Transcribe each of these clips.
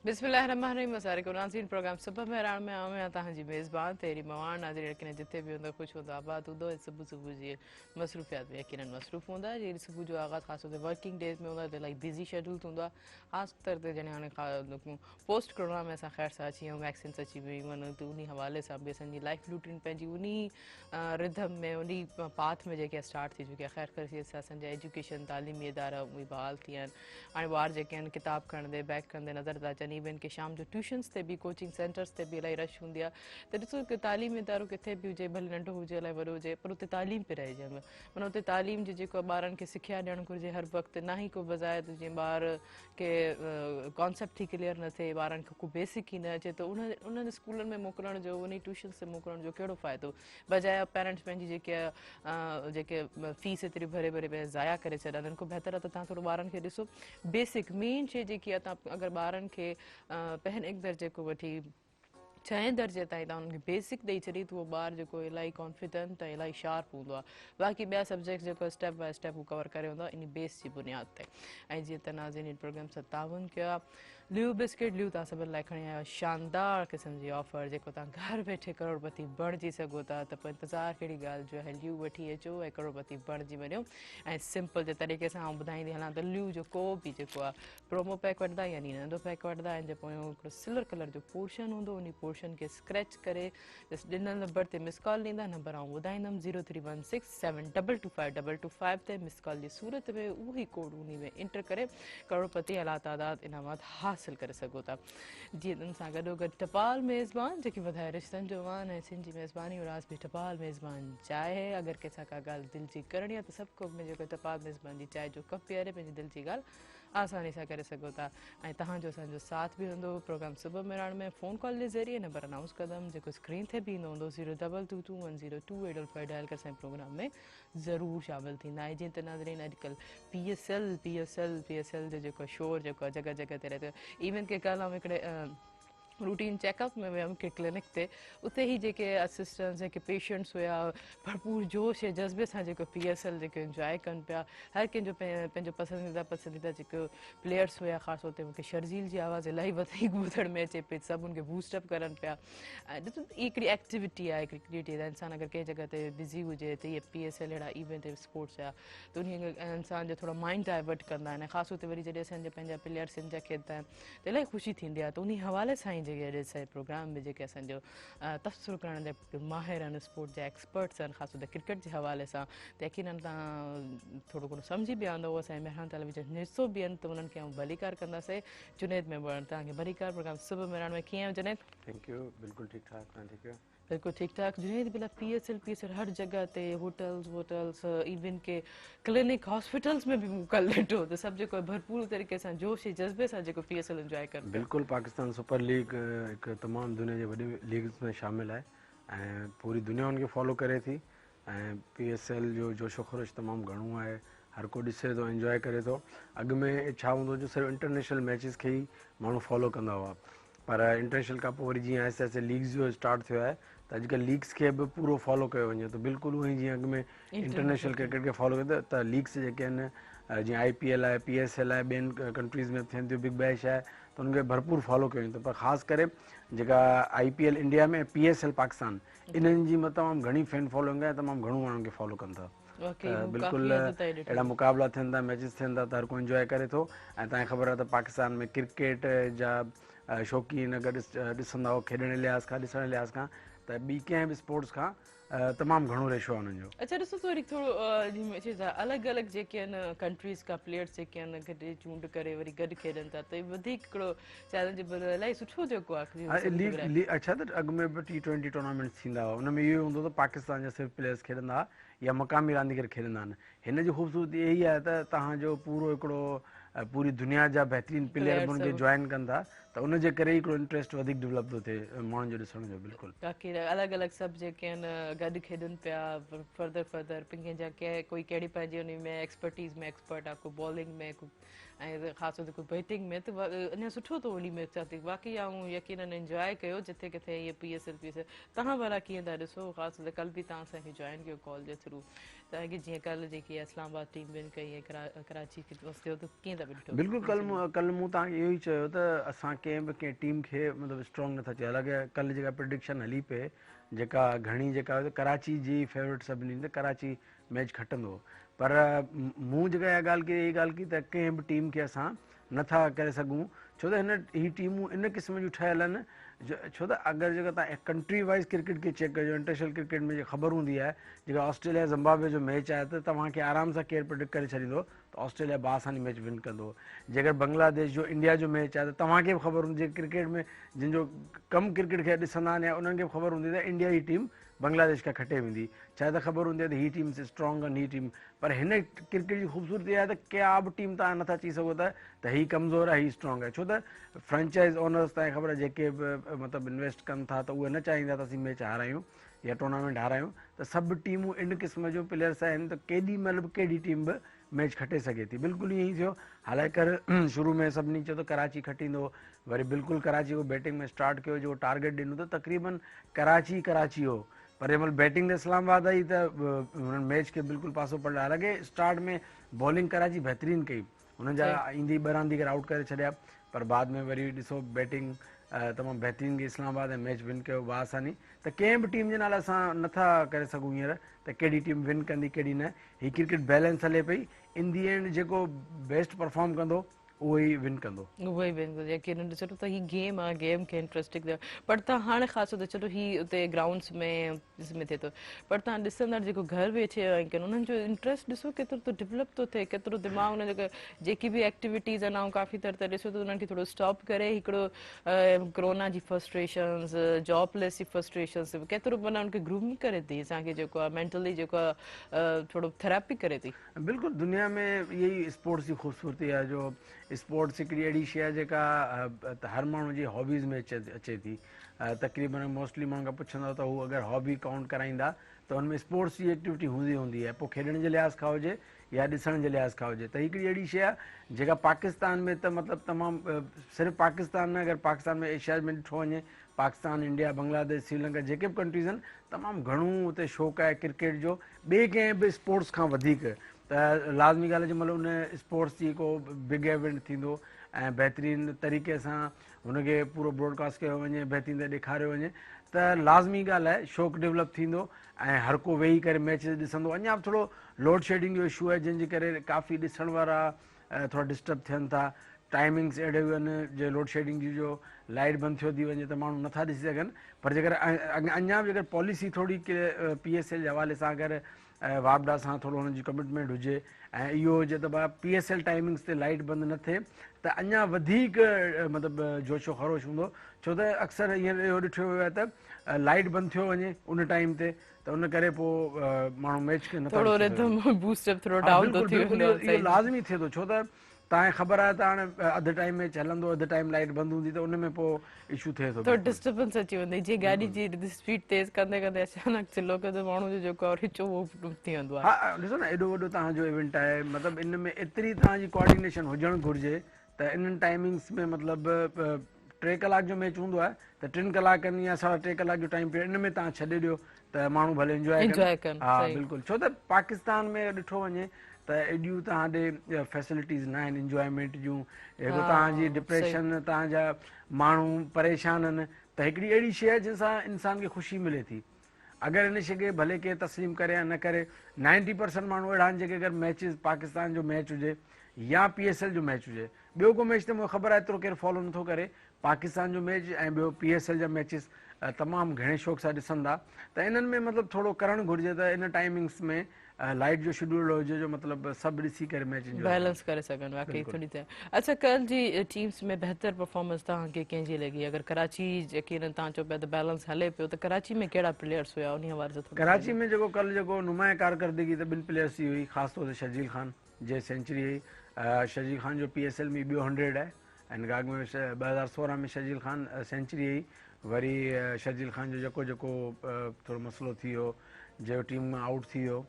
بسم الله الرحمن الرحيم السلام عليڪم ناظرين پروگرام صبح مهراڻ ۾ آئون آهيان توهان جي ميزبان تيري مواڻ. ناظرين يقينن جتي به هوندا خوش هوندا آباد هوندو ۽ صبح صبح جي مصروفيات ۾ يقينن مصروف هوندا. جي صبح جو آغاز خاص طور تي ورڪنگ ڊيز ۾ هوندو آهي ته الاهي بزي شيڊول هوندو آهي. خاص طور تي جڏهن هاڻي پوسٽ ڪورونا ۾ اسان خير سان اچي ويا آهيون، ويڪسينس اچي ويون آهن ته انهي حوالي سان به اسان جي لائف روٽين پنهنجي انهي رڌم ۾ انهي پاٿ ۾ جيڪي اسٽارٽ ٿي چڪي آهي. خير خيريت سان اسان جا ايجوڪيشن تعليمي ادارا اهي بحال ٿي ويا آهن. هاڻي ٻار جيڪي آهن ڪتاب کڻندي بيگ کڻندي نظر ٿا اچن. ايون ڪي شام جو ٽيوشنس تي به ڪوچنگ سينٽرس تي به الاهي رش هوندي آهي ته ڏسو هڪ تعليمي ادارو ڪٿي به هجي ڀلي ننڍو هجي الائي وڏو هجي پر اتي تعليم پئي رهجي معنيٰ اتي تعليم جي جيڪو ٻارن کي سکيا ڏيڻ گهرجي هر وقت نه ئي ڪو بظاهر جيئن ٻار کي ڪانسيپٽ ئي ڪليئر نه ٿئي ٻارن کي ڪو بيسڪ ئي نه اچي ته انهن اسڪولن ۾ موڪلڻ جو انهي ٽيوشنس تي موڪلڻ جو ڪهڙو فائدو. بجاء پيرنٽس پنهنجي جيڪي جيڪي فيس ايتري ڀري ڀري پنهنجي ضايع ڪري ڇڏن ان کان بهتر آهي ته توهان ٿورو ٻارن کي ڏسو. بيسڪ مين شي جيڪي آهي توهان اگر ٻارن کي پهرين درجي کان وٺي ڇهين درجي تائين توهان انهن کي بيسڪ ڏئي ڇڏي ته اهو ٻار جيڪو الاهي ڪانفيڊنٽ ۽ الاهي شارپ هوندو آهي. باقي ٻيا سبجيڪٽس جيڪو اسٽيپ باء اسٽيپ هو ڪور ڪري ويندو آهي انهي بيس جي بنياد تي. ۽ جيئن ته ناظرين هن پروگرام سان تعاون ڪيو آهي ليو بسڪيٽ ليو توهان سڀن لاء کڻي آيو آهي شاندار قسم جي آفر جيڪو توهان گهر ويٺي ڪروڙپتي بڻجي سگهو ٿا ته پوء انتظار ڪهڙي ڳالهه جو آهي ليو وٺي اچو ۽ ڪروڙپتي بڻجي وڃو. ۽ سمپل جي طريقي سان آئون ٻڌائيندي هلان ته ليو جو ڪو به جيڪو آهي پرومو پيڪ وٺندا يعني ننڍو پيڪ وٺندا ان جي پويان هڪڙو سلور ڪلر جو پورشن هوندو انهي پورشن کي اسڪريچ ڪري جسٽ ڏنل نمبر تي مس ڪال ڏيندا نمبر آئون ٻڌائيندم zero three one six seven double two five double two five تي مس ڪال جي صورت ۾ اهو ئي ڪوڊ انهي ۾ انٽر ڪري ڪروڙپتي ۽ لاتعداد انعامات حاصل ڪري سگهو ٿا. جيئن ان سان گڏو گڏ ٽپال ميزبان جيڪي وڌائي رشتن جو مان ۽ سن جي ميزباني جو راز به ٽپال ميزبان چاء آهي. اگر ڪنهن سان ڪا ڳالهه دل جي ڪرڻي آهي ته سڀ ڪو ۾ جيڪو ٽپال ميزبان جي چاء جو ڪپ پياري پنهنجي دل جي ڳالهه آساني سان ڪري سگهو ٿا ۽ توهان جو اسان جو ساٿ به هوندو. پروگرام صبح مهراڻ ۾ فون ڪال جي ذريعي نمبر انائونس ڪندم جيڪو اسڪرين تي به ايندو هوندو zero double two two one zero two eight double five dial ڪري اسان جي پروگرام ۾ ضرور شامل ٿيندا. ۽ جيئن ته ناظرين اڄڪلهه P S L P S L P S L جو جيڪو شور جيڪو آهي جڳهه جڳهه تي رهي ٿو. ايون ڪي ڪالهه آئون هڪڙي روٽين چيڪ اپ ۾ ويم ڪي ڪلينڪ تي اتي هي جيڪي اسسٽنٽس جيڪي پيشنٽس هيا ڀرپور جوش ۽ جذبي سان جيڪو پي ايس ايل جيڪو انجواء ڪن پيا هر ڪنهن جو پنهنجو پسنديده پسنديده جيڪو پليئرس هيا خاص طور تي مونکي شرجيل جي آواز الاهي وڌيڪ ٻڌڻ ۾ اچي پئي سڀ ان کي بوسٽ اپ ڪرن پيا ۽ ڏسو هي هڪڙي ايڪٽيوٽي آهي هڪڙي ڪريئيٽو آهي انسان اگر ڪنهن جڳهه تي بزي هجي ته هي پي ايس ايل اهڙا ايونٽ اسپورٽس جا ته انهي کي انسان جو ٿورو مائنڊ ڊائيورٽ ڪندا آهن ۽ خاص طور تي وري جڏهن اسان جا پنهنجا پليئرس ان جا کيڏندا آهن ته الاهي خوشي ٿيندي آهي ته انهي حوالي سان ئي جيڪي اڄ اسان جي پروگرام ۾ جيڪي اسان جو تبصرو ڪرڻ جا ماهر آهن اسپورٽ جا ايڪسپرٽس آهن خاص طور تي ڪرڪيٽ جي حوالي سان ته يقينن توهان ٿورو گهڻو سمجهي به آندو اسان جي مهراڻ ٽيليويزن جو حصو به آهن ته انهن کي آئون ڀليڪار ڪنداسين. جنيد ميمڻ توهان کي ڀليڪار پروگرام صبح مهراڻ ۾ ڪيئن آهيو جنيد؟ Thank you بلڪل ٺيڪ ٺاڪ توهان ٺيڪ آهيو؟ بلڪل ٺيڪ ٺاڪ جنيد ڀلا P S L P S L هر جڳهه تي هوٽلز ووٽلز ايون ڪي ڪلينڪ هاسپيٽلز ۾ به مون ڪل ڏٺو ته سڀ جيڪو ڀرپور طريقي سان جوش ۽ جذبي سان جيڪو پي ايس ايل انجواء ڪن پيا. بلڪل پاڪستان سپر ليگ هڪ تمام دنيا جي وڏي ليگز ۾ شامل آهي ۽ پوري دنيا ان کي فالو ڪري ٿي ۽ پي ايس ايل جو جوش و خروش تمام گهڻو آهي هر ڪو ڏسي ٿو انجواء ڪري ٿو اڳ ۾ ڇا هوندو هو جو صرف انٽرنيشنل ميچز کي ئي ماڻهو فالو ڪندا هئا پر انٽرنيشنل کان پوء وري جيئن آهستي آهستي ليگز جو اسٽارٽ ٿيو آهي ته اڄڪلهه ليگز کي به پورو فالو ڪيو وڃي ٿو بلڪل اونئي جيئن اڳ ۾ انٽرنيشنل ڪرڪيٽ کي فالو ڪيو ته ليگز جيڪي آهن جيئن آء پي ايل آهي پي ايس ايل آهي ٻين ڪنٽريز ۾ به ٿين ٿيون بگ بيش آهي ته انهن کي ڀرپور فالو ڪيو وڃي ٿو پر خاص ڪري جيڪا I P L India ۾ P S L Pakistan انهن جي تمام گهڻي فين فالوئنگ آهي تمام گهڻو ماڻهن کي فالو ڪن ٿا ته بلڪل اهڙا مقابلا ٿين ٿا ميچز ٿين ٿا ته هر ڪو انجواء ڪري ٿو ۽ توهان کي خبر آهي ته پاڪستان ۾ ڪرڪيٽ جا شوقين اگر ڏسندا هو کيڏڻ جي لحاظ کان ڏسڻ جي لحاظ کان ته ٻي ڪنهن به اسپورٽس کان تمام گهڻو ريشو آهي انهن جو. اڇا ڏسو ته وري ٿورو جيئن الڳ الڳ جيڪي آهن ڪنٽريز کان پليئرس جيڪي آهن گڏ چونڊ ڪري وري گڏ کيڏن ٿا ته وڌيڪ هڪڙو چئلينج الاهي سٺو جيڪو آهي. اڇا ته اڳ ۾ به ٽي ٽوئنٽي ٽورنامينٽس ٿيندا هئا ان ۾ اهو هوندو ته پاڪستان جا صرف پليئرس کيڏندا هئا يا مقامي رانديگر کيڏندا آهن هن جي خوبصورتي اها ئي آهي ته توهان جو پورو هڪڙو پوري دنيا جا بهترين پليئر به ان کي جوائن ڪن ٿا ته ان جي ڪري ئي هڪڙو انٽريسٽ وڌيڪ ڊولپ ٿو ٿئي ماڻهن جو ڏسڻ جو بلڪل. باقي الڳ الڳ سڀ جيڪي آهن گڏ کيڏن پيا فردر فردر ڪنهن جا ڪوئي ڪهڙي پنهنجي ان ۾ ايڪسپرٽيز ۾ ايڪسپرٽ آهي ڪو بالنگ ۾ ڪو ۽ خاص طور تي ڪو بيٽنگ ۾ ته اڃا سٺو ٿو انهي ۾ اچان ٿي باقي آئون يقينن انجواء ڪيو جٿي ڪٿي هي P S L P S L توهان ڀلا ڪيئن ٿا ڏسو خاص طور تي ڪل به توهان اسان کي جوائن ڪيو ڪال جي ٿرو ته توهان کي جيئن ڪلهه جيڪي اسلام آباد ٽيم ون ڪئي ۽ ڪراچي کي لوس ٿيو ته ڪيئن ٿا ڏٺو؟ بلڪل ڪلهه مون توهان کي اهو ئي چيو ته اسان ڪنهن به ڪنهن ٽيم کي مطلب اسٽرانگ نٿا چئون. حالانڪه ڪلهه جيڪا پرڊڪشن هلي پئي جيڪا گهڻي جيڪا ڪراچي جي فيورٽ سڀني ته ڪراچي ميچ کٽندو، پر مون جيڪا اها ڳالهه ڪئي اها ڳالهه ڪئي ته ڪنهن به ٽيم کي اسان نٿا ڪري سگهون، ڇو ته هن هي ٽيمون ان قسم جون ٺهيل آهن ڇو ته اگر جيڪا توهان ڪنٽري وائيز ڪرڪيٽ کي چيڪ ڪجو انٽرنيشنل ڪرڪيٽ ۾ جيڪا خبر هوندي آهي جيڪا آسٽريليا زمبابوي جو ميچ آهي ته توهان کي آرام سان ڪير پرڊڪٽ ڪري ڇڏيندو ته آسٽريليا باآساني ميچ ون ڪندو. جيڪر بنگلاديش جو انڊيا جو ميچ آهي ته توهان کي به خبر هوندي جيڪي ڪرڪيٽ ۾ جن جو ڪم ڪرڪيٽ کي ڏسندا آهن يا انهن کي به خبر هوندي ته انڊيا جي ٽيم بنگلاديش کان کٽي ويندي. ڇا ته خبر هوندي آهي ته هي ٽيم اسٽرانگ آهن هي ٽيم، پر هن ڪرڪيٽ جي خوبصورتي اها آهي ته ڪا به ٽيم توهان نٿا چئي سگهو ته ته هي ڪمزور آهي هي اسٽرانگ آهي، ڇو ته فرنچائز اونرز توهان کي خبر آهي جيڪي به مطلب انويسٽ ڪن ٿا ته اهي نه چاهيندا ته اسين ميچ هارايون يا ٽورنامينٽ هارايون ته سڀ ٽيمون ان قسم جون پليئرس آهن ته ڪيڏي مهل به ڪهڙي ٽيم به ميچ کٽي سگهي ٿي. بلڪل ائين ئي ٿيو. حالانڪه شروع ۾ سڀني چيو ته ڪراچي کٽيندو، وري بلڪل ڪراچي جيڪو بيٽنگ ۾ اسٽارٽ ڪيو جيڪو ٽارگيٽ ڏنو ته تقريبن ڪراچي ئي ڪراچي هو، پر جنهن مهل بيٽنگ تي اسلام آباد آئي ته هنن ميچ کي بلڪل پاسو پلٽايو. حالانڪه اسٽارٽ ۾ بالنگ ڪراچي بهترين ڪئي، هنن جا ايندي ئي ٻه رانديگر آئوٽ ڪري ڇڏيا، پر بعد ۾ وري ڏسو بيٽنگ تمام بهترين ڪئي اسلام آباد ۽ ميچ ون ڪيو باآساني. ته ڪنهن به ٽيم جي نالي اسان نٿا ڪري سگهون هينئر ته ڪهڙي ٽيم ون ڪندي ڪهڙي نه. هي ڪرڪيٽ بيلنس هلي پئي، ان the and جيڪو بيسٽ پرفارم ڪندو اهو ئي ون ڪندو. اهو ئي ون ڪندو. يقينن ڏسو ته هي گيم آ گيم کي انٽرسٽنگ پر تان هاڻي خاص طور تي چلو هي اتي گرائونڊس ۾ ۾ ٿئي ٿو پر تان ڏسندڙ جيڪو گهر ويٺي آهن انهن جو انٽرسٽ ڏسو ڪيترو ٿو ڊولپ ٿو ٿئي ڪيترو دماغ انهن جو جيڪي به ايڪٽيوٽيز آهن آئون ڪافي طور تي ڏسو ته انهن کي ٿورو اسٽاپ ڪري هڪڙو ڪرونا جي فرسٽريشنز جاب ليس جي فرسٽريشنز ڪيترو معنيٰ ان کي گروم ڪري ٿي اسان کي جيڪو آ مينٽلي جيڪو آ ٿورو ٿراپي ڪري ٿي. بلڪل دنيا ۾ اها ئي اسپورٽس جي خوبصورتي آهي جو اسپورٽس هڪڙي اهڙي شيء آهي جيڪا هر ماڻهو جي هابيز ۾ اچي ٿي. تقريبن موسٽلي ماڻهن کان پڇندو ته هو اگر هابي ڪائونٽ ڪرائيندا ته ان ۾ اسپورٽس جي ايڪٽيوٽي هوندي هوندي آهي پوء کيڏڻ جي لحاظ کان هجي يا ڏسڻ جي لحاظ کان هجي ته هڪڙي اهڙي شيء آهي جيڪا پاڪستان ۾ ته مطلب تمام صرف پاڪستان نه اگر پاڪستان ۾ ايشيا ۾ ڏٺو وڃي پاڪستان، انڊيا، بنگلاديش، سريلنڪا جيڪي به ڪنٽريز آهن تمام گهڻو اتي شوق آهي ڪرڪيٽ جو ٻئي ڪنهن به اسپورٽس کان وڌيڪ ته لازمي ڳالهه آهي جنهن مهل ان اسپورٽس جي ڪو بگ ايونٽ ٿيندو ۽ بهترين طريقي سان هن کي پورو براڊ ڪاسٽ ڪيو وڃي بهترين طرح ڏيکاريو وڃي ته لازمي ڳالهه آهي شوق ڊولپ ٿيندو ۽ هر ڪو ويهي ڪري ميچ ڏسندو. اڃا به ٿورو لوڊ شيڊنگ جو اشو آهي جنهن جي ڪري ڪافي ڏسڻ وارا ٿورا ڊسٽرب ٿين ٿا. ٽائمنگس اهڙيون آهن جو لوڊ شيڊنگ جي جو لائيٽ بند ٿيو ٿي وڃي ته ماڻهو نٿا ڏسي سگهن پر جيڪر اڃا به جيڪر پاليسي ٿوري پي ايس ايل جي حوالي سان اگر واپڊا سان ٿورو هنن جي ڪمٽمينٽ هجي ۽ اهو هجي ته ڀا پي ايس ايل ٽائمنگس تي لائيٽ بند نه ٿئي ته اڃا وڌيڪ مطلب جوش و خروش هوندو ڇو ته اڪثر هينئر اهو ڏٺو ويو آهي ته لائيٽ بند ٿيو وڃي ان ٽائيم تي ته ان ڪري پوء ماڻهو ميچ کي نٿا ٿورو رڌم بوسٽ اپ ٿورو ڊائون ٿو ٿي وڃي. اهو لازمي ٿئي ٿو ڇو ته توهان کي خبر آهي ته هاڻي اڌ ٽائيم ميچ هلندو اڌ ٽائيم لائيٽ بند هوندي ته ان ۾ پوء اشو ٿئي ٿو. ٿورو ڊسٽربنس اچي ويندي جيئن گاڏي جي اسپيڊ تيز ڪندي ڪندي اچانڪ سلو ڪندي ماڻهو جو جيڪو آهي رچو اهو ٿي ويندو آهي. ها ڏسو نه ايڏو وڏو توهان جو ايونٽ آهي مطلب ان ۾ ايتري توهان جي ڪوآرڊينيشن هجڻ گهرجي ته انهن ٽائمنگس ۾ مطلب ٽي ڪلاڪ جو ميچ هوندو آهي ته ٽن ڪلاڪن يا ساڍا ٽي ڪلاڪ جو ٽائيم پيريڊ ان ۾ توهان ڇڏي ڏيو ته ماڻهو ڀلي انجواء ڪن. ها بلڪل ڇو ته پاڪستان ۾ ڏٺو وڃي ته ايڏيون توهان ڏي فيسلٽيز نه آهن انجوائمينٽ جون هڪ توهان جي ڊپريشن توهان جا ماڻهو پريشان آهن ته هڪڙي اهڙي شيء آهي جنهن سان انسان کي خوشي ملي ٿي اگر ان شيء کي ڀلي ڪير تسليم ڪري يا نه ڪري نائنٽي پرسنٽ ماڻهو اهڙا آهن جيڪي اگر ميچز پاڪستان جو ميچ هجي يا پي ايس ايل جو ميچ هجي ٻيو ڪو ميچ ته مونکي خبر آهي ايترو ڪير فالو نٿو ڪري پاڪستان جو ميچ ۽ ٻيو پي ايس ايل جا ميچز تمام گهڻي شوق سان ڏسن ٿا ته انهن ۾ مطلب ٿورو ڪرڻ گهرجي ته ان ٽائمنگس ۾ لائيٽ جو شيڊول هجي جو مطلب سڀ ڏسي ڪري ميچ انجوائي ڪن. بيلنس ڪري سگهن واقعي ٿوري ته اڇا ڪل جي ٽيمز ۾ بهتر پرفارمنس توهان کي ڪنهن جي لڳي اگر ڪراچي يقينن توهان چئو پيا ته بيلنس هلي پيو ته ڪراچي ۾ ڪهڙا پليئرس هيا انهي حوالي سان ٿورو ڪراچي ۾ جيڪو ڪل جيڪو نمايان ڪارڪردگي ته ٻن پليئرس جي هئي خاص طور تي شرجيل خان جي سينچري هئي شرجيل خان جو پي ايس ايل ۾ ٻيو هنڊريڊ آهي ان کان اڳ ۾ 2016 ۾ شرجيل خان سينچري هئي وري شرجيل خان جو جيڪو جيڪو ٿورو مسئلو ٿي ويو جيڪو ٽيم مان آئوٽ ٿي ويو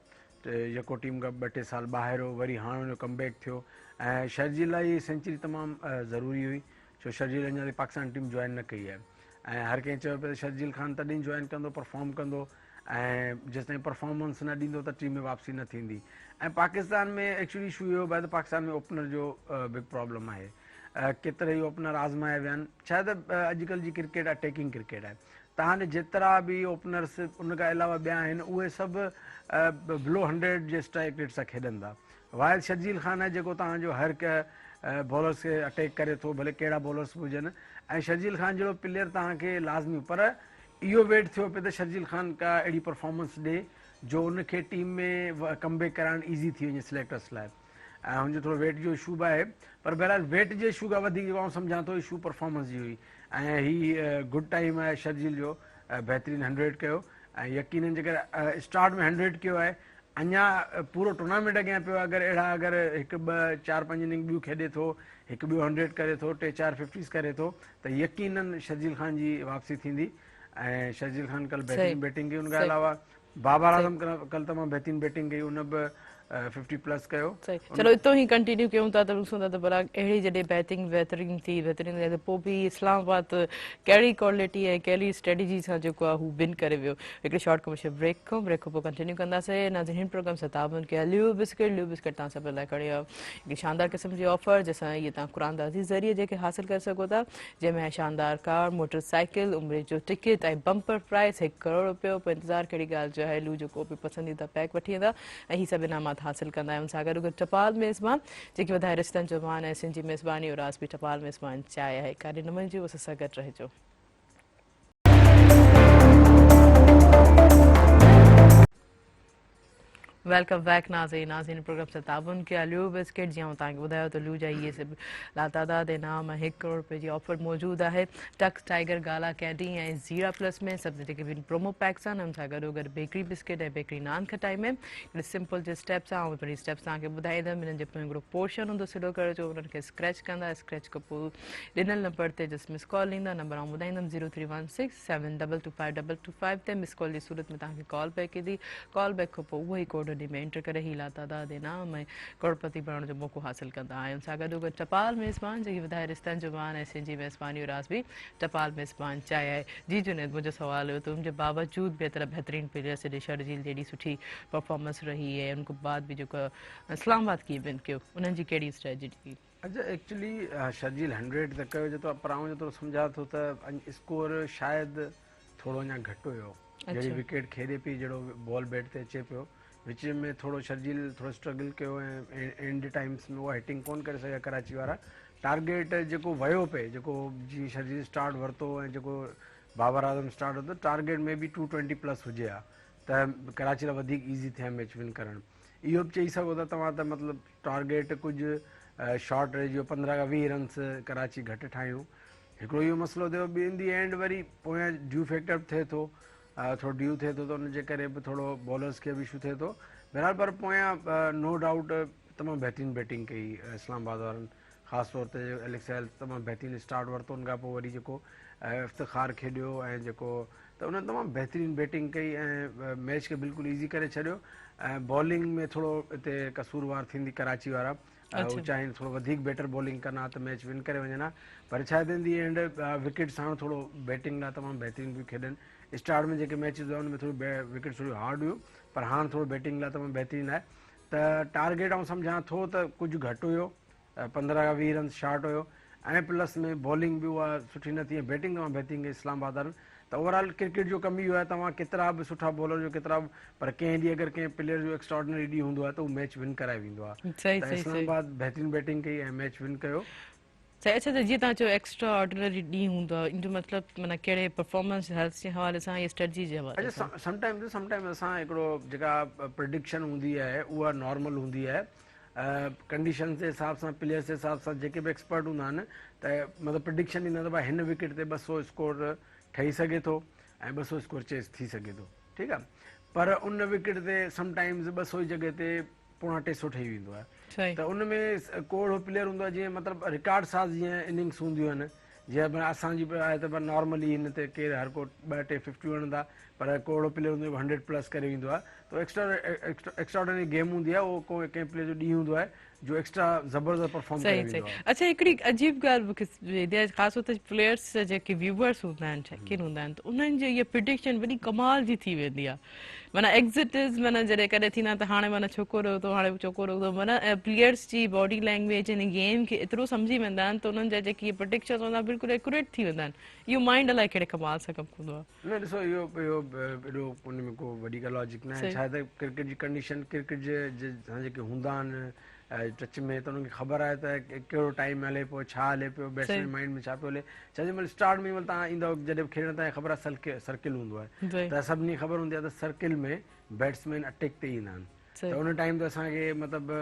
جيڪو ٽيم کان ٻه ٽي سال ٻاهر هو وري هاڻ ان جو ڪم بيڪ ٿيو ۽ شرجيل لاء هي سينچري تمام ضروري هئي ڇو شرجيل اڃا تائين پاڪستان ٽيم جوائن نه ڪئي آهي ۽ هر ڪنهن چيو پيو ته شرجيل خان تڏهن جوائن ڪندو پرفارم ڪندو ۽ جيستائين پرفارمنس نه ڏيندو ته ٽيم ۾ واپسي نه ٿيندي ۽ پاڪستان ۾ ايڪچولي اشو اهو به آهي ته پاڪستان ۾ اوپنر جو بگ پرابلم آهي ڪيترا ئي اوپنر آزمايا ويا آهن شايد اڄڪلهه جي ڪرڪيٽ اٽيڪنگ ڪرڪيٽ آهي تهان ڏي جيترا به اوپنرس ان کان علاوه ٻيا آهن اهي سڀ بلو هنڊريڊ جي اسٽرائڪ ريٽ سان کيڏن ٿا واحد شرجيل خان آهي جيڪو توهان جو هر ڪنهن بالرس کي اٽيڪ ڪري ٿو ڀلي ڪهڙا بالرس به هجن ۽ شرجيل خان جهڙو پليئر توهان کي لازمي پر اهو ويٽ ٿيو پئي ته شرجيل خان ڪا اهڙي پرفارمنس ڏي جو ان کي ٽيم ۾ ڪم بيڪ ڪرائڻ ايزي ٿي وڃي سليڪٽرس لاء ۽ هن جو ٿورو ويٽ جو اشو به آهي پر بهرحال ويٽ جي اشو کان وڌيڪ جيڪو آئون سمجهان ٿو اشو پرفارمنس جي هئي ۽ هي گڊ ٽائيم آهي شرجيل جو بهترين هنڊريڊ ڪيو ۽ يقينن جيڪر اسٽارٽ ۾ هنڊريڊ ڪيو آهي اڃا پورو ٽورنامينٽ اڳيان پيو آهي اگر اهڙا اگر هڪ ٻه چار پنج اننگ ٻيون کيڏي ٿو هڪ ٻيو هنڊريڊ ڪري ٿو ٽي چار ففٽيز ڪري ٿو ته يقينن شرجيل خان جي واپسي ٿيندي ۽ شرجيل خان ڪل بهترين بيٽنگ ڪئي ان کان علاوه بابر اعظم ڪل تمام بهترين بيٽنگ ڪئي ان به 50 پلس ڪيو. صحيح چلو اتو هي ڪنٽينيو ڪيون ٿا ته ڏسون ٿا ته ڀلا اهڙي جڏهن بيٽنگ بهترين ٿي بهترين ٿي ته پوء به اسلام آباد ڪهڙي ڪوالٽي ۽ ڪهڙي اسٽريٽجي سان جيڪو آهي هو ون ڪري ويو. هڪڙي شارٽ ڪمرشل بريڪ کان بريڪ کان پوء ڪنٽينيو ڪنداسين. ناظرين هن پروگرام سان تعاون ڪيا ليو بسڪٽ ليو بسڪٽ توهان سڀني لاء کڻي آيو هڪڙي شاندار قسم جي آفر جنهن سان اهي توهان قرآن اندازي ذريعي جيڪي حاصل ڪري سگهو ٿا جنهن ۾ شاندار ڪار، موٽر سائيڪل، عمري جو ٽڪيٽ ۽ بمپر پرائز هڪ ڪروڙ روپيو. پوء انتظار ڪهڙي ڳالهه جو آهي، لو جو ڪو به پسنديده پيڪ وٺي ايندا ۽ هي سڀ انعامات حاصل ڪندا ۽ ان سان گڏوگڏ ٽپال ميزبان جيڪي وڌائي رشتن جو مان ۽ سنڌ جي ميزباني جو راز به ٽپال ميزبان چاهي آهي. ڪاڏي نه وڃجو اسان سان گڏ رهجو. Welcome back ناظرين ناظرين پروگرام سان تعاون ڪيا ليو بسڪيٽ جيئن آئون توهان کي ٻڌايو ته ليو جا اهي سڀ لاتعداد انعام ۽ هڪ ڪروڙ روپيه جي آفر موجود آهي ٽڪس ٽائيگر گالا ڪينڊي ۽ زيرا پلس ۾ سڀ جيڪي به پرومو پيڪس آهن ان سان گڏو گڏ بيڪري بسڪيٽ ۽ بيڪري نان کٽائي ۾ هڪڙي سمپل جي اسٽيپس آهن آئون پنهنجي اسٽيپس توهان کي ٻڌائيندم انهن جي پويان هڪڙو پورشن هوندو سلو ڪرڻ جو انهن کي اسڪريچ ڪندا اسڪريچ کان پوء ڏنل نمبر تي جسٽ مس ڪال ڏيندا نمبر آئون ٻڌائيندم zero three one six seven double two five double two five تي مس ڪال جي صورت ۾ توهان کي ڪال بيڪ ايندي ڪال بيڪ کان پوء اهو ئي ڪوڊ انهي ۾ انٽر ڪري هي لاتعداد انعام ۽ ڪروڙپتي بڻڻ جو موقعو حاصل ڪندا آهن سان گڏوگڏ ٽپال ميزبان جيڪي وڌائي رشتن جو مان ۽ سنڌ جي ميزباني جو راز به ٽپال ميزبان چاهي آهي جي جنيد منهنجو سوال هيو ته ان جي باوجود به ايترا بهترين پليئرس جڏهن شرجيل جي ايڏي سٺي پرفارمنس رهي ۽ ان کان بعد به جيڪو اسلام آباد ڪيئن ون ڪيو انهن جي ڪهڙي اسٽريٽجي اچا ايڪچولي شرجيل هنڊريڊ ته ڪيو جيترو پر آئون جيترو سمجهان ٿو ته اسڪور شايد ٿورو اڃا گهٽ هيو جهڙي وڪيٽ کيڏي پئي جهڙو بال بيٽ تي اچي پيو وچ ۾ ٿورو شرجيل ٿورو اسٽرگل ڪيو ۽ اينڊ ٽائمس ۾ اها هٽنگ ڪون ڪري سگهيا ڪراچي وارا ٽارگيٽ جيڪو ويو پئي جيڪو جيئن شرجيل اسٽارٽ ورتو ۽ جيڪو بابر اعظم اسٽارٽ ورتو ٽارگيٽ ۾ بي 220 پلس هجي ها ته ڪراچي لاء وڌيڪ ايزي ٿئي ها ميچ ون ڪرڻ اهو به چئي سگهو ٿا توهان ته مطلب ٽارگيٽ ڪجهه شارٽ رهجي ويو 15 کان 20 رنس ڪراچي گهٽ ٺاهيون هڪڙو اهو مسئلو ٿيو ٻي ان the and وري پويان ڊيو فيڪٽر به ٿئي ٿو ٿورو ڊيو ٿئي ٿو ته ان جي ڪري به ٿورو بالرس کي به اشو ٿئي ٿو بهرحال پر پويان نو ڊائوٽ تمام بهترين بيٽنگ ڪئي اسلام آباد وارن خاص طور تي اليڪس هيلز تمام بهترين اسٽارٽ ورتو ان کان پوء وري جيڪو افتخار کيڏيو ۽ جيڪو ته انهن تمام بهترين بيٽنگ ڪئي ۽ ميچ کي بلڪل ايزي ڪري ڇڏيو ۽ بالنگ ۾ ٿورو اتي قصوروار ٿيندي ڪراچي وارا هو چاهين ٿورو وڌيڪ بيٽر بالنگ ڪن ها ته ميچ ون ڪري وڃن ها پر ڇا ان the and wicket ساڻ ٿورو بيٽنگ لاء تمام بهترين پيون کيڏن اسٽارٽ ۾ جيڪي ميچز هئا ان ۾ ٿوري وڪيٽ ٿوري هارڊ هيون پر هاڻ ٿورو بيٽنگ لاء تمام بهترين آهي ته ٽارگيٽ آئون سمجهان ٿو ته ڪجهه گهٽ هيو 15 کان 20 رنس شارٽ هيو ۽ پلس ۾ بالنگ به اها سٺي نه ٿي ۽ بيٽنگ تمام بهترين ڪئي اسلام آباد وارن ته اوور آل ڪرڪيٽ جو ڪم اهو آهي توهان ڪيترا به سٺا بالر هجو ڪيترا به پر ڪنهن ڏينهن اگر ڪنهن پليئر جو ايڪسٽرا آرڊنري ڏينهن هوندو آهي ته هو ميچ ون ڪرائي ويندو آهي ته اسلام آباد بهترين بيٽنگ ڪئي ۽ ميچ ون ڪيو. صحيح اڇا ته جيئن توهان چيو ايڪسٽرا آرڊنري ڏينهن هوندو آهي ان جو مطلب معنيٰ ڪهڙي پرفارمنس هيلٿ جي حوالي سان يا اسٽريٽجي جي حوالي سان؟ اڇا سم ٽائمز سم ٽائمز اسان هڪڙو جيڪا پرڊڪشن هوندي آهي اها نارمل هوندي آهي ڪنڊيشنز جي حساب سان پليئرز جي حساب سان جيڪي به ايڪسپرٽ هوندا آهن ته مطلب پرڊڪشن ڏيندا آهن ته ڀائي هن وڪيٽ تي 200 اسڪور ٺهي سگهي ٿو ۽ 200 اسڪور چيس ٿي سگهي ٿو ٺيڪ آهي پر ان وڪيٽ تي سم ٽائمز 200 جي جڳهه تي پوڻا 300 ٺهي ويندو آهي ته ان ۾ ڪو اهڙو پليئر هوندو آهي جيئن مطلب رڪارڊ ساز جيئن اننگس هونديون آهن جيئن اسان جي به آهي ته نارملي هن تي ڪير هر ڪو ٻه ٽي ففٽيون هڻندا پر ڪو اهڙو پليئر هوندو جيڪو هنڊريڊ پلس ڪري ويندو آهي ته ته ايڪسٽرا ايڪسٽراآرڊنري گيم هوندي آهي اهو ڪو ڪنهن پليئر جو ڏينهن هوندو آهي جو ايڪسٽرا زبردست پرفارم ڪري ويندو آهي. اڇا هڪڙي عجيب ڳالهه مون کي ايندي آهي خاص طور تي پليئرس جا جيڪي ويوئرس هوندا آهن شائقين هوندا آهن ته انهن جي اها پرڊڪشن وڏي ڪمال جي ٿي ويندي آهي معنيٰ ايگزٽز معنيٰ جڏهن ڪڏهن ٿيندا آهن ته هاڻي معنيٰ ڇوڪو رهيو ٿو هاڻي چوڪو رهيو ٿو معنيٰ پليئرس جي باڊي لينگويج ۽ گيم کي ايترو سمجهي ويندا آهن ته انهن جا جيڪي پرڊڪشنز هوندا آهن بلڪل ايڪوريٽ ٿي ويندا آهن اهو مائنڊ الائي ڪهڙي ڪمال سان ڪم ڪندو آهي. نه ڏسو اهو اهو ايڏو ان ۾ ڪو وڏي ڪا لاجڪ نه آهي ڇا ته ڪرڪيٽ جي ڪنڊيشن ڪرڪيٽ جي سان جيڪي هوندا آهن ٽچ ۾ ته انهن کي خبر آهي ته ڪهڙو ٽائيم هلي پيو ڇا هلي پيو بيٽسمين مائنڊ ۾ ڇا پيو هلي ڇا جي مهل اسٽارٽ ۾ مهل تان ايندا جڏهن به کيڏڻ تان خبر آهي سرڪل هوندو آهي ته سڀني خبر هوندي آهي ته سرڪل ۾ بيٽسمين اٽيڪ تي ايندا آهن ته ان ٽائيم تي اسان کي مطلب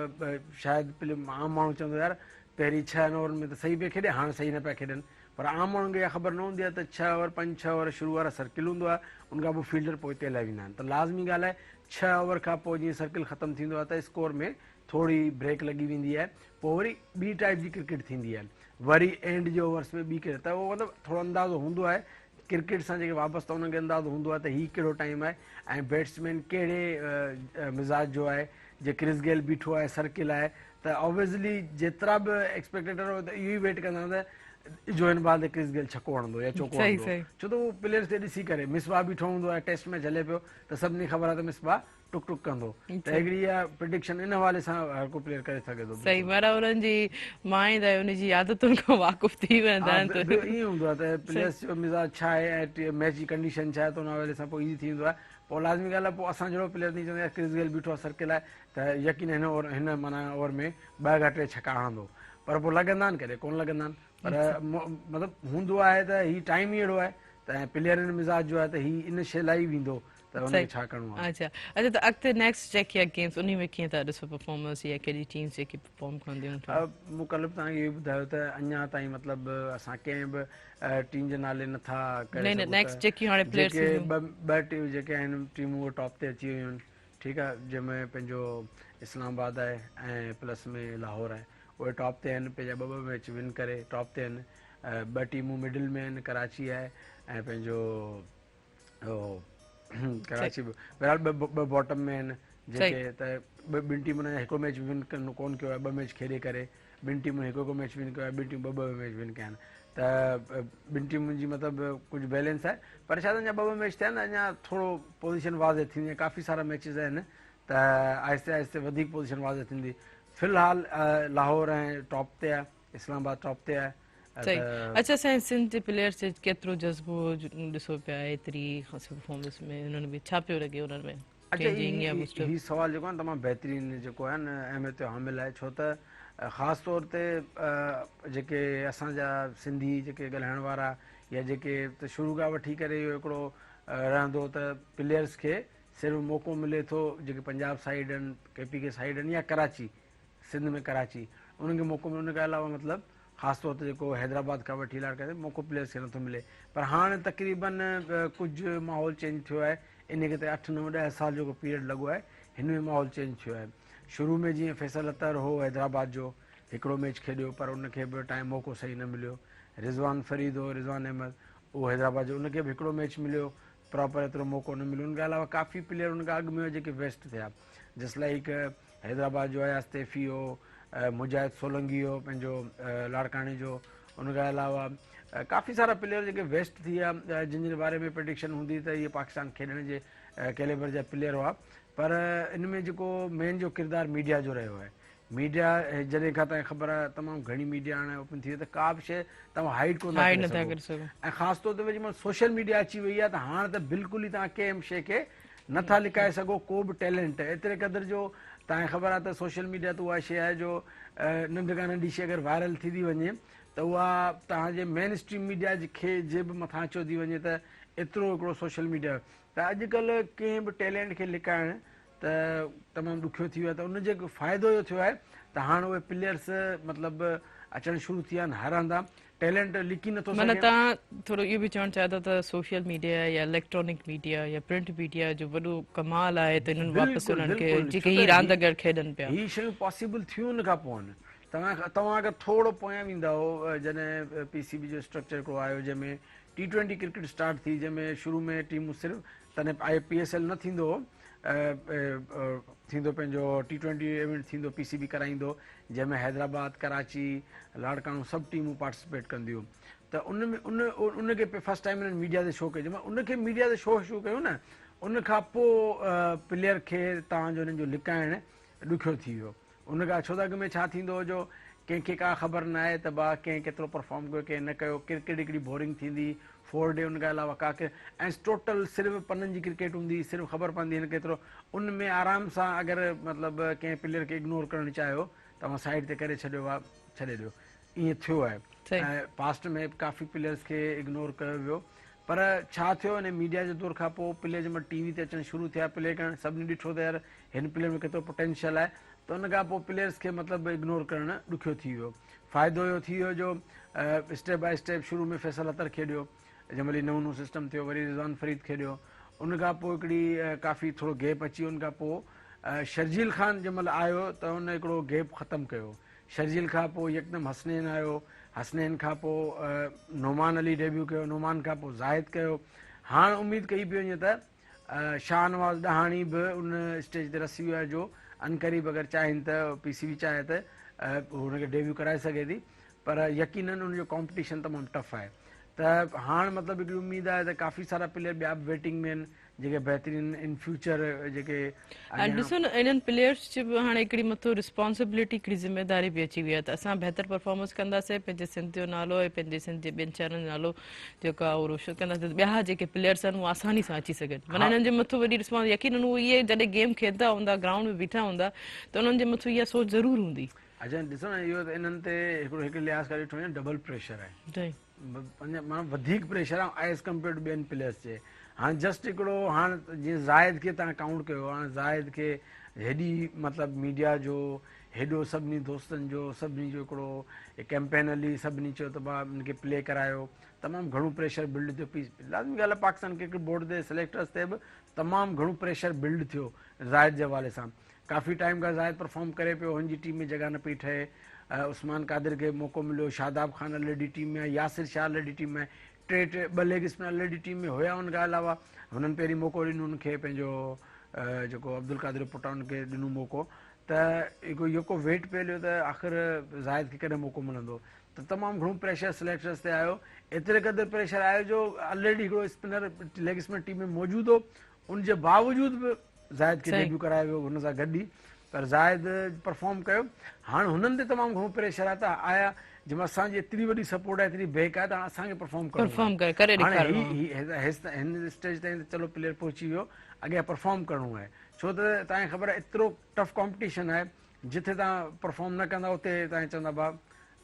شايد عام ماڻهو چوندو يار پهرين ڇهن اوورن ۾ ته صحيح پئي کيڏي هاڻ صحيح نه پيا کيڏن پر عام ماڻهن کي اها خبر نه هوندي آهي ته ڇهه اوور پنج ڇهه اوور شروع وارا سرڪل هوندو آهي ان کان پوء فيلڊر پوئتي هليا ويندا آهن ته لازمي ڳالهه آهي ڇهه اوور کان پوء جيئن سرڪل ختم ٿيندو آهي ته اسڪور ۾ ٿوري بريڪ لڳي ويندي آهي پوء وري ٻي ٽائيپ جي ڪرڪيٽ ٿيندي آهي وري اينڊ جي اوورس ۾ ٻي ڪرڪيٽ ته اهو مطلب ٿورو اندازو هوندو آهي ڪرڪيٽ سان جيڪي وابسته انهن کي اندازو هوندو آهي ته هي ڪهڙو ٽائيم آهي ۽ بيٽسمين ڪهڙي مزاج جو آهي جي ڪرس گيل بيٺو آهي سرڪل آهي ته اوبويسلي جيترا به ايڪسپيڪٽيٽر هو ته اهو ئي ويٽ ڪندا ته جو هن بال تي ڪرس گيل ڇڪو هڻندو يا چوڪو هڻندو ڇو ته هو پليئرس کي ڏسي ڪري مصباح بيٺو هوندو آهي ٽيسٽ ميچ هلي پيو ته سڀني خبر آهي ته مصباح ٽڪ ٽڪ ڪندو ته هڪڙي اها پرڊڪشن ان حوالي سان هر ڪو پليئر ڪري سگهي ٿو. صحيح معنيٰ انهن جي مائنڊ ۽ ان جي عادتن کان واقف ٿي ويندا آهن ته ائين هوندو آهي ته پليئرس جو مزاج ڇا آهي ۽ ميچ جي ڪنڊيشن ڇا آهي ته ان حوالي سان پوء ايزي ٿي ويندو آهي پوء لازمي ڳالهه آهي پوء اسان جهڙو پليئر ته چوندو يار ڪرس گيل بيٺو آهي سرڪل آهي ته يقين هن اوور هن معنيٰ اوور ۾ ٻه کان ٽي ڇڪا هڻندو پر پوء لڳندا آهن ڪڏهن ڪونه لڳندا آهن پر مطلب هوندو آهي ته هي ٽائيم ئي اهڙو آهي ته پليئر ان مزاج جو آهي ته هي ان شي لاء ئي ويندو ته ان کي ڇا ڪرڻو آهي. اڇا اڇا ته اڳتي نيڪسٽ جيڪي آهي گيمز انهي ۾ ڪيئن ٿا ڏسو پرفارمنس يا ڪهڙي ٽيمز جيڪي پرفارم ڪنديون. مون ڪلهه به توهان کي اهو ٻڌايو ته اڃا تائين مطلب اسان ڪنهن به ٽيم جي نالي نه ٿا ڪري سگهون ته جيڪي هاڻي پليئرز جيڪي ٻه ٽيم جيڪي آهن ٽيمون اهي ٽاپ تي اچي ويون آهن ٺيڪ آهي جنهن ۾ پنهنجو اسلام آباد آهي ۽ پلس ۾ لاهور آهي اهي ٽاپ تي آهن پنهنجا ٻه ٻه ميچ ون ڪري ٽاپ تي آهن ٻه ٽيمون مڊل ۾ آهن ڪراچي آهي ۽ پنهنجو ڪراچي به بهرحال ٻه ٻه باٽم ۾ آهن جيڪي ته ٻه ٻن ٽيمن هڪڙو ميچ ون ڪون ڪيو آهي ٻه ميچ کيڏي ڪري ٻن ٽيمن هڪ هڪ ميچ ون ڪيو آهي ٻن ٽيمن ٻه ٻه ميچ ون ڪيا آهن ته ٻن ٽيمن جي مطلب ڪجهه بيلنس آهي پر شايد اڃا ٻه ٻه ميچ ٿيا آهن اڃا ٿورو پوزيشن واضح ٿيندي ڪافي سارا ميچز آهن ته آهستي آهستي وڌيڪ پوزيشن واضح ٿيندي في الحال لاهور ۽ ٽاپ تي آهي اسلام آباد ٽاپ تي آهي. صحيح اڇا سائين سنڌ جي پليئرس جي ڪيترو جذبو ڏسو پيا ايتري خاصي پرفارمنس ۾ انهن ۾ ڇا پيو لڳي انهن ۾ اڇا هي سوال جيڪو آهي تمام بهترين جيڪو آهي نه اهميت جو حامل آهي ڇو ته خاص طور تي جيڪي اسان جا سنڌي جيڪي ڳالهائڻ وارا يا جيڪي ته شروع کان وٺي ڪري اهو هڪڙو رهندو ته پليئرس کي صرف موقعو ملي ٿو جيڪي پنجاب سائيڊ آهن ڪي پي ڪي سائيڊ آهن يا ڪراچي سنڌ ۾ ڪراچي انهن کي موقعو ملي ان کان علاوه مطلب خاص طور تي جيڪو حيدرآباد کان وٺي لاڙڪاڻي تائين موقعو پليئرس کي نٿو ملي پر هاڻ تقريبن ڪجهه ماحول چينج ٿيو آهي ان کي ته اٺ نو ڏهه سال جيڪو پيريڊ لڳو آهي هن ۾ ماحول چينج ٿيو آهي شروع ۾ جيئن فيصل اطهر هو حيدرآباد جو هڪڙو ميچ کيڏيو پر ان کي به ٽائيم موقعو صحيح نه مليو رضوان فريد هو رضوان احمد اهو حيدرآباد جو ان کي به هڪڙو ميچ مليو پراپر ايترو موقعو نه مليو ان کان علاوه ڪافي پليئر ان کان اڳ ۾ هئا جيڪي ويسٽ ٿيا جسٽ لائيڪ حيدرآباد جو اياز تيفي هو، مجاهد سولنگي هو پنهنجو لاڙڪاڻي جو، ان کان علاوه ڪافي سارا پليئر جيڪي ويسٽ ٿي ويا جن جي باري ۾ پرڊڪشن هوندي ته اهي پاڪستان کيڏڻ جي ڪيليبر جا پليئر هئا پر ان ۾ جيڪو مين جو ڪردار ميڊيا جو رهيو آهي ميڊيا جڏهن کان تائين خبر آهي تمام گهڻي ميڊيا هاڻي اوپن ٿي وئي ته ڪا به شيء توهان هائيڊ ڪونه ٿا ڪري سگهو ۽ خاص طور تي جيمهل سوشل ميڊيا اچي وئي آهي ته هاڻ ته بلڪل ئي توهان ڪنهن به شيء کي نه ٿا لڪائي سگهو ڪو به ٽيلنٽ ايتري قدر جو توهان کي خبر آهي ته سوشل ميڊيا ته اها شيء آهي جو ننڍ کان ننڍي شيء اگر وائرل ٿي ٿي وڃي ته اها توهان جي مين اسٽريم ميڊيا کي جي به مٿان اچيو ٿي وڃي ته ايترو هڪڙو سوشل ميڊيا ته اڄڪلهه ڪنهن به ٽيلنٽ کي لڪائڻ ته تمام ڏکيو ٿي ويو آهي ته ان جي فائدو اهو ٿيو آهي ته هاڻ اهي پليئرس مطلب اچڻ شروع ٿي ويا آهن هر هنڌان ٽيلنٽ لڪي نٿو سگهي. معنيٰ توهان ٿورو اهو به چوڻ چاهيو ٿا ته سوشل ميڊيا يا اليڪٽرانڪ ميڊيا يا پرنٽ ميڊيا جو وڏو ڪمال آهي ته انهن واپس انهن کي جيڪي هي راندگر کيڏن پيا. هي شيون پاسيبل ٿيون ان کان پوء آهن. توهان اگر ٿورو پويان ويندا هو جڏهن پي سي بي جو اسٽرڪچر هڪڙو آيو جنهن ۾ ٽي ٽوئنٽي ڪرڪيٽ اسٽارٽ ٿي جنهن ۾ شروع ۾ ٽيمون صرف تڏهن آء پي ايس ايل نه ٿيندو هو ٿيندو پنهنجو ٽي ٽوئنٽي ايونٽ ٿيندو پي سي بي ڪرائيندو جنهن ۾ حيدرآباد ڪراچي لاڙڪاڻو سڀ ٽيمون پارٽيسپيٽ ڪنديون ته ان ۾ ان ان کي فرسٽ ٽائيم انهن ميڊيا تي شو ڪيو جنهن مهل ان کي ميڊيا تي شو شروع ڪيو نه ان کان پوء پليئر کي توهان جو انهن جو لڪائڻ ڏکيو ٿي ويو ان کان ڇو ته اڳ ۾ ڇا ٿيندو هو جو ڪنهن کي ڪا خبر نه آهي ته با ڪنهن ڪيترو پرفارم ڪيو ڪنهن نه ڪيو ڪرڪيٽ هڪڙي بورنگ ٿيندي فور ڊي ان کان علاوه ڪا ۽ ٽوٽل صرف پنن جي ڪرڪيٽ هوندي صرف خبر پوندي هن ڪيترو ان ۾ آرام سان اگر مطلب ڪنهن پليئر کي اگنور ڪرڻ چاهيو توهان سائيڊ تي ڪري ڇڏيو وا ڇڏي ڏيو ائين ٿيو آهي ۽ پاسٽ ۾ به ڪافي پليئرز کي اگنور ڪيو ويو پر ڇا ٿيو ان ميڊيا جي دور کان پوء پليئر جنهن مهل ٽي وي تي اچڻ شروع ٿيا پلي ڪرڻ سڀني ڏٺو ته يار هن پليئر ۾ ڪيترو پوٽينشل آهي ته ان کان پوء پليئرز کي مطلب اگنور ڪرڻ ڏکيو ٿي ويو فائدو اهو ٿي ويو جو اسٽيپ باء اسٽيپ شروع ۾ فيصل اطهر کيڏيو جنهن مهل هي نئون نئون سسٽم ٿيو وري رضوان فريد کيڏيو ان کان پوء هڪڙي ڪافي ٿورو گيپ اچي ويو ان کان پوء شرجيل خان جنهن مهل آيو ته ان هڪڙو گيپ ختم ڪيو شرجيل کان پوء يڪدم حسنين آيو، حسنين کان پوء نعمان علي ڊيبيو ڪيو، نعمان کان پوء زاهد ڪيو. هاڻ اميد ڪئي پئي وڃي ته شاهنواز ڏاهاڻي به ان اسٽيج تي رسي ويو آهي جو عنقريب اگر چاهين ته پي سي بي چاهي ته هن کي ڊيبيو ڪرائي سگهي ٿي پر يقينن ان جو ڪامپٽيشن تمام ٽف آهي ته هاڻ مطلب هڪڙي اميد آهي ته ڪافي سارا پليئر ٻيا به ويٽنگ ۾ آهن جيڪي بهترين ان فيوچر جيڪي ۽ ڏسو نه انهن پليئرس جي به هاڻي هڪڙي مٿو ريسپانسبلٽي هڪڙي ذميواري به اچي وئي آهي ته اسان بهتر پرفارمنس ڪنداسين پنهنجي سنڌ جو نالو ۽ پنهنجي سنڌ جي ٻين شهرن جو نالو جيڪو آهي اهو روشن ڪنداسين ته ٻيا جيڪي پليئرس آهن اهي آساني سان اچي سگهن معنيٰ انهن جي مٿو وڏي ريسپانس يقينن اهي اهي جڏهن گيم کيڏندا هوندا گرائونڊ ۾ بيٺا هوندا ته انهن جي مٿو اها سوچ ضرور هوندي. اچا ڏسو نه اهو ته انهن تي هڪڙو هڪ لحاظ کان ڏٺو وڃي ڊبل پريشر آهي. معنيٰ وڌيڪ پريشر آهي ايز ڪمپيئر ٽو ٻين پليئرس جي هاڻ جسٽ هڪڙو هاڻ جيئن زاهد کي تان ڪائونٽ ڪيو هاڻ زاهد کي هيڏي مطلب ميڊيا جو هيڏو سڀني دوستن جو سڀني جو هڪڙو ڪيمپين هلي سڀني چيو ته با ان کي پلي ڪرايو تمام گهڻو پريشر بلڊ ٿيو پي لازمي ڳالهه آهي پاڪستان ڪرڪيٽ بورڊ تي سليڪٽرس تي به تمام گهڻو پريشر بلڊ ٿيو زاهد جي حوالي سان ڪافي ٽائيم کان زاهد پرفارم ڪري پيو هن جي ٽيم ۾ جڳهه نه پئي ٺهي عثمان قادر کي موقعو مليو شاداب خان الريڊي ٽيم ۾ آهي ياسر شاهه الريڊي ٽيم ۾ آهي ٽي ٽي ٻه ليگ اسپنر الريڊي ٽيم ۾ هيا ان کان علاوه هنن پهرين موقعو ڏنو ان کي پنهنجو جيڪو عبدالقادر پٽ ان کي ڏنو موقعو ته هڪ يڪو ويٽ پئي هليو ته آخر زاهد کي ڪڏهن موقعو ملندو ته تمام گهڻو پريشر سليڪٽرس تي آيو ايتري قدر پريشر آيو جو الريڊي هڪڙو اسپنر ليگ اسپنر ٽيم ۾ موجود هو ان جي باوجود به زاهد کي ڊيبيو ڪرايو ويو هن سان گڏ ئي پر زاهد پرفارم ڪيو هاڻ هنن تي تمام گهڻو پريشر آهي ته آيا جنهن ۾ اسان جي ايتري وڏي سپورٽ آهي ايتري بيڪ آهي ته هاڻ اسان کي پرفارم ڪرڻو پرفارم ڪري ڪري ڏيکارڻو آهي هاڻ هي هن اسٽيج تائين ته چلو پليئر پهچي ويو اڳيان پرفارم ڪرڻو آهي ڇو ته تان کي خبر آهي ايترو ٽف ڪامپٽيشن آهي جتي تان پرفارم نه ڪندا اتي تان چوندا با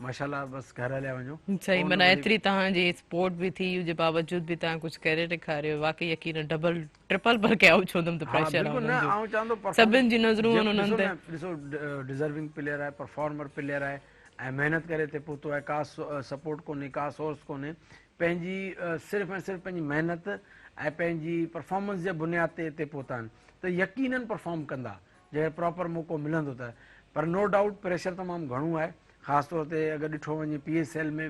ماشاءالله بس گهر هليا وڃو. صحيح معنيٰ ايتري توهان جي سپورٽ به ٿي ان جي باوجود به توهان ڪجهه ڪري ڏيکاريو واقعي يقينا ڊبل ٽرپل بلڪه آئون چوندم ته پريشر آهي انهن جو سڀن جون نظرون آهن انهن تي. ڏسو ڊزروينگ پليئر آهي پرفارمر پليئر آهي ۽ محنت ڪري هتي پهتو آهي ڪا سپورٽ ڪونهي ڪا سورس ڪونهي پنهنجي صرف ۽ صرف پنهنجي محنت ۽ پنهنجي پرفارمنس جي بنياد تي هتي پهتا آهن ته يقينن پرفارم ڪندا جيڪڏهن پراپر موقعو ملندو ته پر نو ڊائوٽ پريشر تمام گهڻو آهي خاص طور تي اگر ڏٺو وڃي پي ايس ايل ۾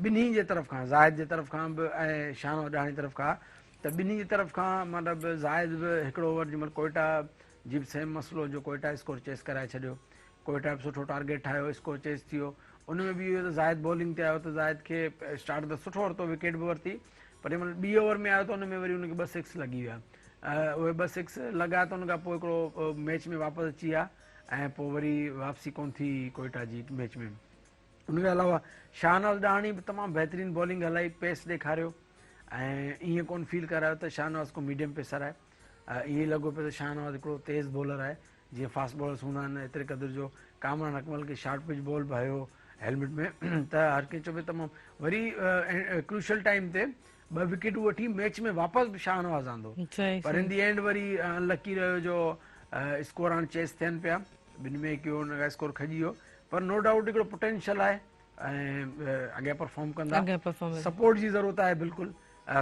ٻنهي جي طرف کان زاهد جي طرف کان به ۽ شاهنواز ڏاهاڻي طرف کان ته ٻنهي جي طرف کان مطلب زاهد به هڪڙو اوور جنهن مهل ڪوئيٽا جي به سيم مسئلو جو ڪوئيٽا اسڪور چيس ڪرائي ڇڏيو ڪوئيٽا به سٺو ٽارگيٽ ٺاهيو اسڪور چيس ٿي ويو ان ۾ به اهو ته زاهد بولنگ تي آيو ته زاهد کي اسٽارٽ ته سٺو ورتو وڪيٽ به ورتي پر جنهن مهل ٻي اوور ۾ آيو ته ان ۾ وري ان کي ٻه سڪس لڳي ويا اهي ٻه سڪس لڳا ته ان کان پوء هڪڙو ميچ ۾ واپس اچي ويا ۽ پوء وري واپسي ڪونه ٿي ڪوئيٽا جي ميچ ۾ ان کان علاوه شاهنواز ڏاهاڻي به تمام بهترين بالنگ هلائي پيس ڏيکاريو ۽ ائين ڪونه فيل ڪرايو ته شاهنواز ڪو ميڊيم پيسر آهي ائين لڳو پيو ته شاهنواز هڪڙو تيز بالر آهي جيئن فاسٽ بالرس هوندا آهن ايتري قدر جو ڪامران اڪمل کي شارٽ پچ بال به هنيو هيلمٽ ۾ ته هر ڪنهن چيو پيو تمام وري ڪروشل ٽائيم تي ٻه وڪيٽون وٺي ميچ ۾ واپس به شاهنواز آندو پر ان the and وري ان لڪي رهيو جو اسڪور هاڻ چيس ٿين پيا ٻن ۾ هڪ ان کان اسڪور کڄي ويو پر نو ڊائوٽ هڪڙو پوٽينشل آهي ۽ اڳيان پرفارم ڪندا سپورٽ جي ضرورت آهي بلڪل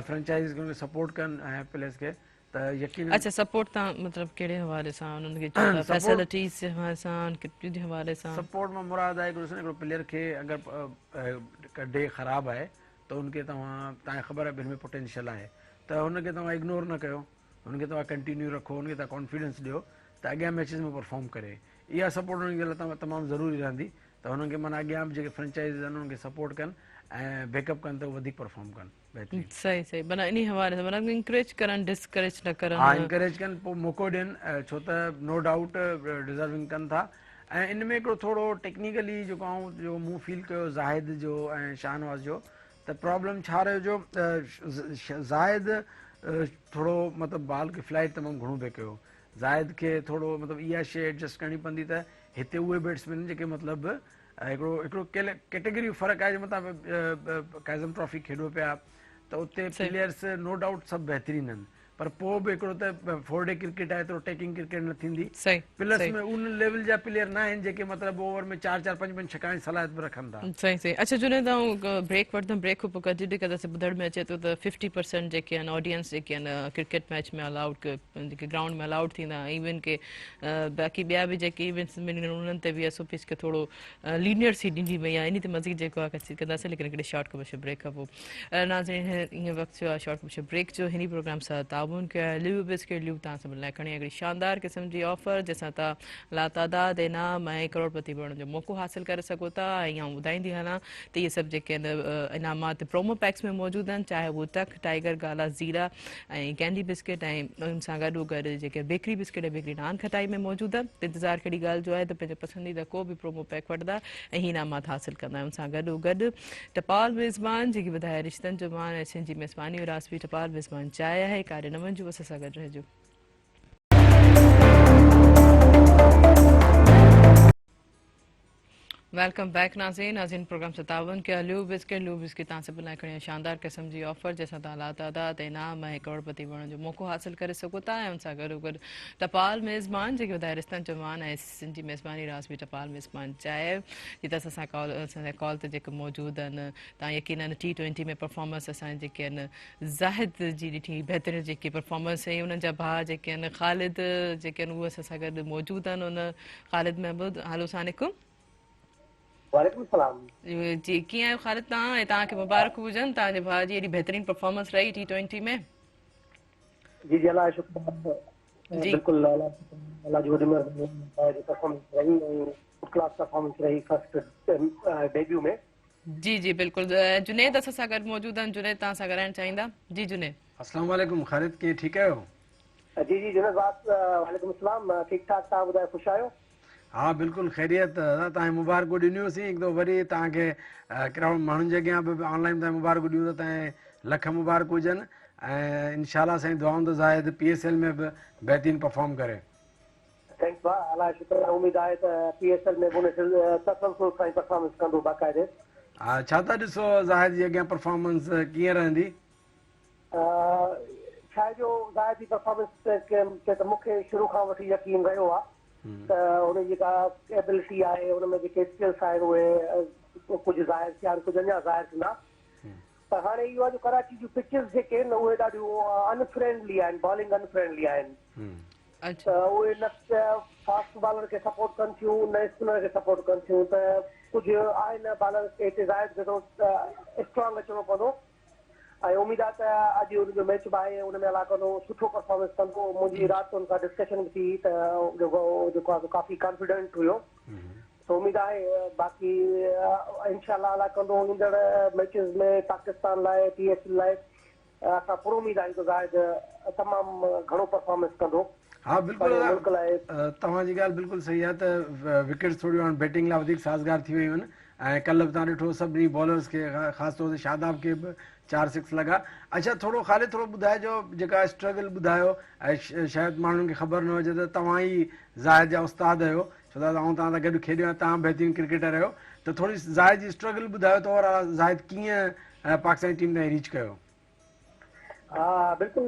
فرنچائز کي سپورٽ ڪن ۽ پليئرز کي ته يقينن اچا سپورٽ تان مطلب ڪهڙي حوالي سان انهن کي چئو ٿا فيسلٽيز جي حوالي سان ڪٽ جي حوالي سان سپورٽ مان مراد آهي هڪڙو پليئر کي اگر ڊي خراب آهي ته ان کي توهان توهان کي خبر آهي هن ۾ پوٽينشل آهي ته هن کي توهان اگنور نه ڪيو هن کي توهان ڪنٽينيو رکو، هن کي توهان ڪانفيڊنس ڏيو ته اڳيان ميچز ۾ پرفارم ڪري. اها سپورٽ هنن جي لاء تمام ضروري رهندي ته هنن کي معنيٰ اڳيان به جيڪي فرنچائزز آهن انهن کي سپورٽ ڪن ۽ بيڪ اپ ڪن ته هو وڌيڪ پرفارم ڪن بهترين. صحيح صحيح معنيٰ انهي حوالي سان معنيٰ انڪريج ڪرن ڊسڪريج نه ڪرن. ها انڪريج ڪن پوء موقعو ڏين ڇو ته نو ڊائوٽ ڊزروونگ ڪن ٿا ۽ ان ۾ هڪڙو ٿورو ٽيڪنيڪلي جيڪو آئون جو مون فيل ڪيو زاهد جو ۽ شاهنواز جو ته پرابلم ڇا رهيو جو زاهد ٿورو مطلب بال کي فلائٽ تمام گهڻو پئي ڪيو زاهد کي ٿورو مطلب اها شيء ايڊجسٽ ڪرڻي پوندي ته هتي اهي بيٽسمين جيڪي مطلب هڪڙو هڪڙو ڪيٽيگري جو فرق آهي جو مطلب قائزم ٽرافي کيڏو پيا ته اتي پليئرس نو ڊائوٽ سڀ بهترين آهن پر پوء به هڪڙو ته فور ڊي ڪرڪيٽ آهي ايترو ٽيڪنگ ڪرڪيٽ نه ٿيندي پلس ۾ ان ليول جا پليئر نه آهن جيڪي مطلب اوور ۾ چار چار پنج پنج ڇڪائڻ جي صلاحيت به رکن ٿا. صحيح صحيح اڇا جنيد آئون بريڪ وٺندم بريڪ کان پوء ڪنٽينيو ڪنداسين ٻڌڻ ۾ اچي ٿو ته ففٽي پرسينٽ جيڪي آهن آڊينس جيڪي آهن ڪرڪيٽ ميچ ۾ الائوڊ جيڪي گرائونڊ ۾ الائوڊ ٿيندا ايون ڪي باقي ٻيا به جيڪي ايونٽس انهن تي به ايس او پيز کي ٿورو لينيئرسي ڏني وئي آهي انهي تي مزيد جيڪو آهي ڪچهري ڪنداسين ليڪن هڪڙي شارٽ ڪمرشل بريڪ کان پوء ناظرين هن وقت ٿيو آهي شارٽ ڪمرشل بريڪ جو هن پروگرام سان تعاون ڪيو آهي ليو بسڪيٽ ليو توهان سڀني لاء کڻي آئي هڪڙي شاندار قسم جي آفر جنهن سان توهان لاتعداد انعام ۽ ڪروڙپتي بڻڻ جو موقعو حاصل ڪري سگهو ٿا ۽ آئون ٻڌائيندي هلان ته اهي سڀ جيڪي آهن انعامات پرومو پيڪس ۾ موجود آهن چاهي هو ٽڪ ٽائيگر گالا زيرا ۽ ڪينڊي بسڪيٽ ۽ ان سان گڏو گڏ جيڪي بيڪري بسڪيٽ ۽ بيڪري نان کٽائي ۾ موجود آهن ته انتظار ڪهڙي ڳالهه جو آهي ته پنهنجو پسنديده ڪو به پرومو پيڪ وٺندا ۽ هي انعامات حاصل ڪندا ان سان گڏو گڏ ٽپال ميزبان جيڪي وڌائي رشتن جو مان ۽ سنڌ جي ميزباني وراث به ٽپال ميزبان چاهي آهي ڪاري نون جو اسان سان گڏ رهجو. Welcome back ناظرين ناظرين پروگرام سان تعاون ڪيا ليو بسڪيٽ ليو بسڪيٽ تان سڀ لاء کڻي شاندار قسم جي آفر جنهن سان تان لاتعداد انعام ۽ ڪروڙپتي بڻڻ جو موقعو حاصل ڪري سگهو ٿا ۽ ان سان گڏو گڏ ٽپال ميزبان جيڪي وڌائي رستن جو مان ۽ سنڌ جي ميزباني راز به ٽپال ميزبان چاهي جي ته اسان سان ڪال اسان سان ڪال تي جيڪي موجود آهن تان يقينن ٽي ٽوئنٽي ۾ پرفارمنس اسان جيڪي آهن زاهد جي ڏٺي بهترين جيڪي پرفارمنس ۽ انهن جا ڀاء جيڪي آهن خالد جيڪي آهن اهي اسان سان گڏ موجود آهن ان خالد محمود هلو السلام عليڪم. وعليڪم السلام. جي ڪيئن آهيو خالد توهان ۽ توهان کي مبارڪون هجن توهان جي ڀاء جي ايڏي بهترين پرفارمنس رهي ٽي ٽوئنٽي ۾. جي جي الله جو شڪر آهي جي بلڪل الله جي وڏي مهرباني ڀاء جي پرفارمنس رهي ۽ فسٽ ڪلاس پرفارمنس رهي فرسٽ ڊيبيو ۾. جي جي بلڪل جنيد اسان سان گڏ موجود آهن جنيد توهان سان ڳالهائڻ چاهيندا جي جنيد. السلام عليڪم خالد ڪيئن ٺيڪ آهيو. جي جي جنيد صاحب وعليڪم السلام ٺيڪ ٺاڪ توهان ٻڌايو خوش آهيو. ها بلڪل خيريت دادا توهان کي مبارڪون ڏنيون سين هڪ دفعو وري توهان کي ڪرائوڊ ماڻهن جي اڳيان به آن لائين توهان کي مبارڪون ڏيون ته توهان کي لک مبارڪون هجن ۽ انشاء الله سائين دعائون ته زاهد پي ايس ايل ۾ به بهترين پرفارم ڪري. Thanks ڀاء الله جو شڪر آهي اميد آهي ته پي ايس ايل ۾ به ان تسلسل سان ئي پرفارمنس ڪندو باقاعدي. ها ڇا ٿا ڏسو زاهد جي اڳيان پرفارمنس ڪيئن رهندي. ڇا آهي جو زاهد جي پرفارمنس تي ته مون کي شروع کان وٺي يقين رهيو آهي ته هن جي جيڪا ايبلٽي آهي ان ۾ جيڪي اسڪلس آهن اهي ڪجهه ظاهر ٿيا آهن ڪجهه اڃا ظاهر ٿيندا پر هاڻي اهو آهي جو ڪراچي جون پچز جيڪي آهن اهي ڏاڍيون ان فرينڊلي آهن بالنگ ان فرينڊلي آهن ته اهي نه فاسٽ بالر کي سپورٽ ڪن ٿيون نه اسپنر کي سپورٽ ڪن ٿيون ته ڪجهه آهي نه بالر کي هتي زاهد کي ٿورو اسٽرانگ اچڻو پوندو ۽ اميد آهي ته اڄ ان جو ميچ به آهي ان ۾ الله ڪندو سٺو پرفارمنس ڪندو منهنجي رات ان سان ڊسڪشن به ٿي ته جيڪو جيڪو آهي ڪافي ڪانفيڊنٽ هيو سو اميد آهي باقي انشاء الله الله ڪندو ايندڙ ميچز ۾ پاڪستان لاء پي ايس ايل لاء اسان پر اميد آهيون ته زاهد تمام گهڻو پرفارمنس ڪندو. ها بلڪل توهان جي ڳالهه بلڪل صحيح آهي ته وڪيٽس ٿوريون هاڻ بيٽنگ لاء وڌيڪ سازگار ٿي ويون آهن ۽ ڪلهه به توهان ڏٺو سڀني بالرز کي خاص طور تي شاداب کي به 4 سڪس لڳا اڇا ٿورو خالد ٿورو ٻڌائجو جيڪا اسٽرگل ٻڌايو ۽ شايد ماڻهن کي خبر نه هجي ته توهان ئي زاهد جا استاد آهيو ڇو ته آئون توهان سان گڏ کيڏيو آهيان توهان بهترين ڪرڪيٽر آهيو ته ٿوري زاهد جي اسٽرگل ٻڌايو ته اوور آل زاهد ڪيئن پاڪستاني ٽيم تائين ريچ ڪيو. ها بلڪل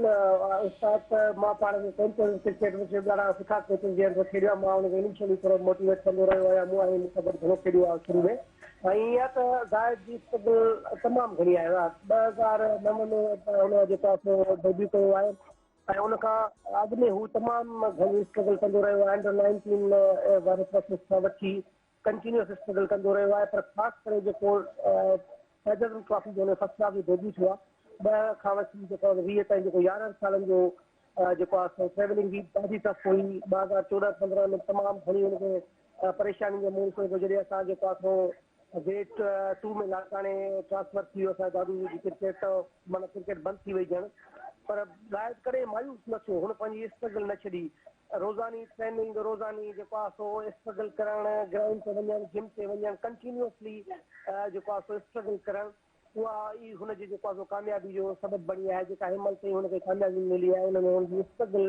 استاد ته مان پاڻ کي ڪونه چوندس ڪرڪيٽ ۾ ڏاڍا سٺا ڪوچز جنهن سان کيڏيو آهيان مان ان کي انيشلي ٿورو موٽيويٽ ڪندو رهيو آهيان مون ۽ مون سان گڏ گهڻو کيڏيو آهي شروع ۾ ۽ ائين آهي ته زاهد جي اسٽرگل تمام گهڻي آهي 2009 ۾ هن جيڪو آهي سو ڊيبيو ڪيو آهي ۽ ان کان اڳ ۾ هو تمام گهڻي اسٽرگل ڪندو رهيو آهي انڊر نائنٽين واري پروسيس کان وٺي ڪنٽينيوس اسٽرگل ڪندو رهيو آهي پر خاص ڪري جيڪو قائد اعظم ٽرافي جو هن فرسٽ ڪلاس جو ڊيبيو ٿيو آهي 10 کان وٺي جيڪو 20 تائين جيڪو 11 سالن جو جيڪو آهي سو ٽريولنگ به ڏاڍي ٽف هئي. 2014 15 ۾ تمام گهڻي هن کي پريشاني جو منهن ڏسڻو پيو جڏهن اسان جيڪو آهي سو گريڊ ٽو ۾ لاڙڪاڻي ٽرانسفر ٿي ويو اسان دادو جي ڪرڪيٽ ته معنيٰ ڪرڪيٽ بند ٿي وئي ڄڻ پر زاهد ڪڏهن مايوس نه ٿيو هن پنهنجي اسٽرگل نه ڇڏي روزاني ٽريننگ روزاني جيڪو آهي سو اسٽرگل ڪرڻ گرائونڊ تي وڃڻ جم تي وڃڻ ڪنٽينيوسلي جيڪو آهي سو اسٽرگل ڪرڻ اها ئي هن جي جيڪو آهي سو ڪاميابي جو سبب بڻي آهي جيڪا هن مهل تائين هن کي ڪاميابي ملي آهي ان ۾ هن جي اسٽرگل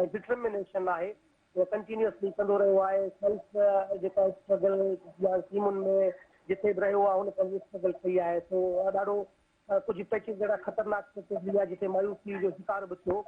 ۽ ڊٽرمينيشن آهي اها ڪنٽينيوسلي ڪندو رهيو آهي سيلف جيڪا اسٽرگل يا ٽيمن ۾ جتي به رهيو آهي هن پنهنجي اسٽرگل ڪئي آهي سو ڏاڍو ڪجهه پيچز اهڙا خطرناڪ پيچز به آهي جتي مايوسي جو شڪار به ٿيو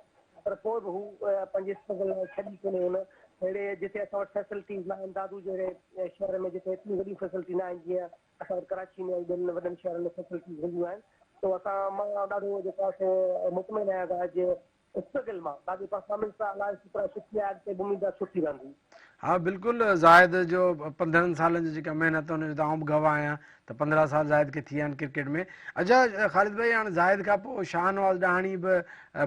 پر پوء به هو پنهنجي اسٽرگل ڇڏي ڪونهي هن اهڙي جتي اسان وٽ فيسلٽيز نه آهن دادو جهڙي شهر ۾ جتي ايتريون وڏيون فيسلٽي نه آهن جيئن اسان وٽ ڪراچي ۾ ۽ ٻين وڏن شهرن ۾ فيسلٽيز هونديون آهن سو اسان مان ڏاڍو جيڪو آهي سو مطمئن آهيان ته اڄ اسٽرگل مان باقي پرفارمنس ته الله جو شڪر آهي سٺي آهي اڳتي به اميد آهي سٺي رهندي. ها بلڪل زاهد جو 15 سالن جي جيڪا محنت ان جو ته آئون به گواهه آهيان ته 15 سال زاهد کي ٿي ويا آهن ڪرڪيٽ ۾ اڇا خالد ڀائي هاڻي زاهد کان پوء شاهنواز ڏاهاڻي به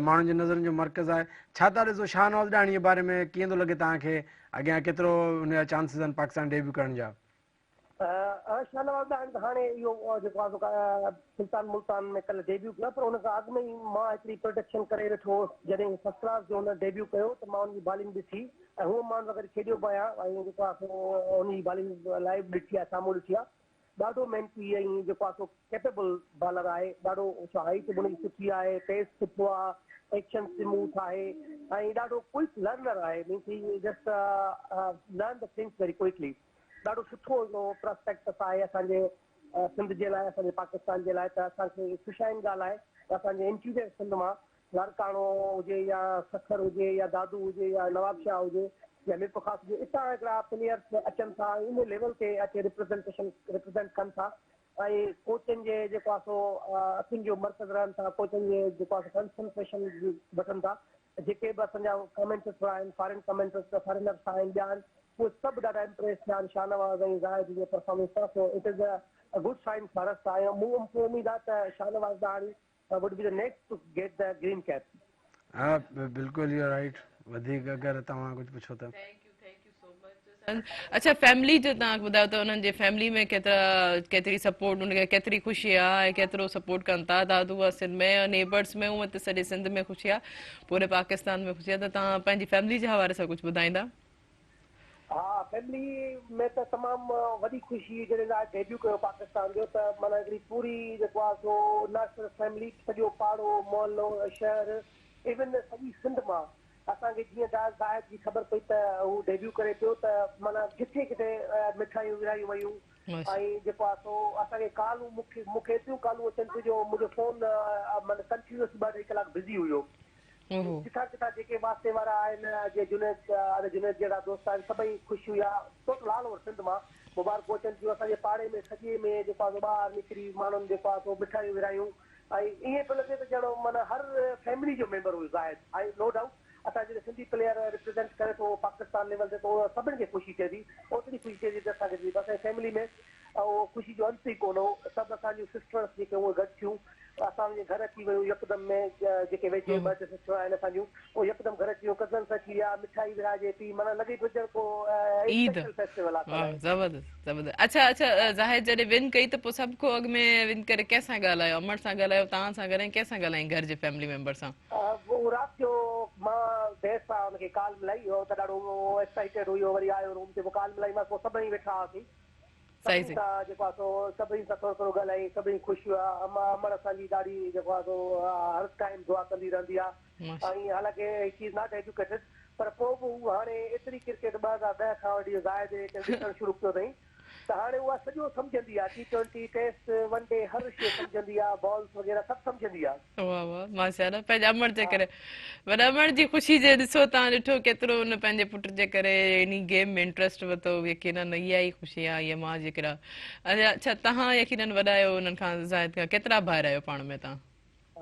ماڻهن جي نظرن جو مرڪز آهي ڇا ٿا ڏسو شاهنواز ڏاهاڻي جي باري ۾ ڪيئن ٿو لڳي توهان کي اڳيان ڪيترو ان جا چانسز آهن پاڪستان ڊيبيو ڪرڻ جا. شاهنواز ڏاهاڻي ته هاڻي اهو جيڪو آهي سو سلطان ملتان ۾ ڪلهه ڊيبيو ڪيو پر ان کان اڳ ۾ ئي مان هڪڙي پرڊڪشن ڪري ويٺو هوس جڏهن فرسٽ ڪلاس جو هن ڊيبيو ڪيو ته مان ان جي بالنگ ڏٺي ۽ هونء مان ان سان گڏ کيڏيو به آهيان ۽ جيڪو آهي سو ان جي بالنگ لائيو ڏٺي آهي سامهون ڏٺي آهي ڏاڍو محنتي ۽ جيڪو آهي سو ڪيپيبل بالر آهي ڏاڍو هائيٽ به ان جي سٺي آهي پيس سٺو آهي ايڪشن سموٿ آهي ۽ ڏاڍو ڪوئڪ لرنر آهي means he just learn the things very quickly. ڏاڍو سٺو هڪڙو پراسپيڪٽس آهي اسان جي سنڌ جي لاء اسان جي پاڪستان جي لاء ته اسان کي خوش آئند ڳالهه آهي ته اسان جي انٽيريئر سنڌ مان لاڙڪاڻو هجي يا سکر هجي يا دادو هجي يا نوابشاهه هجي يا ميرپورخاص هجي اتان هڪڙا پليئرس اچن ٿا ۽ ان ليول تي اچي ريپريزنٽيشن ريپريزنٽ ڪن ٿا ۽ ڪوچن جي جيڪو آهي سو اکين جو مرڪز رهن ٿا ڪوچن جي جيڪو آهي سو ڪنسنٽريشن وٺن ٿا جيڪي به اسان جا ڪمينٽيٽر آهن فارين ڪمينٽرس فارينرس آهن ٻيا آهن اهي سڀ ڏاڍا امپريس ٿيا آهن شاهنواز ۽ زاهد جي پرفارمنس سان so it is a good sign for us ۽ مون کي اميد آهي ته Shahnawaz Dahani would be the next to get the green cap. ها بلڪل يو آر رائيٽ وڌيڪ اگر توهان ڪجهه پڇو ته. Thank you thank you so much اڇا فيملي جو توهان ٻڌايو ته انهن جي فيملي ۾ ڪيترا ڪيتري سپورٽ ان کي ڪيتري خوشي آ ۽ ڪيترو سپورٽ ڪن ٿا دادو واسين ۾ نيبرس ۾ هونئن ته سڄي سنڌ ۾ خوشي آ پوري پاڪستان ۾ خوشي آ ته توهان پنهنجي فيملي جي حوالي سان ڪجهه ٻڌائيندا. ها فيملي ۾ ته تمام وڏي خوشي جڏهن زاهد ڊيبيو ڪيو پاڪستان جو ته معنيٰ هڪڙي پوري جيڪو آ سو نه صرف فيملي سڄو پاڙو محلو شهر ايون سڄي سنڌ مان اسان کي جيئن زاهد جي خبر پئي ته هو ڊيبيو ڪري پيو ته معنيٰ جٿي ڪٿي مٺايون ورهايون ويون ۽ جيڪو آ سو اسان کي ڪالون مونکي مونکي ايتريون ڪالون اچن پيون جو منهنجو فون معنيٰ ڪنٽينيوسلي ٻه اڍائي ڪلاڪ بزي هيو ڪٿان ڪٿان جيڪي واسطي وارا آهن جي جنيد ادي جنيد جهڙا دوست آهن سڀئي خوش هيا ٽوٽل آل اوور سنڌ مان مبارڪون اچن ٿيون اسان جي پاڙي ۾ سڄي ۾ جيڪو آهي سو ٻاهر نڪري ماڻهن جيڪو آهي سو مٺايون ورهايون ۽ ائين پيو لڳي ته ڄڻ معنيٰ هر فيملي جو ميمبر هيو زاهد ۽ نو ڊائوٽ اسان جڏهن سنڌي پليئر ريپريزنٽ ڪري ٿو پاڪستان ليول تي ته سڀني کي خوشي ٿئي ٿي اوتري خوشي ٿئي ٿي ته اسان کي ٿئي ٿي اسان جي فيملي ۾ اهو خوشي جو انت ئي ڪونه هو. سڀ اسان جون سسٽرس جيڪي اهي گڏ ٿيون. اسان جي گهر اچي ويون يڪدم ۾ جيڪي ويجهي ٻه ٽي سسٽر آهن اسان جون اهي يڪدم گهر اچي ويون ڪزنس اچي ويا مٺائي ورهائجي پئي معنيٰ لڳي پيو ڄڻ ڪو عيد اسپيشل فيسٽيول آ واهه زبردست زبردست اڇا اڇا زاهد جڏهن ون ڪئي ته پوء سڀ کان اڳ ۾ ون ڪري ڪنهن سان ڳالهايو امڙ سان ڳالهايو توهان سان ڳالهايائين ڪنهن سان ڳالهايائين گهر جي فيملي ميمبر سان. اهو رات جو مان دير سان ان کي ڪال ملائي اهو ته ڏاڍو ايڪسائيٽيڊ هيو وري آيو روم تي پوء ڪال ملائي مانس پوء سڀئي ويٺا هئاسين. صحيح سڀني سان جيڪو آهي سو سڀني سان ٿورو ٿورو ڳالهائين سڀئي خوش هيا اما امڙ اسان جي ڏاڍي جيڪو آهي سو هر ٽائيم دعا ڪندي رهندي آهي ۽ حالانڪه شي is not educated پر پوء به هو هاڻي ايتري ڪرڪيٽ 2010 کان وٺي زاهد کي ڏسڻ شروع ڪيو اٿئي ته هاڻي اها سڄو سمجهندي آهي T twenty test one day هر شي سمجهندي آهي بالز وغيره سڀ سمجهندي آهي. واه واه ماشاءالله پنهنجي امڙ جي ڪري وڏا امڙ جي خوشي جي ڏسو تان ڏٺو ڪيترو ان پنهنجي پٽ جي ڪري انهي گيم ۾ انٽريسٽ ورتو يقينن اها ئي خوشي آهي اها ماء جي ڪري اڇا تهان يقينن وڏا آهيو انهن کان زاهد کان ڪيترا ڀائر آهيو پاڻ ۾ تهان؟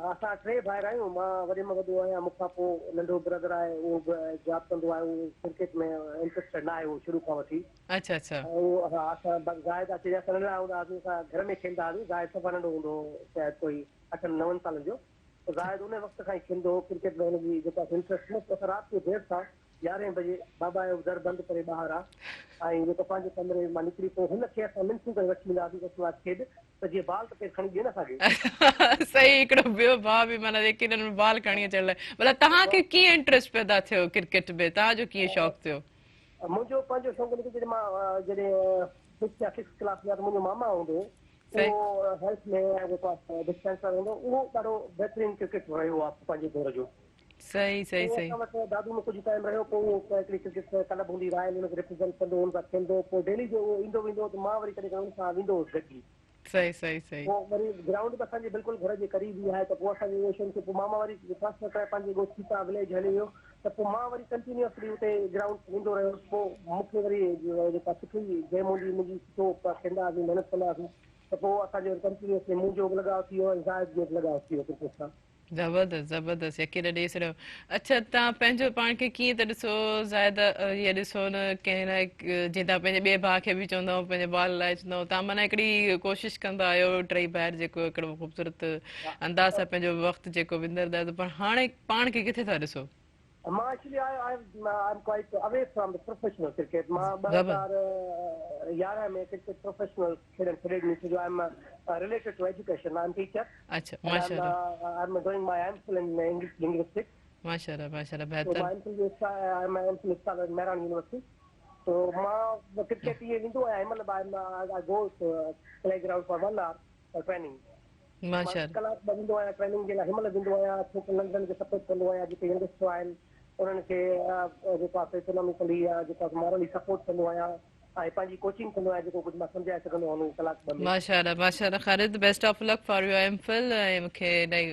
اسان ٽي ڀائر آهيون مان وڏي ۾ وڏو آهيان مون کان پوء ننڍو برادر آهي اهو به جاب ڪندو آهي اهو ڪرڪيٽ ۾ انٽريسٽيڊ نه آهي اهو شروع کان وٺي اڇا اڇا. اهو ها اسان باقي زاهد آهي جڏهن اسان ننڍڙا هوندا هئاسين اسان گهر ۾ کيڏندا هئاسين زاهد صفا ننڍو هوندو هو شايد ڪوئي اٺن نون سالن جو. ته زاهد ان وقت کان ئي کيڏندو هو ڪرڪيٽ ۾ هن جي جيڪا انٽرسٽ هئي اسان رات جو دير سان يارهين بجي بابا جو در بند ڪري ٻاهر آ ۽ جيڪو پنهنجي ڪمري مان نڪري پوء هن کي اسان منٿون ڪري وٺي ايندا هئاسين ته اسان سان کيڏ ته جيئن بال ته ڪير کڻي ڏئي نه اسان کي. صحيح هڪڙو ٻيو ڀاء به معنيٰ يقينن بال کڻي اچڻ لاء ڀلا توهان کي ڪيئن انٽرسٽ پيدا ٿيو ڪرڪيٽ ۾ توهان جو ڪيئن شوق ٿيو؟ منهنجو پنهنجو شوق نڪتو جڏهن مان جڏهن ففٿ يا سڪسٿ ڪلاس ۾ هيس ته منهنجو ماما هوندو هو اهو هيلٿ ۾ جيڪو آهي ڊسپينسر هوندو هو اهو ڏاڍو بهترين ڪرڪيٽ رهيو آهي پنهنجي دور جو. صحيح صحيح پوء صحيح. اسان وٽ دادو ۾ ڪجهه ٽائيم رهيو پوء اهو هڪڙي ڪرڪيٽ ڪلب هوندي رائل ان کي ريپريزنٽ ڪندو هو ان سان کيڏندو هو پوء ڊيلي جو اهو ايندو ويندو هو ته مان وري ڪڏهن ڪڏهن ان سان ويندو هوس گڏجي. صحيح صحيح صحيح. پوء وري گرائونڊ به اسان جي بلڪل گهر جي قريب ئي آهي ته پوء اسان کي اهو شوق ٿيو پوء ماما وري ٽرانسفر ڪرائي پنهنجي ڳوٺ سيتا وليج هليو ويو ته پوء مان وري ڪنٽينيوسلي اتي گرائونڊ تي ويندو رهيس پوء مون کي وري جيڪا سٺي گيم هوندي هئي منهنجي سٺو کيڏندا هئاسين محنت ڪندا هئاسين ته پوء اسان جو ڪنٽينيوسلي منهنجو به لڳاء ٿي ويو ۽ زاهد جو به لڳاء ٿي ويو ڪرڪيٽ سان. زبردست زبردست يقينن ڏئي ڇڏيو اڇا توهان پنهنجو پاڻ کي ڪيئن ٿا ڏسو زاهد هي ڏسو نه ڪنهن لاء جيئن توهان پنهنجي ٻئي ڀاء کي به چوندا آهيو پنهنجي بال لاء چوندا آهيو توهان معنيٰ هڪڙي ڪوشش ڪندا آهيو ٽئي ڀائر جيڪو هڪڙو خوبصورت انداز سان پنهنجو وقت جيڪو وندرندا آهيو پر هاڻي پاڻ کي ڪٿي ٿا ڏسو؟ مان actually I I am quite away from the professional cricket مان 2011 ۾ ڪرڪيٽ پروفيشنل کيڏڻ ڇڏي ڏني ڇو جو I am related to education I am teacher اڇا ماشاءالله I am doing my M Phil in English linguistics ماشاءالله ماشاءالله بهتر مان ايم فل جو I am M Phil scholar in Mehran university تو مان ڪرڪيٽ ائين ويندو آهيان هن مهل به I go play ground for 1 hour for training مان ڪلاڪ ٻه ويندو آهيان ٽريننگ جي لاء هن مهل ويندو آهيان ڇوڪرن ننڍڙن کي سپورٽ ڪندو آهيان جيڪي ينگسٽر آهن انهن کي جيڪو آهي اڪناميڪلي يا جيڪو آهي مورلي سپورٽ ڪندو آهيان ۽ پنهنجي ڪوچنگ ڪندو آهيان جيڪو ڪجهه مان سمجهائي سگهندو آهيان انهن کي ڪلاڪ ٻه ۾. ماشاءالله ماشاءالله Khalid best of luck for your M Phil ۽ مون کي الاهي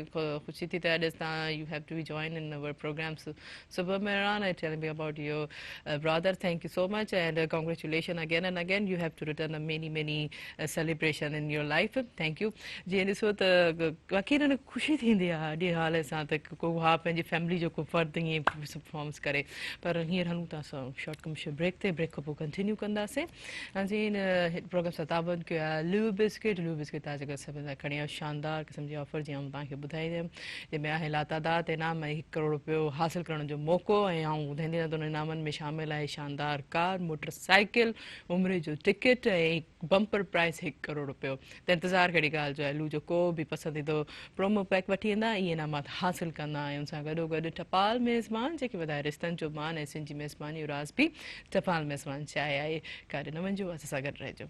خوشي ٿي ته اڄ توهان you have to be join in our programme صبح Mehran ۽ telling me about your brother thank you so much and congratulation again and again you have to return many many celebration in your life thank you جيئن ڏسو ته يقينن خوشي ٿيندي آهي اڄ حوالي سان ته ڪو ها پنهنجي فيملي جو ڪو فرد ائين پرفارمنس ڪري پر هينئر هلون ٿا اسان شارٽ ڪمرشل بريڪ تي بريڪ کان پوء ڪنٽينيو ڪنداسين ناظرين هن پروگرام سان تعاون ڪيو آهي ليو بسڪيٽ ليو بسڪيٽ تازه گهر سڀني لاء کڻي آيو شاندار قسم جي آفر جيئن آئون توهان کي ٻڌائيندم جنهن ۾ آهي لاتعداد انعام ۽ هڪ ڪروڙ روپيو حاصل ڪرڻ جو موقعو ۽ آئون ٻڌائيندي رهان ته انهن انعامن ۾ شامل آهي شاندار ڪار موٽر سائيڪل عمري جو ٽڪيٽ ۽ بمپر پرائز هڪ ڪروڙ روپيو ته انتظار ڪهڙي ڳالهه جو آهي لو جو ڪو به پسنديدو پرومو پيڪ وٺي ايندا ۽ انعامات حاصل ڪندا ۽ ان سان گڏو گڏ ٽپال ميزبان جيڪي وڌائي رشتن جو مان ۽ سنڌ جي ميزباني جو راز به ٽپال ميزبان چاهي آهي ڪاڏي نه وڃجو اسان سان گڏ رهجو.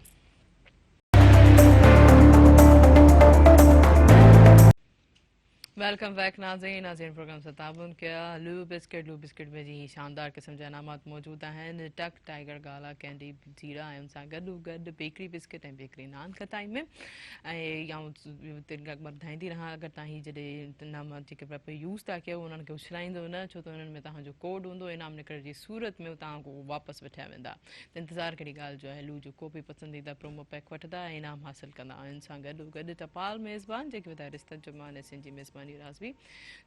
Welcome back ناظرين ناظرين پروگرام سان تعاون ڪيا لو بسڪيٽ لو بسڪيٽ ۾ جي شاندار قسم جا انعامات موجود آهن ٽڪ ٽائيگر گالا ڪينڊي زيرا ۽ ان سان گڏ گڏ بيڪري بسڪيٽ ۽ بيڪري نان کتائي ۾ ۽ آئون ٻڌائيندي رهان اگر تان هي جڏهن انعامات جيڪي پيا يوز ٿا ڪيو انهن کي اڇلائيندو نه ڇو ته انهن ۾ توهان جو ڪوڊ هوندو انعام نڪرڻ جي صورت ۾ توهان کان واپس وٺيا ويندا ته انتظار ڪهڙي ڳالهه جو آهي لو جو ڪو به پسنديده پرومو پيڪ وٺندا ۽ انعام حاصل ڪندا ۽ ان سان گڏ گڏ ٽپال ميزبان جيڪي وڌائي رشتن جو مان ۽ سنڌ جي ميزباني راز به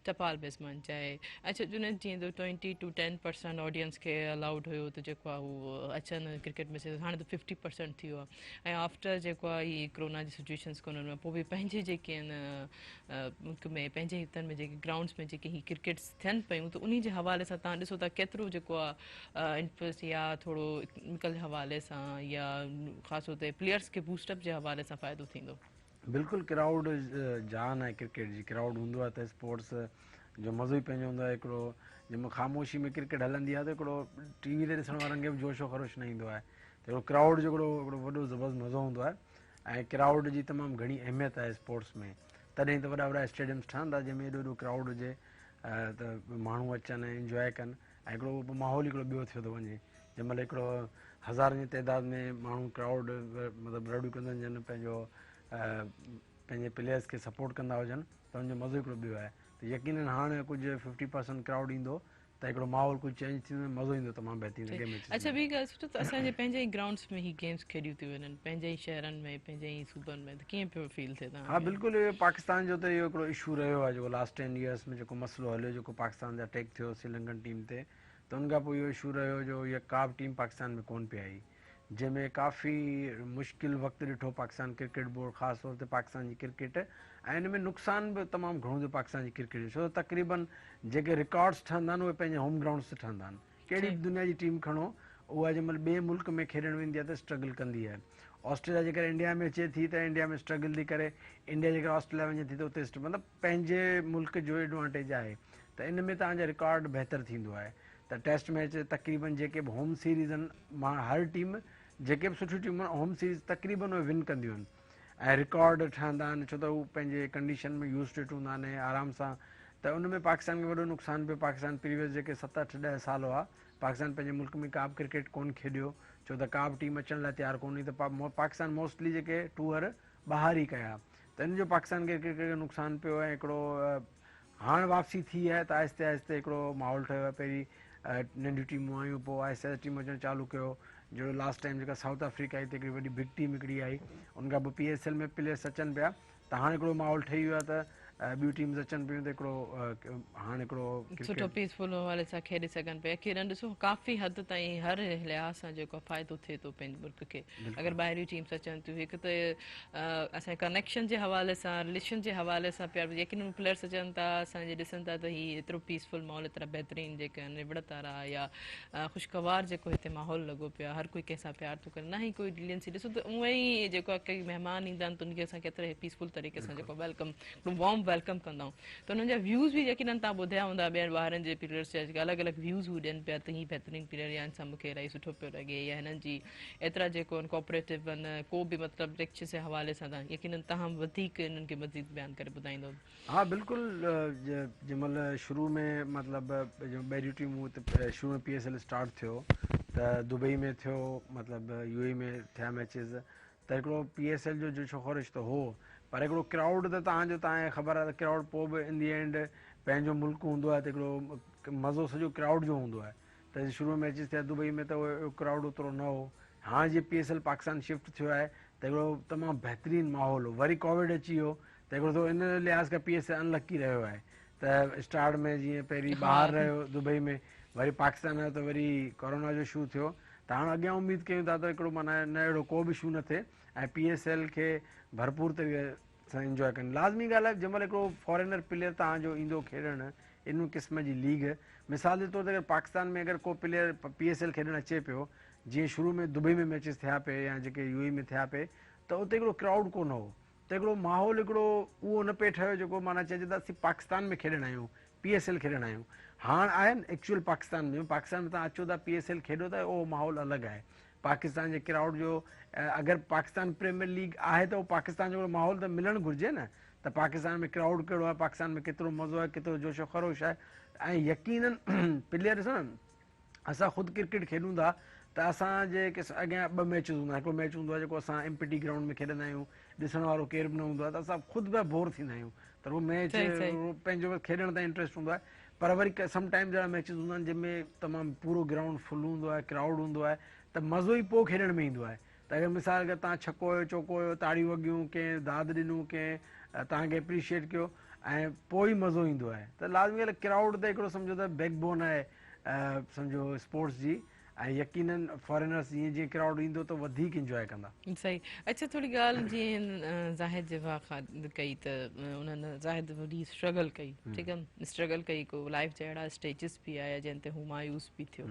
ٽپال ميزبان چاهي اڇا جنيد جيئن ته twenty two ten percent audience کي الائوڊ هيو ته جيڪو آهي هو اچن ڪرڪيٽ ۾ هاڻي ته ففٽي پرسنٽ ٿي ويو آهي ۽ آفٽر جيڪو آهي هي ڪرونا جي سچويشنس کان انهن پوء به پنهنجي جيڪي آهن ملڪ ۾ پنهنجي هتن ۾ جيڪي گرائونڊس ۾ جيڪي هي ڪرڪيٽس ٿين پيون ته انهي جي حوالي سان تان ڏسو ٿا ڪيترو جيڪو آهي انٽرسٽ يا ٿورو اڪناميڪل جي حوالي سان يا خاص طور تي پليئرس کي بوسٽ اپ جي حوالي سان فائدو ٿيندو. بلڪل ڪرائوڊ جان آهي ڪرڪيٽ جي ڪرائوڊ هوندو آهي ته اسپورٽس جو مزو ئي پنهنجو هوندو آهي هڪڙو جنهن ۾ خاموشي ۾ ڪرڪيٽ هلندي آهي ته هڪڙو ٽي وي تي ڏسڻ وارن کي به جوش و خروش نه ايندو آهي ته هڪڙو ڪرائوڊ جو هڪڙو هڪڙو وڏو زبردست مزو هوندو آهي ۽ ڪرائوڊ جي تمام گهڻي اهميت آهي اسپورٽس ۾ تڏهن ته وڏا وڏا اسٽيڊيمس ٺهن ٿا جنهن ۾ ايڏو ايڏو ڪرائوڊ هجي ته ماڻهو اچن ۽ انجواء ڪن ۽ هڪڙو ماحول ئي هڪڙو ٻيو ٿيو ٿو وڃي جنهن مهل هڪڙو هزارن جي تعداد ۾ ماڻهو ڪرائوڊ مطلب رڙيون ڪندا هجن پنهنجو پنهنجي پليئرس کي سپورٽ ڪندا هجن ته ان جو مزو هڪڙو ٻيو آهي ته يقينن هاڻ ڪجهه ففٽي پرسنٽ ڪرائوڊ ايندو ته هڪڙو ماحول ڪجهه چينج ٿيندو مزو ايندو تمام بهترين اڳي ميچز اڇا ٻي ڳالهه سٺو ته اسان جي پنهنجي ئي گرائونڊس ۾ هي گيمز کيڏيون ٿيون وڃن پنهنجي ئي شهرن ۾ پنهنجي ئي صوبن ۾ ته ڪيئن پيو فيل ٿئي توهان ها بلڪل اهو پاڪستان جو ته اهو هڪڙو اشو رهيو آهي جيڪو لاسٽ ٽين ايئرس ۾ جيڪو مسئلو هليو جيڪو پاڪستان تي اٽيڪ ٿيو سريلنڪن ٽيم تي ته ان کان پوء اهو اشو رهيو جو هيء ڪا به ٽيم پاڪستان ۾ ڪون پئي آئي جنهن ۾ ڪافي مشڪل وقت ڏٺو پاڪستان ڪرڪيٽ بورڊ خاص طور تي پاڪستان جي ڪرڪيٽ ۽ ان ۾ نقصان به تمام گهڻو ٿيو پاڪستان جي ڪرڪيٽ جو ڇو ته تقريبن جيڪي رڪارڊس ٺهندا آهن اهي پنهنجي هوم گرائونڊس تي ٺهندا آهن ڪهڙي به دنيا جي ٽيم کڻو اها جنهن مهل ٻئي ملڪ ۾ کيڏڻ ويندي آهي ته اسٽرگل ڪندي آهي آسٽريليا جيڪر انڊيا ۾ اچي ٿي ته انڊيا ۾ اسٽرگل ٿي ڪري انڊيا جيڪر آسٽريليا وڃي ٿي ته اتي مطلب پنهنجي ملڪ جو ايڊوانٽيج آهي ته ان ۾ توهان جو رڪارڊ بهتر ٿيندو آهي ته ٽيسٽ ميچ تقريبن جيڪي به هوم سيريز آهن مان هر ٽيم جيڪي به سٺيون ٽيمون آهن هوم سيريز تقريبن اهي ون ڪنديون آهن ۽ رڪارڊ ٺهندا آهن ڇو ته هو پنهنجي ڪنڊيشن ۾ يوز ٽو هوندا آهن ۽ آرام سان ته ان ۾ پاڪستان کي وڏو نقصان پيو پاڪستان پريويس جيڪي 7 8 10 سال هئا پاڪستان پنهنجي ملڪ ۾ ڪا به ڪرڪيٽ ڪون کيڏيو ڇو ته ڪا به ٽيم اچڻ لاء تيار ڪون هئي ته پاڪستان موسٽلي جيڪي ٽوئر ٻاهر ئي ڪيا ته ان جو پاڪستان کي ڪرڪيٽ کي نقصان پيو ۽ هڪڙو هاڻ واپسي ٿي آهي ته آهستي آهستي هڪڙو ماحول ٺهيو آهي پهرين ننڍيون ٽيمون آيون پوء آهستي آهستي ٽيم اچڻ چالو ڪيو جهڙو لاسٽ ٽائيم جيڪا سائوٿ آفريڪا آئي ته هڪڙي وڏي بگ ٽيم هڪڙي آئي ان کان پوء پي ايس ايل ۾ پليئرس اچن پيا ته هاڻ هڪڙو ماحول ٺهي ويو آهي ته ٻيون ٽيمز اچن پيون ته هڪڙو هاڻ هڪڙو سٺو پيسفل حوالي سان کيڏي سگهن پيا يقينن ڏسو ڪافي حد تائين هر لحاظ سان جيڪو فائدو ٿئي ٿو پنهنجي ملڪ کي اگر ٻاهريون ٽيمز اچن ٿيون هڪ ته اسان جي ڪنيڪشن جي حوالي سان رليشن جي حوالي سان پيار يقينن پليئرس اچن ٿا اسان جي ڏسن ٿا ته هي ايترو پيسفل ماحول ايترا بهترين جيڪي آهن نوڙت وارا يا خوشگوار جيڪو هتي ماحول لڳو پيو آهي هر ڪوئي ڪنهن سان پيار ٿو ڪري نه ئي ڪوئي لينسي ڏسو ته اونئن ئي جيڪو آهي ڪئي مهمان ايندا آهن ته ان کي اسان ڪيتري پيسفل طريقي سان جيڪو welcome warm welcome ڪندا آهيون ته انهن جا ويوز به يقينن توهان ٻڌيا هوندا ٻين ٻاهرن جي پليئرس جا جيڪا الڳ الڳ ويوز هو ڏين پيا ته هي بهترين پليئر يا ان سان مون کي الاهي سٺو پيو لڳي يا هنن جي ايترا جيڪو آهن ڪوآپريٽو آهن ڪو به مطلب ٽيڪس جي حوالي سان تان يقينن تهان وڌيڪ انهن کي مزيد بيان ڪري ٻڌائيندو. ها بلڪل جنهن مهل شروع ۾ مطلب ٻاهريون ٽيمون اتي شروع ۾ پي ايس ايل اسٽارٽ ٿيو ته دبئي ۾ ٿيو مطلب يو اي ۾ ٿيا ميچز ته هڪڙو پي ايس ايل جو جوش و خروش ته هو پر هڪڙو ڪرائوڊ ته تهان جو تهان کي خبر آهي ته ڪرائوڊ پوء به ان the and پنهنجو ملڪ هوندو آهي ته هڪڙو مزو سڄو ڪرائوڊ جو هوندو آهي ته شروع ۾ ميچز ٿيا دبئي ۾ ته اهو ڪرائوڊ اوترو نه هو هاڻ جيئن P S L Pakistan shift ٿيو آهي ته هڪڙو تمام بهترين ماحول هو وري ڪووڊ اچي ويو ته هڪڙو ٿورو ان لحاظ کان پي ايس ايل ان لڪي رهيو آهي ته اسٽارٽ ۾ جيئن پهرين ٻاهر رهيو دبئي ۾ وري پاڪستان آيو ته وري ڪورونا جو شو ٿيو ته هاڻ اڳيان اميد ڪيون ٿا ته هڪڙو معنيٰ نه اهڙو ڪو به شو نه ٿئي ۽ پي ايس ايل کي ڀرپور طريقي سان انجواء ڪن لازمي ڳالهه آهي جنهن مهل هڪڙو فارينر پليئر توهان جو ايندو کيڏڻ ان قسم جي ليگ مثال جي طور تي اگر پاڪستان ۾ اگر ڪو پليئر پي ايس ايل کيڏڻ اچي پيو جيئن شروع ۾ دبئي ۾ ميچز ٿيا پئي يا جيڪي يو اي ۾ ٿيا پئي ته اتي هڪڙو ڪرائوڊ ڪونه هو ته هڪڙو ماحول هڪڙو اهو نه پئي ٺهيو جيڪو معنيٰ چئجي ته اسين پاڪستان ۾ کيڏڻ آيا آهيون پي ايس ايل کيڏڻ آيا آهيون هاڻ آهي نه ايڪچوئل پاڪستان ۾ پاڪستان ۾ توهان اچو ٿا پي ايس ايل کيڏو ٿا اهو ماحول الڳ آهي پاڪستان جي ڪرائوڊ جو اگر پاڪستان پريميئر ليگ آهي ته اهو پاڪستان جو ماحول ته ملڻ گهرجي نه ته پاڪستان ۾ ڪرائوڊ ڪهڙو آهي پاڪستان ۾ ڪيترو مزو آهي ڪيترو جوش و خروش آهي ۽ يقينن پليئر ڏسو نه اسان خود ڪرڪيٽ کيڏون ٿا ته اسان جي اڳيان ٻه ميچز هوندا آهن هڪڙو ميچ هوندو آهي جيڪو اسان ايم پي ٽي گرائونڊ ۾ کيڏندا آهيون ڏسڻ وارو ڪير به نه هوندو آهي ته اسان خود به بور ٿيندا آهيون ته اهو ميچ پنهنجو بس کيڏڻ تائين انٽريسٽ هوندو آهي پر وري سم ٽائمز اهڙا ميچز هوندا آهن جن ۾ تمام پورو گرائونڊ فل هوندو آهي ڪرائوڊ هوندو آهي ته مزو ئي پوء کيڏڻ ۾ ايندو آهي ته اگر مثال اگر توهان ڇڪو هيو چوڪو هيو تاڙيون وڳيون ڪنهن داد ڏنو ڪنهن توهان کي اپريشيئيٽ ڪيو ۽ پوء ئي مزو ايندو آهي ته لازمي ڳالهه ڪرائوڊ ته هڪڙو سمجهو ته بيڪ بون آهي سمجهو اسپورٽس جي ۽ يقينن فارينرس جيئن جيئن ڪرائوڊ ايندو ته وڌيڪ انجواء ڪندا. صحيح اڇا ٿوري ڳالهه جيئن زاهد جي ڀاء کان ڪئي ته انهن زاهد وڏي اسٽرگل ڪئي ٺيڪ آهي اسٽرگل ڪئي ڪو لائف جا اهڙا اسٽيجز به آيا جنهن تي هو مايوس به ٿيو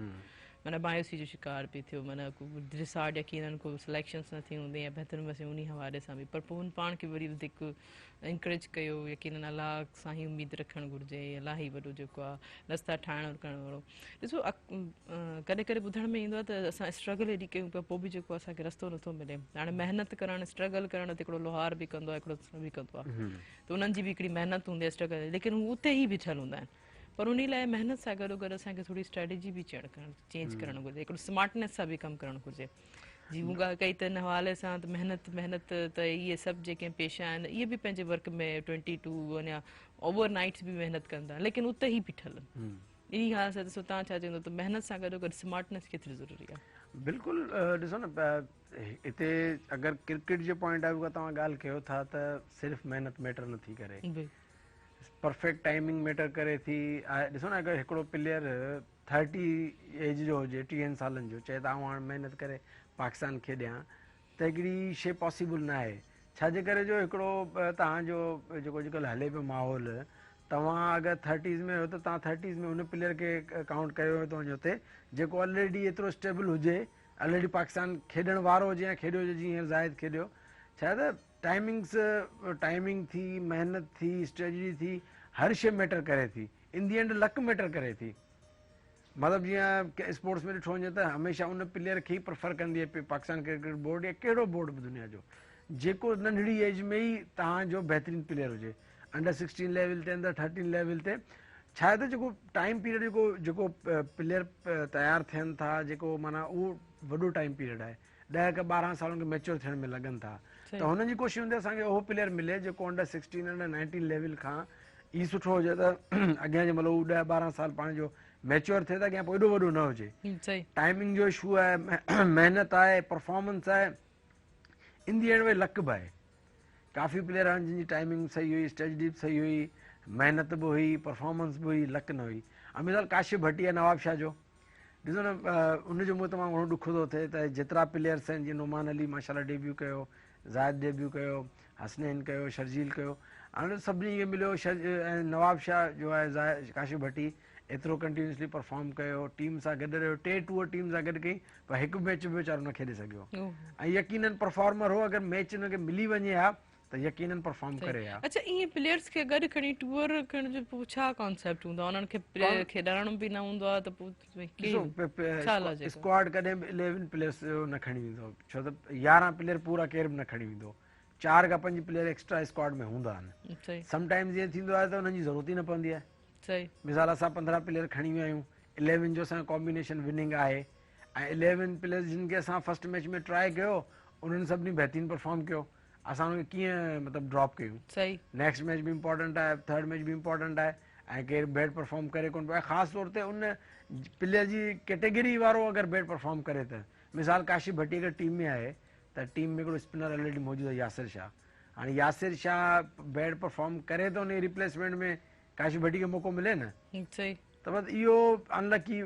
معنيٰ مايوسي جو شڪار به ٿيو معنيٰ ڪو ڊسارڊ يقينن ڪو سليڪشنس نه ٿي هوندي يا بهتر بس انهي حوالي سان به پر پوء هن پاڻ کي وري وڌيڪ انڪريج ڪيو يقينن الله سان ئي اميد رکڻ گهرجي الله ئي وڏو جيڪو آهي رستا ٺاهڻ ڪرڻ وارو ڏسو ڪڏهن ڪڏهن ٻڌڻ ۾ ايندو آهي ته اسان اسٽرگل ايڏي ڪيون پيا پوء به جيڪو اسان کي رستو نٿو ملي هاڻي محنت ڪرڻ اسٽرگل ڪرڻ ته هڪڙو لوهار به ڪندو آهي هڪڙو به ڪندو آهي ته انهن جي به هڪڙي محنت هوندي آهي اسٽرگل ليڪن هو اتي ئي بيٺل هوندا آهن پر انهي لاء محنت سان گڏو گڏ اسان کي ٿوري اسٽريٽجي به چينج ڪرڻ گهرجي هڪڙو سمارٽنيس سان به ڪم ڪرڻ گهرجي جي مون ڳالهه ڪئي ته ان حوالي سان ته محنت محنت ته اهي سڀ جيڪي پيشا آهن اهي به پنهنجي ورڪ ۾ 22 يا اوور نائٽس به محنت ڪن ٿا ليڪن اتي ئي بيٺل آهن انهي حوالي سان ڏسو توهان ڇا چوندو ته محنت سان گڏو گڏ سمارٽنيس ڪيتري ضروري آهي. بلڪل ڏسو نه هتي اگر ڪرڪيٽ جي پوائنٽ آف ويو کان توهان ڳالهه ڪيو ٿا ته صرف محنت ميٽر نٿي ڪري پرفيڪٽ ٽائمنگ ميٽر ڪري ٿي. ڏسو نه اگر هڪڙو پليئر ٿرٽي ايج جو هجي ٽيهن سالن جو چئي ته آئون هاڻ محنت ڪري پاڪستان کيڏيان ته هڪڙي شي پاسيبل نه آهي ڇا جي ڪري جو هڪڙو توهان جو جيڪو اڄڪلهه هلي پيو ماحول توهان اگر ٿرٽيز ۾ آهيو ته توهان ٿرٽيز ۾ ان پليئر کي ڪائونٽ ڪيو ٿو وڃي اتي جيڪو الريڊي ايترو اسٽيبل هجي الريڊي پاڪستان کيڏڻ وارو هجي يا کيڏيو هجي جيئن هينئر زاهد کيڏيو ڇا ته ٽائمنگس ٽائمنگ ٿي محنت ٿي اسٽريٽجي ٿي هر شي ميٽر ڪري ٿي ان the and luck metre ڪري ٿي مطلب جيئن اسپورٽس ۾ ڏٺو وڃي ته هميشه ان پليئر کي ئي پريفر ڪندي آهي پاڪستان ڪرڪيٽ بورڊ يا ڪهڙو بورڊ به دنيا جو جيڪو ننڍڙي ايج ۾ ئي توهان جو بهترين پليئر هجي انڊر 16 ليول تي انڊر 13 ليول تي ڇا آهي ته جيڪو ٽائيم پيريڊ جيڪو جيڪو پليئر تيار ٿين ٿا جيڪو معنيٰ اهو وڏو ٽائيم پيريڊ آهي ڏهه کان ٻارهن سال ان کي ميچور ٿيڻ ۾ لڳن ٿا ته هنن جي ڪوشش هوندي اسان کي اهو پليئر ملي جيڪو انڊر 16 انڊر 19 ليول کان ئي سٺو هجي ته اڳيان جنهن مهل هو ڏهه ٻارهن سال پنهنجو ميچور ٿئي ته اڳيان پوء ايڏو وڏو نه هجي ٽائمنگ جو اشو آهي محنت آهي پرفارمنس آهي ان the and وري لڪ به آهي ڪافي پليئر آهن جن جي ٽائمنگ صحيح هئي اسٽريٽجي به صحيح هئي محنت به هئي پرفارمنس به هئي لڪ نه هئي مثال ڪاشف ڀٽي آهي نواب شاهه جو ڏسو نه ان جو مون تمام گهڻو ڏک ٿو ٿئي ته جيترا پليئرس آهن جيئن نعمان علي ماشاء الله ڊيبيو ڪيو زاهد ڊيبيو ڪيو حسنين ڪيو شرجيل ڪيو هاڻي سڀني کي مليو ۽ نواب شاهه جو آهي زاهد ڪاشف ڀٽي ايترو ڪنٽينيوسلي پرفارم ڪيو ٽيم سان گڏ رهيو ٽي ٽوئر ٽيم سان گڏ ڪئي پر هڪ ميچ به ويچارو نه کيڏي سگهيو ۽ يقينن پرفارمر هو اگر ميچ ان کي ملي وڃي ها ته يقينن پرفارم ڪري ها. اڇا ائين پليئرز کي گڏ کڻي ٽوئر ڪرڻ جو پوء ڇا ڪانسيپٽ هوندو آهي انهن کي کيڏائڻو به نه هوندو آهي ته پوء ڏسو اسڪواڊ ڪڏهن به اليون پليئرز جو نه کڻي ويندو ڇو ته يارهن پليئر پورا ڪير به نه کڻي ويندو چار کان پنج پليئر ايڪسٽرا اسڪواڊ ۾ هوندا آهن سم ٽائمز ائين ٿيندو آهي ته انهن جي ضرورت ئي نه پوندي آهي مثال اسان پندرهن پليئر کڻي ويا آهيون اليون جو اسان جو ڪامبينيشن وننگ آهي ۽ اليون پليئرز جن کي اسان فرسٽ ميچ ۾ ٽرائي ڪيو انهن سڀني بهترين پرفارم ڪيو اسان ان کي ڪيئن مطلب ڊراپ ڪيون صحيح نيڪسٽ ميچ به امپورٽنٽ آهي ٿرڊ ميچ به امپورٽنٽ آهي ۽ ڪير بيڊ پرفارم ڪري ڪون پيو ۽ خاص طور تي ان پليئر جي ڪيٽيگري وارو اگر بيڊ پرفارم ڪري ته مثال ڪاشف ڀٽي اگر ٽيم ۾ آهي ته ٽيم ۾ هڪڙو اسپنر آلريڊي موجود آهي ياسر شاهه هاڻي ياسر شاهه بيڊ پرفارم ڪري ته ان جي ريپليسمينٽ ۾ ڪاشف ڀٽي کي موقعو ملي نه صحيح ته بس اهو ان لڪي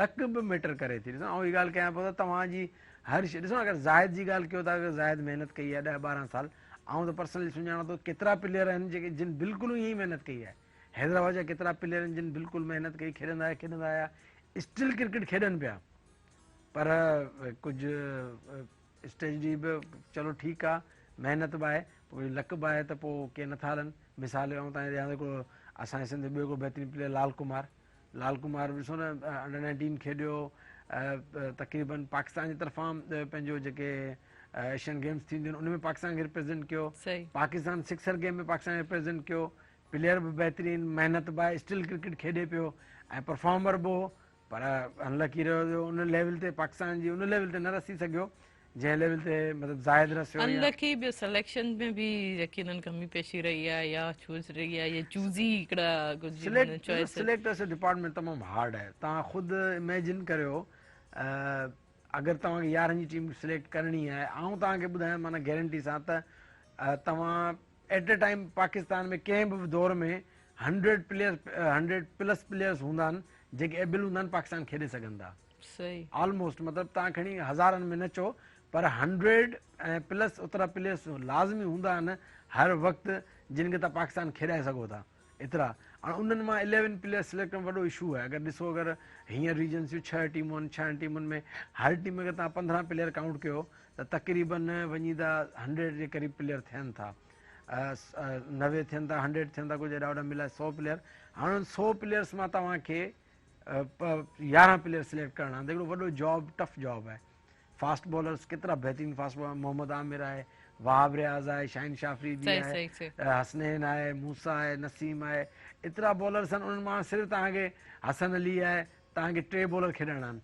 لڪ به ميٽر ڪري ٿي ڏسو آئون هي ڳالهه ڪيان پيو ته توهان جي هر شي ڏسو اگر زاهد جي ڳالهه ڪيو ٿا اگر زاهد محنت ڪئي آهي ڏهه ٻارهن سال آئون ته پرسنلي سڃاڻان ٿو ڪيترا پليئر آهن جيڪي جن بلڪل ائين ئي محنت ڪئي آهي حيدرآباد جا ڪيترا پليئر آهن جن بلڪل محنت ڪئي کيڏندا آيا کيڏندا آيا اسٽل ڪرڪيٽ کيڏن پيا پر ڪجهه اسٽريٽجي به چلو ٺيڪ آ محنت به آهي پوء لڪ به آهي ته پوء ڪي نٿا هلن مثال آئون توهان کي ڏيان ٿو هڪڙو اسان جي سنڌ جو ٻيو هڪڙو بهترين پليئر لال ڪمار لال ڪمار به ڏسو نه انڊر نائنٽين کيڏيو تقريبن پاڪستان جي طرفان پنهنجو جيڪي ايشين گيمز ٿينديون آهن ان ۾ پاڪستان کي ريپريزنٽ ڪيو پاڪستان سڪسر گيم ۾ پاڪستان کي ريپريزنٽ ڪيو پليئر به بهترين محنت به آهي اسٽل ڪرڪيٽ کيڏي پيو ۽ پرفارمر به هو پر ان لڪي رهيو جو ان ليول تي پاڪستان جي ان ليول تي نه رسي سگهيو جنهن ليول تي مطلب زاهد رسيو ان لڪي به سليڪشن ۾ به يقينن ڪمي پيشي رهي آهي يا چوز رهي آهي يا چوزي هڪڙا ڪجهه چوائس سليڪٽرس جو ڊپارٽمينٽ تمام هارڊ آهي توهان خود اميجن ڪريو اگر توهان کي يارهن جي ٽيم سليڪٽ ڪرڻي آهي آئون توهان کي ٻڌايان معنيٰ گيرنٽي سان ته توهان ايٽ اي ٽائيم پاڪستان ۾ ڪنهن به دور ۾ hundred players hundred plus players هوندا آهن جيڪي ايبل هوندا آهن پاڪستان کيڏي سگهن ٿا صحيح آلموسٽ مطلب توهان کڻي هزارن ۾ نه چئو پر هنڊريڊ ۽ پلس اوترا پليئرز لازمي هوندا آهن هر وقت جن کي توهان پاڪستان کيڏائي سگهو ٿا ايترا هاڻ انهن مان اليون پليئر سليڪٽ ڪرڻ وڏو اشو آهي اگر ڏسو اگر هينئر ريجنس جون ڇهه ٽيمون آهن ڇهن ٽيمن ۾ هر ٽيم اگر توهان پندرهن پليئر ڪائونٽ ڪيو ته تقريبن وڃي ته هنڊريڊ جي قريب پليئر ٿين ٿا 90 ٿين ٿا هنڊريڊ ٿين ٿا ڪجهه ايڏا اوڏا ملائي سو پليئر هاڻي ان سو پليئرس مان توهان کي يارهن پليئر سليڪٽ ڪرڻا آهن هڪڙو وڏو جاب ٽف جاب آهي فاسٽ بالرس ڪيترا بهترين فاسٽ بالر محمد عامر آهي وهاب رياض آهي شاهين شاهه آفريدي آهي حسنين آهي موسيٰ آهي نسيم آهي ايترا بالرس آهن انهن مان صرف توهان کي حسن علي آهي توهان کي ٽي بالر کيڏائڻا آهن.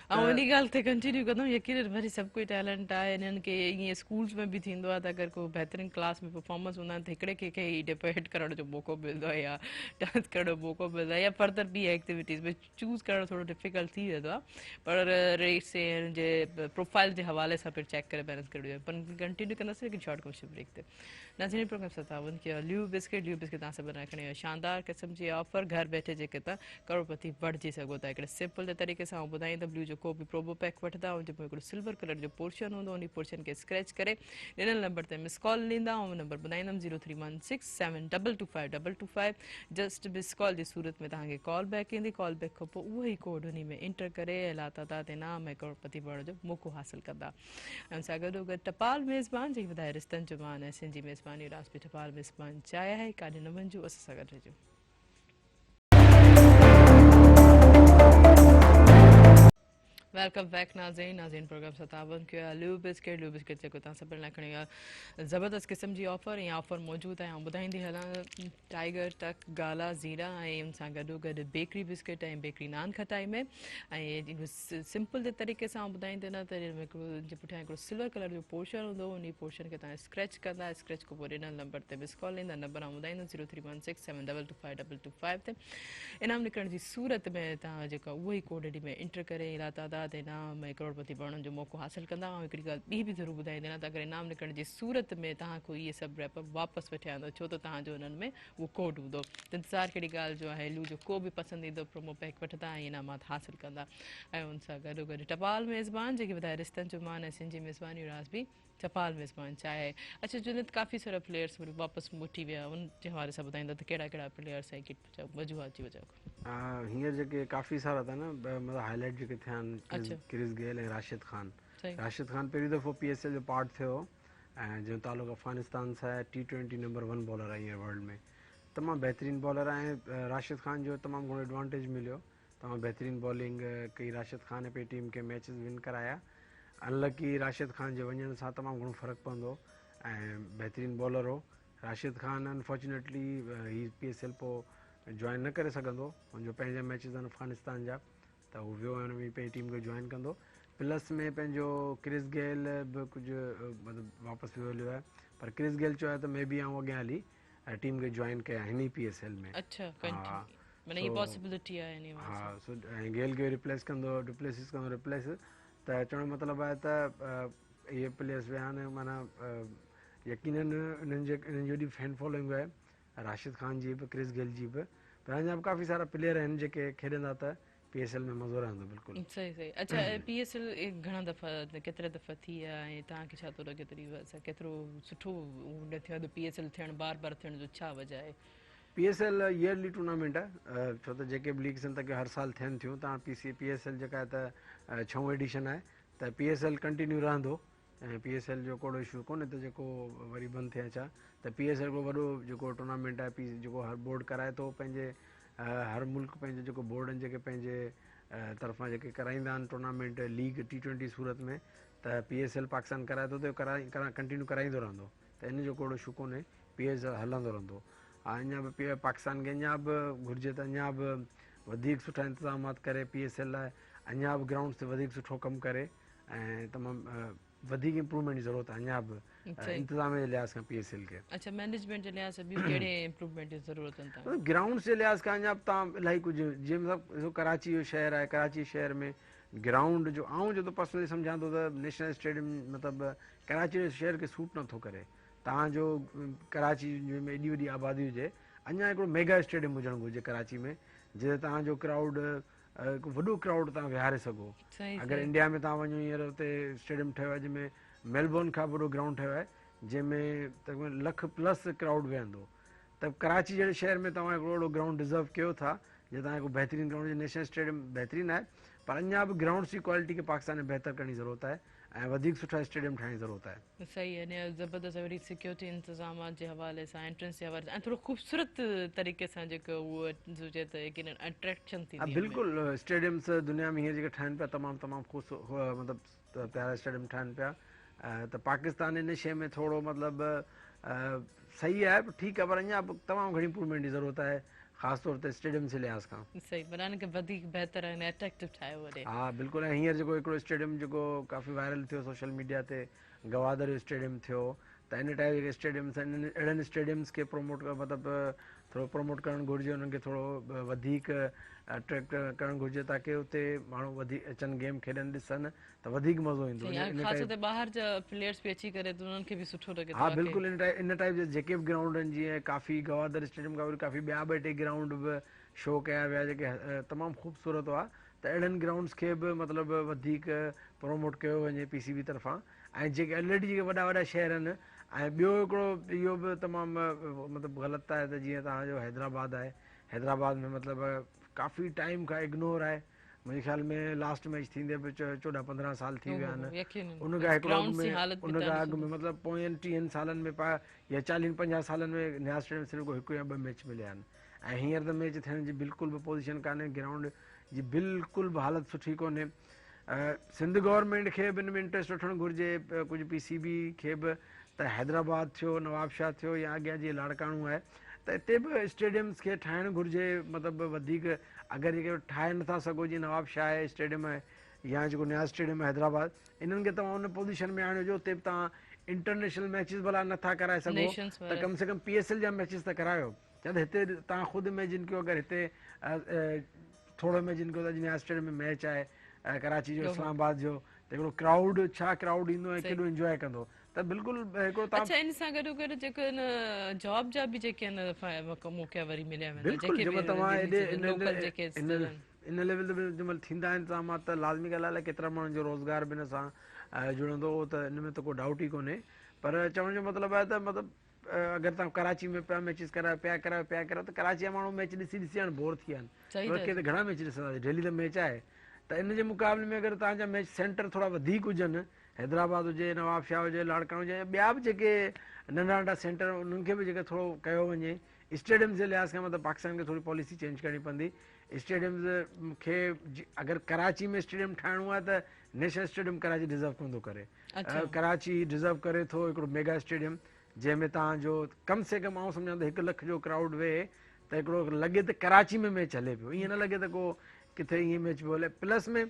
آئون انهي ڳالهه تي ڪنٽينيو ڪندم يقينن وري سڀ ڪوئي ٽيلنٽ آهي انهن کي ائين اسڪولز ۾ به ٿيندو آهي ته اگر ڪو بهترين ڪلاس ۾ پرفارمنس هوندا آهن ته هڪڙي کي کي ئي ڊبيٽ ڪرڻ جو موقعو ملندو آهي يا ڊانس ڪرڻ جو موقعو ملندو آهي يا فردر ٻي ايڪٽيوٽيز ۾ چوز ڪرڻ ٿورو ڊفيڪلٽ ٿي ويندو آهي پر ريٽس جي پروفائل جي حوالي سان پڻ چيڪ ڪري بيلنس ڪرڻو پر ڪنٽينيو ڪنداسين ليڪن شارٽ ڪمرشل بريڪ تي ناظرين پروگرام سان تعاون ڪيو ليو بسڪيٽ ليو بسڪيٽ توهان سڀني لاء کڻي آيو شاندار قسم جي آفر گهر ويٺي جيڪي توهان ڪروڙپتي بڻجي سگهو ٿا. ٿا. هڪڙي سمپل جي طريقي سان آئون ٻڌائيندم بليو جو ڪو به پرومو پيڪ وٺندا ان جي پويان هڪڙو سلور ڪلر جو پورشن هوندو انهي پورشن کي اسڪريچ ڪري ڏنل نمبر تي مس ڪال ڏيندا آئون number ٻڌائيندم zero three one six seven double two five double two five just miss call جي صورت ۾ توهان کي ڪال بيڪ ايندي ڪال بيڪ کان پوء اهو ئي ڪوڊ انهي ۾ انٽر ڪري لاتعداد انعام ۽ ڪروڙپتي بڻڻ جو موقعو حاصل ڪندا ۽ ان سان گڏو گڏ ٽپال ميزبان جيڪي وڌائي رشتن جو مان ۽ سنڌ جي ميزباني راس به ٽپال ميزبان چاهي آهي ڪاڏي نه وڃجو اسان سان گڏ رهجو. Welcome back ناظرين ناظرين پروگرام سان تعاون ڪيو آهي ليو بسڪيٽ ليو بسڪيٽ جيڪو تان سڀني لاء کڻي آيو زبردست قسم جي آفر ۽ آفر موجود آهي آئون ٻڌائيندي هلان ٽائيگر ٽڪ گالا زيرا ۽ ان سان گڏو گڏ بيڪري بسڪيٽ ۽ بيڪري نان کٽائي ۾ ۽ سمپل جي طريقي سان آئون ٻڌائيندي نه ته هڪڙو جي پٺيان هڪڙو سلور ڪلر جو پورشن هوندو انهي پورشن کي تان اسڪريچ ڪندا اسڪريچ کان پوء ڏنل نمبر تي مس ڪال ايندا نمبر آئون ٻڌائيندس zero three one six seven double two five double two five تي انعام نڪرڻ جي صورت ۾ توهان جيڪا اهو ئي ڪوڊ ڏي ۾ انٽر ڪري لا تعداد انعام ۽ ڪروڙپتي بڻڻ جو موقعو حاصل ڪندا. آئون هڪڙي ڳالهه ٻي به ضرور ٻڌائيندي آهيان ته اگر انعام نڪرڻ جي صورت ۾ توهان کان اهي سڀ ريپ واپس وٺي آندو ڇو ته توهان جو انهن ۾ اهو ڪوڊ هوندو ته انتظار ڪهڙي ڳالهه جو آهي لو جو ڪو به پسنديده پرومو پيڪ وٺندا ۽ انعامات حاصل ڪندا ۽ ان سان گڏوگڏ ٽپال ميزبان جيڪي وڌائي رشتن جو مان ۽ سنڌ جي ميزباني راز به ٽپال ميزبان چاهي اچي جنيد ڪافي سارا پليئرس وري واپس موٽي ويا ان جي حوالي سان ٻڌائيندا ته ڪهڙا ڪهڙا پليئرس ۽ ڪي وجوهات جي وجه کان. هينئر جيڪي ڪافي سارا ته نه مطلب هائي لائيٽ جيڪي ٿيا آهن ڪرس گيل ۽ راشد خان راشد خان پهريون دفعو پي ايس ايل جو پارٽ ٿيو هو ۽ جنهن جو تعلق افغانستان سان آهي T twenty number one bowler آهي هينئر ورلڊ ۾ تمام بهترين بالر آهي ۽ راشد خان جو تمام گهڻو ايڊوانٽيج مليو تمام بهترين بالنگ ڪئي راشد خان پنهنجي ٽيم کي ميچز ون ڪرايا ان لڪي راشد خان جي وڃڻ سان تمام گهڻو فرق پوندو ۽ بهترين بالر هو راشد خان انفارچونيٽلي هي پي ايس ايل پو جوائن نه ڪري سگهندو هن جو پنهنجا ميچز آهن افغانستان جا ته هو ويو ۽ پنهنجي ٽيم کي جوائن ڪندو پلس ۾ پنهنجو ڪرس گيل به ڪجهه مطلب واپس ويو هليو آهي پر ڪرس گيل چيو آهي ته مي بي آئون اڳيان هلي ٽيم کي جوائن ڪيان هن ئي پي ايس ايل ۾. اڇا ڪنٽينيو معنيٰ هي پاسيبلٽي آهي انهي حوالي سان. ها سو ۽ گيل کي ريپليس ڪندو ڊپليسس ڪندو ريپليس ته چوڻ جو مطلب آهي ته اهي پليئرس ويا آهن معنيٰ يقينن انهن جي انهن جي وڏي فين فالوئنگ آهي راشد خان جي به ڪرس گيل جي به پر اڃا به ڪافي سارا پليئر آهن جيڪي کيڏندا ته پي ايس ايل ۾ مزو رهندو بلڪل. صحيح صحيح اڇا پي ايس ايل گهڻا دفعا ڪيترا دفعا ٿي آهي ۽ توهان کي ڇا ٿو لڳي ته اسان ڪيترو سٺو نه ٿيو آهي ته پي ايس ايل ٿيڻ بار بار ٿيڻ جو ڇا وجه آهي؟ پي ايس ايل يئرلي ٽورنامينٽ آهي ڇو ته جيڪي به ليگس آهن ته هر سال ٿين ٿيون ته هاڻ پي سي پي ايس ايل جيڪا آهي ته ڇهون ايڊيشن آهي ته پي ايس ايل ڪنٽينيو رهندو ۽ پي ايس ايل جو ڪوڙو اشو ڪونهي ته جيڪو وري بند ٿئي ڇا ته پي ايس ايل هڪڙو وڏو جيڪو ٽورنامينٽ آهي پي جيڪو هر بورڊ ڪرائي ٿو پنهنجي هر ملڪ پنهنجو جيڪو بورڊ آهن جيڪي پنهنجي طرفان جيڪي ڪرائيندا آهن ٽورنامينٽ ليگ ٽي ٽوئنٽي صورت ۾ ته پي ايس ايل پاڪستان ڪرائي ٿو ته ڪرائي ڪنٽينيو ڪرائيندو رهندو ته ان جو ڪوڙو اشو ڪونهي پي ايس ايل هلندو رهندو ها اڃا به پي پاڪستان کي اڃا به گهرجي ته اڃا به وڌيڪ سٺا انتظامات ڪري پي ايس ايل لاء اڃا به گرائونڊس تي وڌيڪ سٺو ڪم ڪري ۽ تمام وڌيڪ امپروومينٽ جي ضرورت آهي اڃا به انتظاميه جي لحاظ کان پي ايس ايل کي. اڇا مئنيجمينٽ جي لحاظ سان ٻيون ڪهڙي امپروومينٽ جي ضرورت آهن توهان کي؟ گرائونڊس جي لحاظ کان اڃا به تمام الاهي ڪجهه جيئن مطلب ڏسو ڪراچي جو شهر آهي ڪراچي شهر ۾ گرائونڊ جو آئون جيترو پرسنلي سمجهان ٿو ته نيشنل اسٽيڊيم مطلب ڪراچي جي شهر کي سوٽ نٿو ڪري تان جو ڪراچي ۾ ايڏي وڏي آبادي هجي اڃا هڪڙو ميگا اسٽيڊيم هجڻ گهرجي ڪراچي ۾ جتي تان جو ڪرائوڊ هڪ وڏو ڪرائوڊ توهان ويهاري سگهو اگر انڊيا ۾ توهان وڃو هينئر اتي اسٽيڊيم ٺهيو آهي جنهن ۾ ميلبورن کان به وڏو گرائونڊ ٺهيو آهي جنهن ۾ تقريبن لک پلس ڪرائوڊ ويهندو ته ڪراچي جهڙي شهر ۾ توهان هڪڙو اهڙو گرائونڊ ڊزرو ڪيو ٿا جي توهان هڪ بهترين گرائونڊ جي نيشنل اسٽيڊيم بهترين آهي پر اڃا به گرائونڊس جي ڪوالٽي کي پاڪستان ۾ بهتر ڪرڻ جي ضرورت آهي ۽ وڌيڪ سٺا اسٽيڊيم ٺاهڻ جي ضرورت آهي. صحيح يعني زبردست وري سيڪيورٽي انتظامات جي حوالي سان انٽرنس جي حوالي سان ۽ ٿورو خوبصورت طريقي سان جيڪو اهو هجي ته يقينن اٽريڪشن ٿيندي. ها بلڪل اسٽيڊيمس دنيا ۾ هينئر جيڪي ٺهن پيا تمام تمام خوبصورت مطلب پيارا اسٽيڊيم ٺهن پيا ته پاڪستان ان شيء ۾ ٿورو مطلب صحيح آهي ٺيڪ آهي پر اڃا به تمام گهڻي امپروومينٽ جي ضرورت آهي خاص طور تي اسٽيڊيمس جي لحاظ کان. صحيح معنيٰ ان کي وڌيڪ بهتر ۽ اٽريڪٽو ٺاهيو وڃي. ها بلڪل ۽ هينئر جيڪو هڪڙو اسٽيڊيم جيڪو ڪافي وائرل ٿيو سوشل ميڊيا تي گوادر جو اسٽيڊيم ٿيو ته ان ٽائيپ جيڪي اسٽيڊيمس آهن اهڙن اسٽيڊيمس کي پروموٽ مطلب ٿورو پروموٽ ڪرڻ گهرجي انهن کي ٿورو وڌيڪ اٽريڪٽ ڪرڻ گهرجي تاڪي اتي ماڻهو وڌيڪ اچن گيم کيڏن ڏسن ته وڌيڪ مزو ايندو صحيح آهي خاص طور تي ٻاهر جا پليئرس به اچي ڪري ته انهن کي به سٺو لڳي ٿو ها بلڪل ان ٽائيپ ان ٽائيپ جا جيڪي به گرائونڊ آهن جيئن ڪافي گوادر اسٽيڊيم کان وري ڪافي ٻيا ٻه ٽي گرائونڊ به شو ڪيا ويا جيڪي تمام خوبصورت هئا ته اهڙن گرائونڊز کي به مطلب وڌيڪ پروموٽ ڪيو وڃي پي سي بي طرفان ۽ جيڪي الريڊي جيڪي وڏا وڏا شهر آهن ۽ ٻيو هڪڙو اهو به تمام مطلب غلط آهي ته جيئن توهان جو حيدرآباد آهي حيدرآباد ۾ مطلب ڪافي ٽائيم کان اگنور آهي منهنجي خيال ۾ لاسٽ ميچ ٿيندي به 14 15 سال ٿي ويا آهن ان کان هڪڙو اڳ ۾ ان کان اڳ ۾ مطلب پوين 30 سالن ۾ يا 40 50 سالن ۾ نياز اسٽيڊيم صرف هڪ يا ٻه ميچ مليا آهن ۽ هينئر ته ميچ ٿيڻ جي بلڪل به پوزيشن ڪانهي گرائونڊ جي بلڪل به حالت سٺي ڪونهي سنڌ گورنمينٽ کي به ان ۾ انٽريسٽ وٺڻ گهرجي ڪجهه پي سي بي کي به ته حيدرآباد ٿيو نوابشاهه ٿيو يا اڳيان جيئن لاڙڪاڻو آهي ته اتي به اسٽيڊيمز کي ٺاهڻ گهرجي مطلب وڌيڪ اگر جيڪي ٺاهي نٿا سگهو جيئن نوابشاهه آهي اسٽيڊيم آهي يا جيڪو نياز اسٽيڊيم آهي حيدرآباد انهن کي توهان ان پوزيشن ۾ آڻيو جو اتي به توهان انٽرنيشنل ميچز ڀلا نٿا ڪرائي سگهو ته ڪم سي ڪم پي ايس ايل جا ميچز ته ڪرايو ڇا ته هتي توهان خود اميجن ڪيو اگر هتي ٿورو اميجن ڪيو ته اڄ نياز اسٽيڊيم ۾ ميچ آهي ڪراچي جو اسلام آباد جو ته هڪڙو ڪرائوڊ ڇا ڪرائوڊ ايندو ۽ ڪيڏو انجواء ڪندو ته بلڪل هڪڙو توهان اڇا ان سان گڏو گڏ جيڪو ان جاب جا به جيڪي آهن موقعا وري مليا ويندا بلڪل جنهن مهل توهان ايڏي ان ليول تي جنهن مهل ٿيندا آهن انتظامات ته لازمي ڳالهه آهي ڪيترا ماڻهن جو روزگار به ان سان جڙندو اهو ته ان ۾ ته ڪو ڊائوٽ ئي ڪونهي پر چوڻ جو مطلب آهي ته مطلب اگر توهان ڪراچي ۾ پيا ميچز ڪرايو پيا ڪرايو پيا ڪرايو ته ڪراچي جا ماڻهو ميچ ڏسي ڏسي هاڻي بور ٿي ويا آهن ڪي ته گهڻا ميچ ڏسنداسين ڊيلي ته ميچ آهي ته ان جي مقابلي ۾ اگر توهان جا ميچ سينٽر ٿورا وڌيڪ هجن حيدرآباد هجي نوابشاهه هجي لاڙڪاڻو هجي ٻيا به جيڪي ننڍا ننڍا سينٽر انهن کي به جيڪي ٿورو ڪيو وڃي اسٽيڊيمز جي لحاظ کان مطلب پاڪستان کي ٿوري پاليسي چينج ڪرڻي پوندي اسٽيڊيمز کي اگر ڪراچي ۾ اسٽيڊيم ٺاهڻو آهي ته نيشنل اسٽيڊيم ڪراچي ڊزرو ڪونه ٿو ڪري ڪراچي ڊزرو ڪري ٿو هڪڙو ميگا اسٽيڊيم جنهن ۾ توهان جو ڪم سي ڪم آئون سمجهان ٿو 1 لک جو ڪرائوڊ ويهي ته هڪڙو لڳي ته ڪراچي ۾ ميچ هلي پيو ائين نه لڳي ته ڪو ڪٿي ائين ميچ پيو هلي پلس ۾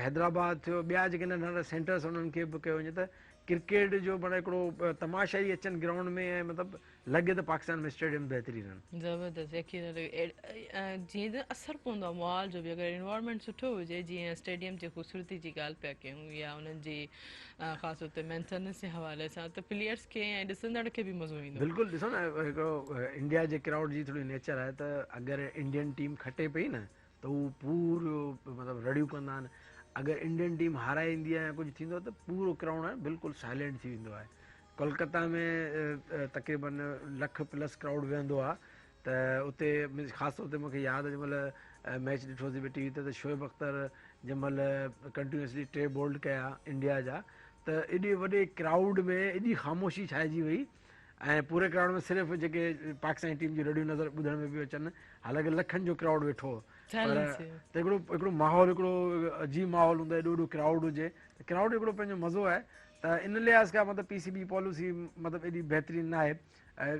حيدرآباد ٿيو ٻيا جيڪي ننڍا ننڍا سينٽرس انهن کي به ڪيو وڃي ته ڪرڪيٽ جو معنيٰ هڪڙو تماشائي اچن گرائونڊ ۾ ۽ مطلب لڳي ته پاڪستان ۾ اسٽيڊيم بهترين آهن. زبردست يقينن جيئن ته اثر پوندو آهي ماحول جو به اگر انوائرمينٽ سٺو هجي جيئن اسٽيڊيم جي خوبصورتي جي ڳالهه پيا ڪيون يا انهن جي خاص طور تي مينٽيننس جي حوالي سان ته پليئرس کي ۽ ڏسندڙ کي به مزو ايندو. بلڪل ڏسو نه هڪڙو انڊيا جي ڪرائوڊ جي ٿوري نيچر آهي ته اگر انڊين ٽيم کٽي پئي نه ته هو پورو مطلب رڙيون ڪندا آهن اگر انڊين ٽيم هارائي ايندي آهي يا ڪجهه ٿيندو آهي ته پورو ڪرائوڊ آهي بلڪل سائلينٽ ٿي ويندو آهي ڪولڪتا ۾ تقريبن لک پلس ڪرائوڊ ويهندو آهي ته اتي خاص طور تي مونکي ياد آهي جنهن مهل ميچ ڏٺوسين پي ٽي وي تي ته شعيب اختر جنهن مهل ڪنٽينيوسلي ٽي بولڊ ڪيا انڊيا جا ته ايڏي وڏي ڪرائوڊ ۾ ايڏي خاموشي ڇائجي وئي ۽ پوري ڪرائوڊ ۾ صرف جيڪي پاڪستاني ٽيم جون رڙيون نظر ٻڌڻ ۾ پيون اچن حالانڪه لکن جو ڪرائوڊ ويٺو هو پر ته هڪڙو هڪڙو ماحول هڪڙو عجيب ماحول هوندو آهي ايڏو وڏو ڪرائوڊ هجي ته ڪرائوڊ هڪڙو پنهنجو مزو آهي ته ان لحاظ کان مطلب پي سي بي پاليسي مطلب ايڏي بهترين نه آهي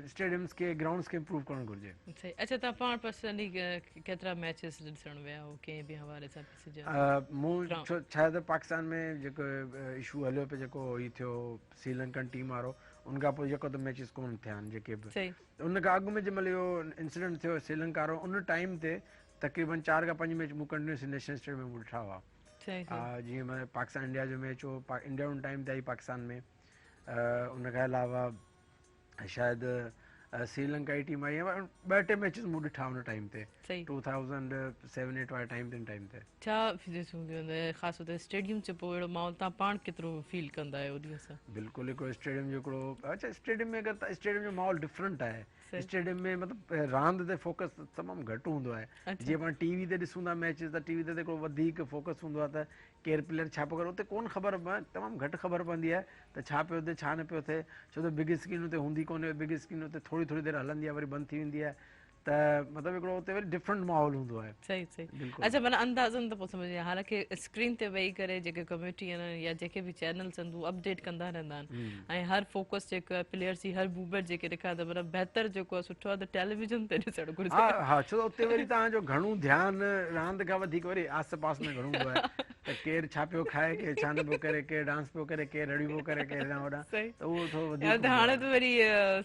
اسٽيڊيمز کي گرائونڊز کي امپروو ڪرڻ گهرجي. صحيح اڇا توهان پاڻ پرسنلي ڪيترا ميچز ڏسڻ ويا هو ڪنهن به حوالي سان پي سي جا؟ مون ڇا ته پاڪستان ۾ جيڪو اشو هليو پئي جيڪو هي ٿيو سري لنڪن ٽيم وارو ان کان پوء يڪو ته ميچز ڪون ٿيا آهن جيڪي به ان کان اڳ ۾ جنهن مهل اهو انسيڊنٽ ٿيو سري لنڪا وارو ان ٽائيم تي تقريبن 4 کان 5 ميچ مون ڪنٽينيوسلي نيشنل اسٽيڊيم ۾ مون ڏٺا هئا جيئن پاڪستان انڊيا جو ميچ هو انڊيا ان ٽائيم تي آئي پاڪستان ۾ ان کان علاوه شايد سري لنڪا جي ٽيم آئي ٻه ٽي ميچز مون ڏٺا ان ٽائيم تي 2007 8 واري ٽائيم تي ان ٽائيم تي. ڇا فيلنگس هونديون آهن خاص طور تي اسٽيڊيم جو پوء اهڙو ماحول توهان پاڻ ڪيترو فيل ڪندا آهيو ان سان؟ بلڪل هڪڙو اسٽيڊيم جو هڪڙو اڇا اسٽيڊيم ۾ اگر اسٽيڊيم جو ماحول ڊفرنٽ آهي اسٽيڊيم ۾ مطلب راند تي فوڪس تمام گهٽ هوندو آهي جيئن پاڻ ٽي وي تي ڏسون ٿا ميچز ته ٽي وي تي هڪڙو وڌيڪ فوڪس هوندو آهي ته ڪير پليئر ڇا پيو ڪري اتي ڪون خبر تمام گهٽ خبر پوندي آهي ته ڇا پيو ٿئي ڇا نه پيو ٿئي ڇو ته بگ اسڪرين اتي هوندي ڪونهي بگ اسڪرين اتي ٿوري ٿوري دير هلندي آهي وري بند ٿي ويندي آهي ته مطلب هڪڙو اتي وري ڊفرنٽ ماحول هوندو آهي. صحيح صحيح اڇا معنيٰ اندازن ته پوء سمجهه ۾ حالانڪه اسڪرين تي ويهي ڪري جيڪي ڪميونٽي آهن يا جيڪي به چينلز آهن هو اپڊيٽ ڪندا رهندا آهن ۽ هر فوڪس جيڪو آهي پليئرز جي هر موومينٽ جيڪي ڏيکارن ٿا معنيٰ بهتر جيڪو آهي سٺو آهي ته ٽيليويزن تي ڏسڻ گهرجي. ها ها ڇو ته اتي وري توهان جو گهڻو ڌيان راند کان وڌيڪ وري آس پاس ۾ گهڻو هوندو آهي ته ڪير ڇا پيو کائي ڪير ڇا نه پيو ڪري ڪير ڊانس پيو ڪري ڪير رڙيون پيو ڪري ڪير هيڏانهن هوڏانهن ته اهو ٿورو وڌيڪ هوندو آهي. هاڻي ته وري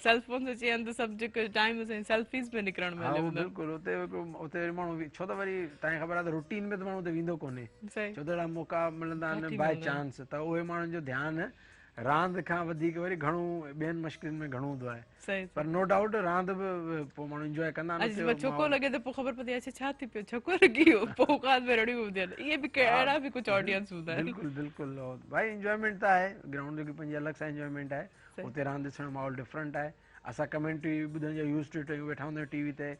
سيل فونز اچي ويا آهن ته سڀ جيڪو ٽائيم اسان سيلفيز ۾ نڪرڻ ۾ ها اهو بلڪل اتي اتي وري ماڻهو ڇو ته وري توهان کي خبر آهي ته روٽين ۾ ته ماڻهو اتي ويندو ڪونهي ڇو ته اهڙا موقعا ملندا آهن باء چانس ته اهي ماڻهن جو ڌيان راند کان وڌيڪ وري گهڻو ٻين مشغلين ۾ گهڻو هوندو آهي پر نو ڊائوٽ راند به پوء ماڻهو انجواء ڪندا آهن. اڄ ڇڪو لڳي ته پوء خبر پوندي آهي ڇا ٿي پيو ڇڪو لڳي ويو پوء بعد ۾ رڙيون هونديون آهن اهي به اهڙا به ڪجهه آڊينس هوندا آهن. بلڪل بلڪل ڀائي انجوائمينٽ ته آهي گرائونڊ جو پنهنجي الڳ سان انجوائمينٽ آهي اتي راند ڏسڻ جو ماحول ڊفرنٽ آهي اسان ڪمينٽري ٻڌڻ جا يوز ٽو آهيون ويٺا هوندا آهيون ٽي وي تي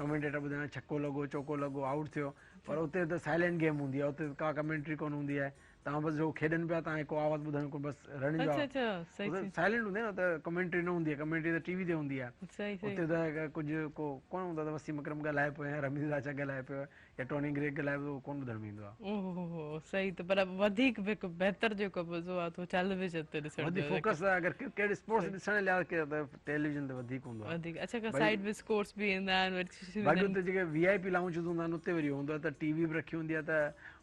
ڪمينٽيٽر ٻڌائيندا ڇڪو لڳو چوڪو لڳو آئوٽ ٿيو پر اتي ته سائلنٽ گيم هوندي آهي اتي ڪا ڪمينٽري ڪونه هوندي آهي توهان بس جو کيڏن پيا توهان کي ڪو آواز ٻڌڻ ڪو بس رڙين جو اڇا اڇا صحيح صحيح سائلنٽ هوندي آهي نه ته ڪمينٽري نه هوندي آهي ڪمينٽري ته ٽي وي تي هوندي آهي صحيح صحيح اتي ته ڪجهه ڪو ڪونه هوندو ته وسيم اڪرم ڳالهائي پيو يا رميز راجا ڳالهائي پيو يا ٽوني گريگ ڳالهائي پيو اهو ڪونه ٻڌڻ ۾ ايندو آهي. اوهو صحيح ته پر وڌيڪ به هڪ بهتر جيڪو مزو آهي ته ٽيليويزن تي ڏسڻ جو وڌيڪ فوڪس اگر ڪرڪيٽ اسپورٽس ڏسڻ جي لحاظ کان ته ٽيليويزن تي وڌيڪ هوندو آهي وڌيڪ اڇا ڪا سائيڊ ۾ اسڪورس به ايندا آهن وري باقي اتي جيڪي وي آء پي لائونجز هوندا آهن اتي وري هوندو آهي ته ٽي وي به رکي هوندي آهي ته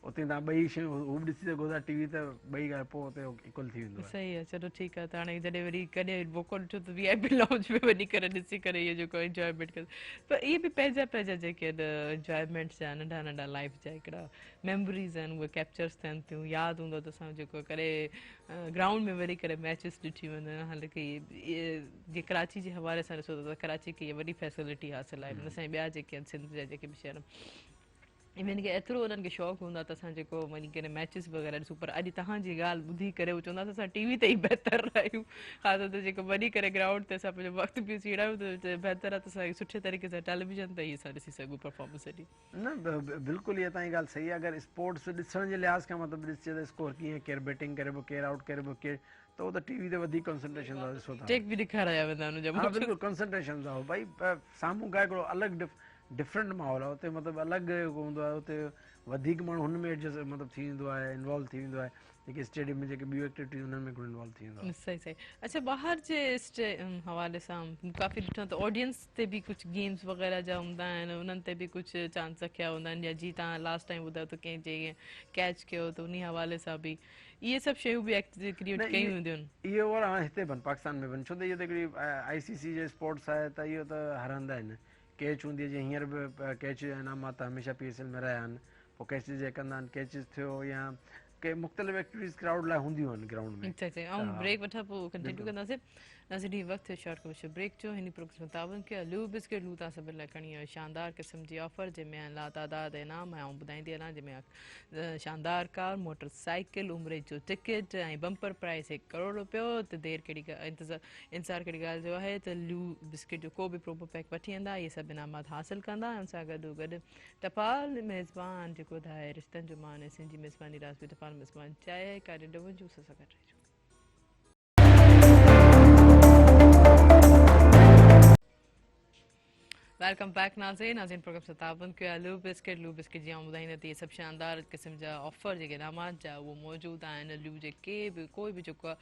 اتي توهان ٻئي شيون هو به ڏسي سگهو ٿا ٽي وي ته ٻئي ڳالهه پوء اتي ايڪول ٿي ويندو آهي. صحيح آهي چلو ٺيڪ آهي ته هاڻي جڏهن وري ڪڏهن موقعو ڏٺو ته وي آء پي لائونج ۾ وڃي ڪري ڏسي ڪري اهو جيڪو انجوائمينٽ ڪندو پر اهي به پنهنجا پنهنجا جيڪي آهن انجوائمينٽس جا ننڍا ننڍا لائف جا هڪڙا ميموريز آهن اهي ڪيپچرس ٿين ٿيون ياد هوندو ته اسان جيڪو ڪڏهن گرائونڊ ۾ وڃي ڪري ميچز ڏٺيون وڃن حالانڪه جي ڪراچي جي حوالي سان ڏسو ته ڪراچي کي اها وڏي فيسلٽي حاصل آهي اسان ٻيا جيڪي آهن سنڌ جا جيڪي به شهر انهن کي ايترو انهن کي شوق هوندو آهي ته اسان جيڪو وڃي ڪري ميچز وغيره ڏسون پر اڄ توهان جي ڳالهه ٻڌي ڪري هو چوندا ته اسان ٽي وي تي ئي بهتر آهيون خاص طور تي جيڪو وڃي ڪري گرائونڊ تي اسان پنهنجو وقت به سيڙايون ته بهتر آهي ته اسان سٺي طريقي سان ٽيليويزن تي ئي اسان ڏسي سگهون پرفارمنس سڄي. نه بلڪل اها توهان جي ڳالهه صحيح آهي اگر اسپورٽس ڏسڻ جي لحاظ کان مطلب ڏسجي ته اسڪور ڪيئن ڪير بيٽنگ ڪري پيو ڪير آئوٽ ڪري پيو ڪير ته هو ته ٽي وي تي وڌيڪ ڪنسنٽريشن سان ڏسو ٿا. ٽيڪ به ڏيکارايا ويندا آهن ان جا ها بلڪل ڪنسنٽريشن سان ڀائي سامهون کان هڪڙو الڳ ڊفرنٽ ماحول آهي اتي مطلب الڳ هوندو آهي اتي وڌيڪ ماڻهو هن ۾ ايڊجسٽ مطلب ٿي ويندو آهي انوالو ٿي ويندو آهي جيڪي اسٽيڊيم ۾ جيڪي ٻيون ايڪٽيوٽيز انهن ۾ گهڻو انوالو ٿي ويندو آهي. صحيح صحيح اڇا ٻاهر جي حوالي سان مون ڪافي ڏٺو ته آڊينس تي به ڪجهه گيمز وغيره جا هوندا آهن انهن تي به ڪجهه چانس رکيا هوندا آهن يا جي توهان لاسٽ ٽائيم ٻڌايو ته ڪنهن جي ڪيچ ڪيو ته انهي حوالي سان به اهي سڀ شيون به ڪريئيٽ ڪيون وينديون آهن. اهو وري هاڻي هتي به آهن پاڪستان ۾ به آهن ڇو ته اهو ته هڪڙي آء سي سي جي اسپورٽس آهي ته اهو ته هر هنڌ آهن ڪيچ هوندي آهي جيئن هينئر به ڪيچ جا انعامات ته هميشه پي ايس ايل ۾ رهيا آهن پوء ڪيچز جي ڪندا آهن ڪيچز ٿيو يا ڪي مختلف ايڪٽيوٽيز ڪرائوڊ لاء هونديون آهن گرائونڊ ۾. اڇا اڇا آئون بريڪ وٺان پوء ڪنٽينيو ڪنداسين. ناظرين هي وقت ٿيو شارٽ ڪمرشل بريڪ جو هن پروگرام ۾ تعاون ڪيو لو بسڪيٽ لو توهان سڀني لاء کڻي آيو شاندار قسم جي آفر جنهن ۾ آهن لاتعداد انعام ۽ آئون ٻڌائيندي هلان جنهن ۾ شاندار ڪار موٽر سائيڪل عمري جو ٽڪيٽ ۽ بمپر پرائز هڪ ڪروڙ روپيو ته دير ڪهڙي انتظار ڪهڙي ڳالهه جو آهي ته لو بسڪيٽ جو ڪو به پرومو پيڪ وٺي ايندا اهي سڀ انعامات حاصل ڪندا ۽ ان سان گڏو گڏ ٽپال ميزبان جيڪو ڌائي رشتن جو مان ۽ سنڌ جي ميزباني راز به ٽپال ميزبان چاهي ڪاري ڊون جوس سان گڏ رهجو. Welcome back ناظرين ناظرين پروگرام سان تعاون ڪيو آهي لو بسڪيٽ لو بسڪيٽ جي آئون ٻڌائيندي ته اهي سڀ شاندار قسم جا آفر جيڪي انعامات جا اهو موجود آهن لو جي ڪي به ڪوئي به جيڪو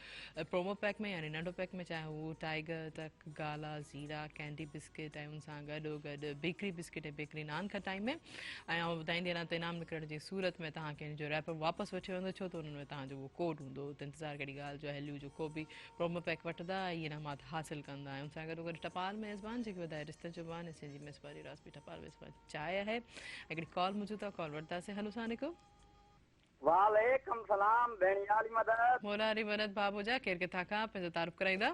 پرومو پيڪ ۾ يعني ننڍو پيڪ ۾ چاهي هو ٽائيگر ٽڪ گالا زيرا ڪينڊي بسڪيٽ ۽ ان سان گڏو گڏ بيڪري بسڪيٽ ۽ بيڪري نان کٽائي ۾ ۽ آئون ٻڌائيندي هلان ته انعام نڪرڻ جي صورت ۾ توهان کي ان جو ريپر واپس وٺي ويندو ڇو ته انهن ۾ توهان جو اهو ڪوڊ هوندو ته انتظار ڪهڙي ڳالهه جو آهي لو جو ڪو به پرومو پيڪ وٺندا ۽ انعامات حاصل ڪندا ۽ ان سان گڏو گڏ ٽپال ميزبان جيڪي وڌائي رشتن جو مان ۽ سنڌ جي ميزباني راز به ٽپال ميزبان چاهي آهي هڪڙي ڪال موجود آهي ڪال وٺنداسين هلو السلام عليڪم. وعليڪم سلام ڀيڻ يا علي مدد. مولا علي مدد ڀاء منهنجا ڪير ڪٿان کان پنهنجو تعارف ڪرائيندا.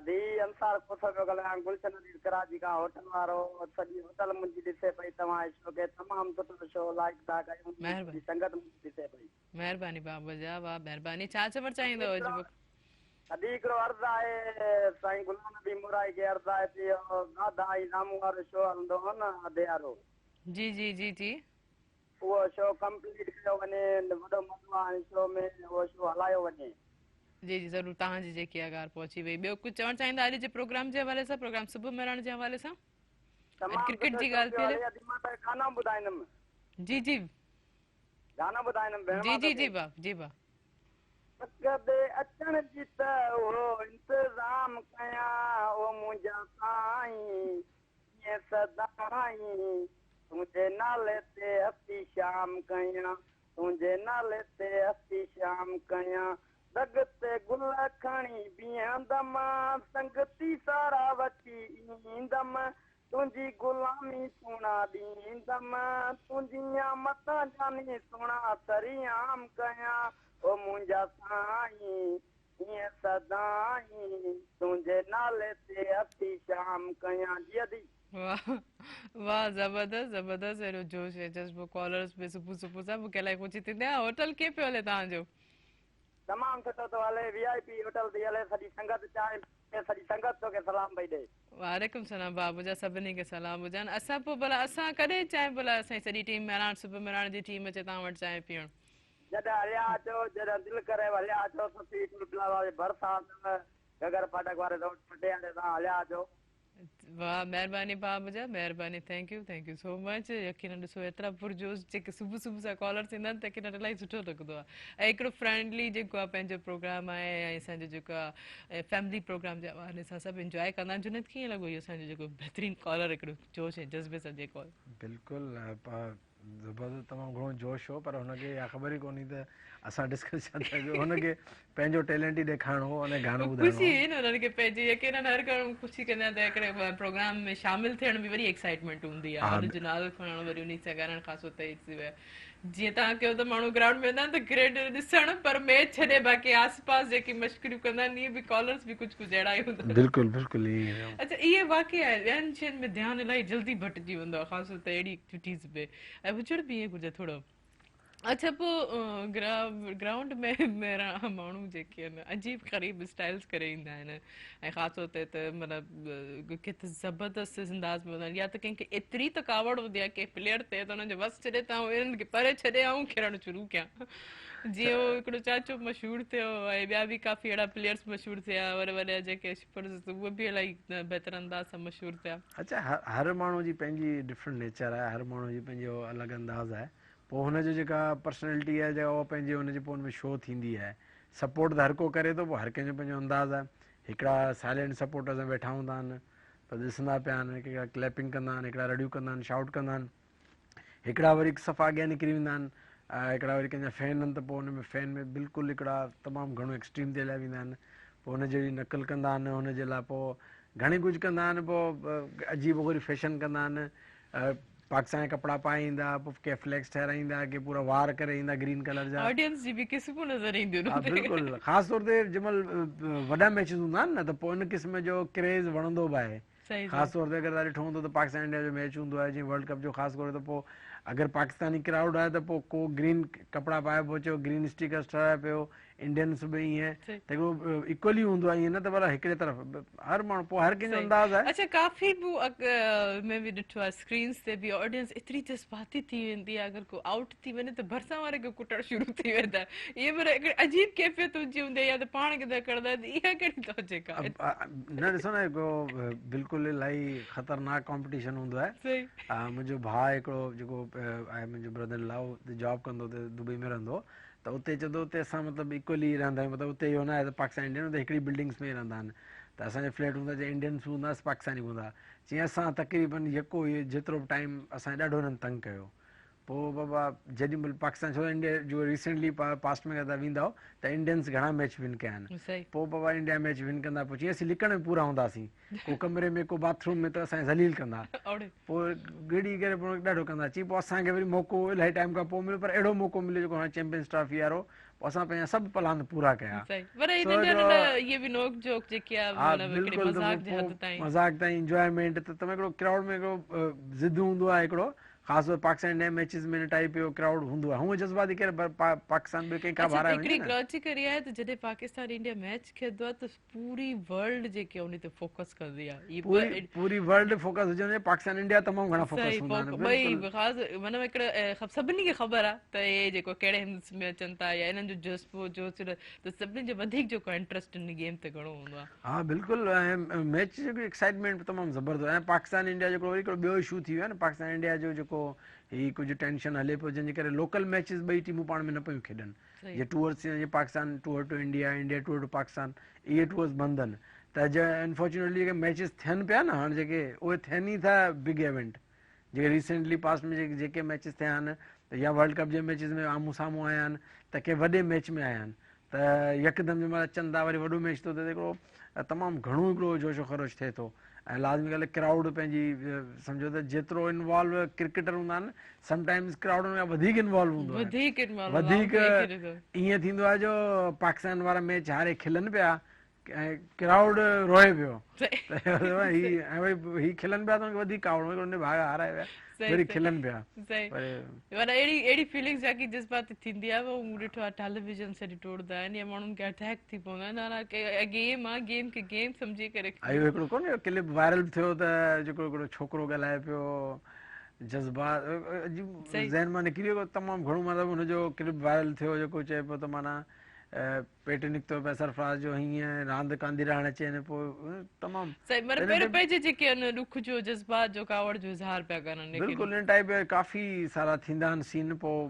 ادي انصار کوسو پيو ڳالهايان گلشن حديد ڪراچي کان هوٽل وارو سڄي هوٽل منهنجي ڏسي پئي توهان جي شو کي تمام سٺو شو لائيڪ ٿا ڪيون سڄي سنگت منهنجي ڏسي پئي. مهرباني بابا جا واه مهرباني ڇا چوڻ چاهيندؤ اڄ به. ادي هڪڙو عرض آهي سائين غلام نبي مورائي کي عرض آهي ته اهو دادا ۽ رامون وارو شو هلندو هو نه ادي وارو. جي جي جي جي. اهو شو ڪمپليٽ ڪيو وڃي وڏو مزو آهي شو ۾ اهو شو هلايو وڃي. جي جي ضرور توهان جي جيڪي اها ڳالهه پهچي وئي ٻيو ڪجهه چوڻ چاهيندا اڄ جي پروگرام جي حوالي سان پروگرام صبح مهراڻ جي حوالي سان اڄ تمام ڪرڪيٽ سٺو جي شو ڳالهه پيو ٿي هلي هلي ادي مان ته گانو ٻڌائيندم. جي جي. گانو ٻڌائيندم ڀيڻ جي مان جي توکي. جي ڀاء جي ڀاء. تڪ the اچڻ جي ته اهو انتظام ڪيان او منهنجا سائين جيئن سدائين تنهنجي نالي تي هستي شام ڪيان تنهنجي نالي تي هستي شام ڪيان دڳ تي گل کڻي بيهندم سنگتي سارا وٺي ايندم تنهنجي غلامي سهڻا ڏيندم، تنهنجي نعمتان جاني سهڻا سرعام ڪيان. او منهنجا سائين ائين سدائين تنهنجي نالي تي اٿي شام ڪيان جي ادي. واه واه زبردست زبردست اهڙو جوش ۽ جذبو ڪالرس ۾ صبح صبح سان مونکي الاهي خوشي ٿيندي آهي هوٽل ڪيئن پيو هلي توهان جو. تمام سٺو ٿو هلي وي آء پي هوٽل ٿي هلي سڄي سنگت چانهه پي سڄي سنگت توکي سلام پئي ڏي. وعليڪم سلام ڀاء منهنجا سڀني کي سلام هجن اسان پوء ڀلا اسان ڪڏهن چانهه ڀلا اسان جي سڄي ٽيم مهراڻ صبح مهراڻ جي ٽيم اچي توهان وٽ چانهه پيئڻ. جڏهن هليا اچو جڏهن دل ڪريو هليا اچو سسئي ٽول پلازا جي ڀرسان اٿو گهگهر ڦاٽڪ واري روڊ پٽياري تان هليا اچو. واه مهرباني ڀاء منهنجا مهرباني thank you thank you so much يقينن ڏسو ايترا پرجوش جيڪي صبح صبح سان ڪالرس ايندا آهن ته يقينن الاهي سٺو لڳندو آهي ۽ هڪڙو فرينڊلي جيڪو آهي پنهنجو پروگرام آهي ۽ اسان جو جيڪو آهي فيملي پروگرام جي حوالي سان سڀ انجواء ڪندا آهن جنيد ڪيئن لڳو اهو اسان جو جيڪو بهترين ڪالر هڪڙو جوش ۽ جذبي سان جيڪو بلڪل زبردست تمام گهڻو جوش هو پر هن کي اها خبر ئي ڪونهي ته اسان ڊسڪس ڇا ٿا ڪيون هن کي پنهنجو ٽيلنٽ ئي ڏيکارڻو هو ۽ گانو ٻڌائڻو خوشي هئي نه هنن کي پنهنجي يقينن هر ڪو خوشي ڪندا آهن ته هڪڙي پروگرام ۾ شامل ٿيڻ به وڏي ايڪسائٽمينٽ هوندي آهي ان جو نالو کڻڻ وري انهي سان ڳالهائڻ خاص طور تي جيئن توهان ڪيو ته ماڻهو گرائونڊ ۾ ويندا آهن ته گريڊ ڏسڻ پر ميچ ڇڏي باقي آس پاس جيڪي مشڪريون ڪندا آهن اهي به ڪالرس به ڪجهه ڪجهه اهڙا ئي هوندا آهن. بلڪل بلڪل ائين ئي. اڇا اهي واقعي آهي ٻين شين ۾ ڌيان الاهي جلدي ڀٽجي ويندو آهي خاص طور تي اهڙي ايڪٽيوٽيز ۾ ۽ هجڻ به ائين گهرجي ٿورو اڇا پوء گرائونڊ ۾ ميرا ماڻهو جيڪي آهن عجيب غريب اسٽائلز ڪري ايندا آهن ۽ خاص طور تي ته مطلب ڪي ته زبردست انداز ۾ هوندا آهن يا ته ڪنهن کي ايتري ته ڪاوڙ هوندي آهي ڪنهن پليئر تي ته انهن جو وس ڇڏي ته آئون انهن کي پري ڇڏي آئون کيڏڻ شروع ڪيان جيئن هو هڪڙو چاچو مشهور ٿيو ۽ ٻيا به ڪافي اهڙا پليئرس مشهور ٿيا وڏا وڏا جيڪي سپرز اهي به الاهي بهتر انداز سان مشهور ٿيا. اڇا هر ماڻهو جي پنهنجي ڊفرنٽ نيچر آهي هر ماڻهو جي پنهنجو الڳ انداز آهي پوء هن جو جيڪا پرسنالٽي آهي جيڪا اها پنهنجي هن جي پوء ان ۾ شو ٿيندي آهي سپورٽ ته هر ڪو ڪري ٿو پوء هر ڪنهن جو پنهنجو انداز آهي هڪڙا سائلينٽ سپورٽرز ويٺا هوندا آهن پر ڏسندا پيا آهن هڪڙا ڪليپنگ ڪندا آهن هڪڙا رڙيون ڪندا آهن شائوٽ ڪندا آهن هڪڙا وري صفا اڳيان نڪري ويندا آهن هڪڙا وري ڪنهن جا فين آهن ته پوء ان ۾ فين ۾ بلڪل هڪڙا تمام گهڻو ايڪسٽريم تي هليا ويندا آهن پوء ان جهڙي نقل ڪندا آهن هن جي لاء پوء گهڻي ڪجهه ڪندا آهن پوء عجيب غريب فيشن ڪندا آهن پاڪستان جا ڪپڙا پائي ايندا پوء ڪي فليڪس ٺهرائيندا ڪي پورا وار ڪري ايندا گرين ڪلر جا. آڊينس جي به قسمون نظر اينديون ها بلڪل خاص طور تي جنهن مهل وڏا ميچز هوندا آهن نه ته پوء ان قسم جو ڪريز وڻندو به آهي خاص طور تي اگر توهان ڏٺو هوندو ته پاڪستان انڊيا جو ميچ هوندو آهي جيئن ورلڊ ڪپ جو خاص ڪري ته پوء اگر پاڪستاني ڪرائوڊ آهي ته پوء ڪو گرين ڪپڙا پائي پيو اچي گرين اسٽيڪرس ٺهرائي پيو انڊينس به ائين ته هڪڙو ايڪولي هوندو آهي ائين نه ته ڀلا هڪڙي طرف هر ماڻهو پوء هر ڪنهن جو انداز آهي. اڇا ڪافي مون ۾ به ڏٺو آهي اسڪرينس تي به آڊينس ايتري جذباتي ٿي ويندي آهي اگر ڪو آئوٽ ٿي وڃي ته ڀرسان واري کي ڪٽڻ شروع ٿي ويندا آهن اهي معنيٰ هڪڙي عجيب ڪيفيت هوندي هوندي آهي يا ته پاڻ کي ڌڪڙندا آهن اها ڪهڙي لاجڪ آهي. نه ڏسو نه هڪڙو بلڪل الاهي خطرناڪ ڪامپٽيشن هوندو آهي منهنجو ڀاء هڪڙو جيڪو آهي منهنجو برادر ان لا هو جاب ڪندو هتي دبئي ۾ رهندو هو ته اتي چوندو اتي اسان مطلب ايڪولي رهندا آهيون مطلب اتي اهو نه آهي ته پاڪستاني انڊين اتي هڪڙي بلڊنگس ۾ ئي رهندا آهن ته اسان جا فليٽ هوندا جي انڊينس به هوندا پاڪستاني به هوندا چيائين اسان تقريبن يڪو اهي جيترو به ٽائيم اسان کي ڏاڍو هنن تنگ ڪيو پوء بابا جيڏي مهل پاڪستان ڇو انڊيا جو ريسينٽلي پاسٽ ۾ ڪٿا ويندا هو ته انڊينس گهڻا ميچ ون ڪيا آهن پوء بابا انڊيا ميچ ون ڪندا پوء چيائين اسين لڪڻ ۾ پورا هونداسين ڪو ڪمري ۾ ڪو باٿ روم ۾ ته اسان کي ذليل ڪندا پوء گهڙي ڪري پوء ڏاڍو ڪندا چي پوء اسان کي وري موقعو الاهي ٽائيم کان پوء مليو پر اهڙو موقعو مليو جيڪو هاڻي چيمپيئنس ٽرافي وارو پوء اسان پنهنجا سڀ پلان پورا ڪيا مذاق تائين انجوائمينٽ ته تمام هڪڙو ڪرائوڊ ۾ هڪڙو ضد هوندو آهي هڪڙو خاص طور پاڪستان انڊيا ميچز ۾ ان ٽائيپ جو ڪرائوڊ هوندو آهي هونء جذباتي ڪير پاڪستان ٻيو ڪنهن کان به هارائي وڃي نه. هڪڙي لاجڪ اها آهي ته جڏهن پاڪستان انڊيا ميچ کيڏندو آهي ته پوري ورلڊ جيڪي ان تي فوڪس ڪندي آهي پوري پوري ورلڊ فوڪس هجڻ جي پاڪستان انڊيا تمام گهڻا فوڪس هوندا آهن ٻئي خاص معنيٰ هڪڙي سڀني کي خبر آهي ته اهي جيڪو ڪهڙي هنڌ ۾ اچن ٿا يا انهن جو جذبو جوش ته سڀني جو وڌيڪ جيڪو انٽرسٽ ان گيم تي گهڻو هوندو آهي. ها بلڪل ۽ ميچ جيڪو ايڪسائٽمينٽ تمام زبردست ۽ پاڪستان انڊيا جيڪو وري هڪڙو ٻيو اشو ٿي ويو آهي نه پاڪستان انڊيا جو جيڪو هي ڪجهه ٽينشن هلي پيو جنهن جي ڪري لوڪل ميچز ٻئي ٽيمون پاڻ ۾ نه پيون کيڏن جي ٽوئرز ٿيندا جيئن Pakistan tour to India India tour to Pakistan اهي ٽوئرز بند آهن ته جي انفارچونيٽلي جيڪي ميچز ٿين پيا نه هاڻ جيڪي اهي ٿين ئي ٿا بگ ايونٽ جيڪي ريسينٽلي پاسٽ ۾ جيڪي جيڪي ميچز ٿيا آهن يا ورلڊ ڪپ جي ميچز ۾ آمهون سامهون آيا آهن ته ڪنهن وڏي ميچ ۾ آيا آهن ته يڪدم جنهن مهل اچن ٿا وري وڏو ميچ ٿو ٿئي ته هڪڙو تمام گهڻو هڪڙو جوش و خروش ٿئي ٿو ۽ لازمي ڳالهه آهي ڪرائوڊ پنهنجي سمجهو ته جيترو انوالو ڪرڪيٽر هوندا آهن سم ٽائمز ڪرائوڊ ان کان وڌيڪ انوالو هوندو آهي وڌيڪ انوالو وڌيڪ ائين ٿيندو آهي جو پاڪستان وارا ميچ هاري کلن پيا ۽ ڪرائوڊ روئي پيو هي ۽ وري هي کلن پيا ته ان کي وڌيڪ ڪاوڙ ان ڀاڳ هارائي ويا وري کلن پيا پر اهڙي اهڙي فيلنگز جاڪي جذباتي ٿيندي آهي اهو مون ڏٺو آهي ٽيليويزن سڏ ٽوڙدا آهن يا ماڻهن کي اٽيڪ ٿي پوندا آهن حالانڪه گيم آهي گيم کي گيم سمجهي ڪري اهو هڪڙو ڪونه ڪلپ وائرل به ٿيو ته جيڪو هڪڙو ڇوڪرو ڳالهائي پيو جذبات عجيب ذهن مان نڪري ويو تمام گهڻو مطلب هن جو ڪلپ وائرل ٿيو جيڪو چئي پيو ته معنيٰ پيٽ نڪتو پئي سرفراز جو هيئن راند ڪانه ٿي رهڻ اچي نه پوء تمام صحيح مطلب پهريون پنهنجي جيڪي ان ڏک جو جذبات جو ڪاوڙ جو اظهار پيا ڪن بلڪل ان ٽائيپ جا ڪافي سارا ٿيندا آهن سين پوء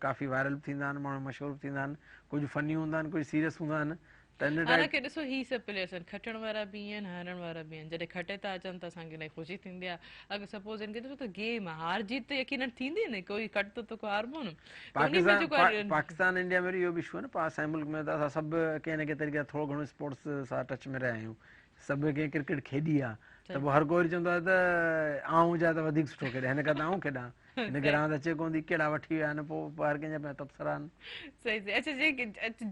ڪافي وائرل به ٿيندا آهن ماڻهو مشهور به ٿيندا آهن ڪجهه فني هوندا آهن ڪجهه سيريس هوندا آهن ته ان ٽائيپ حالانڪه ڏسو هي سڀ پليئرس آهن کٽڻ وارا به آهن هارڻ وارا به آهن جڏهن کٽي ٿا اچن ته اسان کي الاهي خوشي ٿيندي آهي اگر سپوز هن کي ڏسو ته گيم آهي هار جيت ته يقينن ٿيندي نه ڪوئي کٽندو ته ڪو هاربو نه ته انهي ۾ جيڪو آهي پاڪستان انڊيا ۾ اهو به اشو آهي نه پاڻ اسان جي ملڪ ۾ ته اسان سڀ ڪنهن نه ڪنهن طريقي سان ٿورو گهڻو اسپورٽس سان ٽچ ۾ رهيا آهيون سڀ ڪنهن ڪرڪيٽ کيڏي آهي ته پوء هر ڪو وري چوندو آهي ته آئون هجان ته وڌيڪ سٺو کيڏان هن کان ته آئون کيڏان هن کي راند اچي ڪونه ٿي ڪهڙا وٺي ويا آهن پوء هر ڪنهن جا پنهنجا تبصرا آهن. صحيح صحيح اڇا جي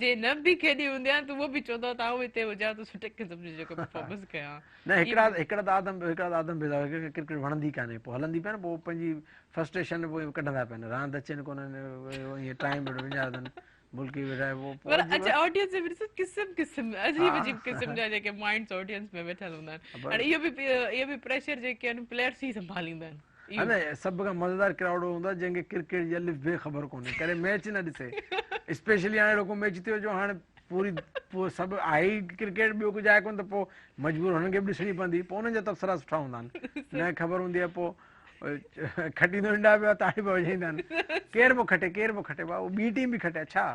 جي نه به کيڏي هوندي آهي ته اهو به چوندو ته آئون هتي هجان ته سٺي قسم جي جيڪو پرفارمنس ڪيان. نه هڪڙا هڪڙا ته آدم هڪڙا ته آدم بيزار هڪڙي کي ڪرڪيٽ وڻندي ڪانهي پوء هلندي پيا نه پوء پنهنجي فرسٽريشن پوء ڪڍندا پيا راند اچين ڪونه ائين ٽائيم ويٺو وڃائن ملڪي ويٺا پوء پر اڇا آڊينس ۾ ڏسو قسم قسم عجيب عجيب قسم جا جيڪي مائنڊز آڊينس ۾ ويٺل هوندا آهن هاڻي اهو به اهو به پريشر جيڪي آهن پليئرس ئي سنڀاليندا آهن. ها نه سڀ کان مزيدار ڪرائوڊ اهو هوندو آهي جنهن کي ڪرڪيٽ جي الف بي خبر ڪونهي ڪڏهن ميچ نه ڏسي اسپيشلي هاڻي اهڙو ڪو ميچ ٿيو جو هاڻي پوري پوء سڀ آهي ئي ڪرڪيٽ ٻيو ڪجهه آهي ڪونه ته پوء مجبور هنن کي به ڏسڻي پوندي پوء انهن جا تبصرا سٺا هوندا آهن نه خبر هوندي آهي پوء کٽيندو انڊيا پيو تاڙي پيا وڄائيندا آهن ڪير پيو کٽي ڪير پيو کٽي ڀاء ٻي ٽيم به کٽي اڇا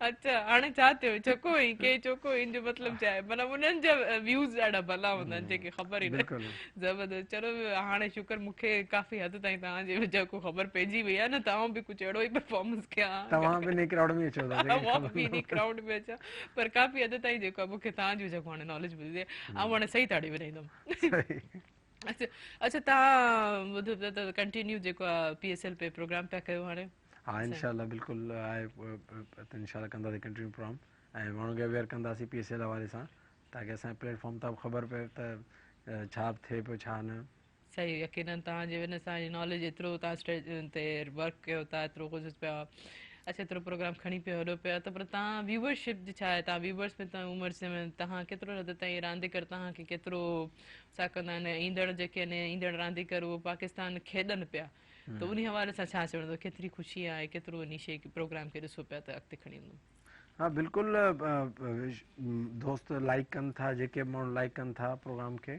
اڇا هاڻي ڇا ٿيو ڇڪو هئين ڪي چوڪو هئين جو مطلب ڇا آهي معنيٰ انهن جا ويوز ڏاڍا ڀلا هوندا آهن جيڪي خبر ئي نه زبردست چلو هاڻي شڪر مون کي ڪافي حد تائين توهان جي وجه کان خبر پئجي وئي آهي نه ته آئون به ڪجهه اهڙو ئي پرفارمنس ڪيان ها توهان به انهي ڪرائوڊ ۾ اچو ٿا مان به انهي ڪرائوڊ ۾ اچان پر ڪافي حد تائين جيڪو آهي مون کي توهان جي وجه کان هاڻي ناليج ملي آئون هاڻي صحيح تاڙي وڄائيندم اڇا اڇا توهان ٻڌو پيا ته ڪنٽينيو جيڪو آهي P S L P program پيا ڪيو هاڻي ها انشاء الله بلڪل آهي ته انشاء الله ڪنداسين ڪنٽينيو پروگرام ۽ ماڻهن کي اويئر ڪنداسين پي ايس ايل حوالي سان تاڪه اسان جي پليٽ فارم تان به خبر پئي ته ڇا ٿئي پيو ڇا نه. صحيح يقينن توهان جي ان سان ناليج ايترو توهان اسٽيج تي ورڪ ڪيو ٿا ايترو ڪجهه پيا اڇا ايترو پروگرام کڻي پيو هلو پيا ته پر توهان ويورشپ جي ڇا آهي توهان ويورس ۾ توهان عمر ۾ توهان ڪيترو حد تائين رانديگر توهان کي ڪيترو ڇا ڪندا آهن ايندڙ جيڪي آهن ايندڙ رانديگر اهو پاڪستان کيڏن پيا ته انهي حوالي سان ڇا چوندو ڪيتري خوشي آهي ڪيترو انهي شي پروگرام کي ڏسو پيا ته اڳتي کڻي ويندو. ها بلڪل دوست لائيڪ ڪن ٿا جيڪي به ماڻهو لائيڪ ڪن ٿا پروگرام کي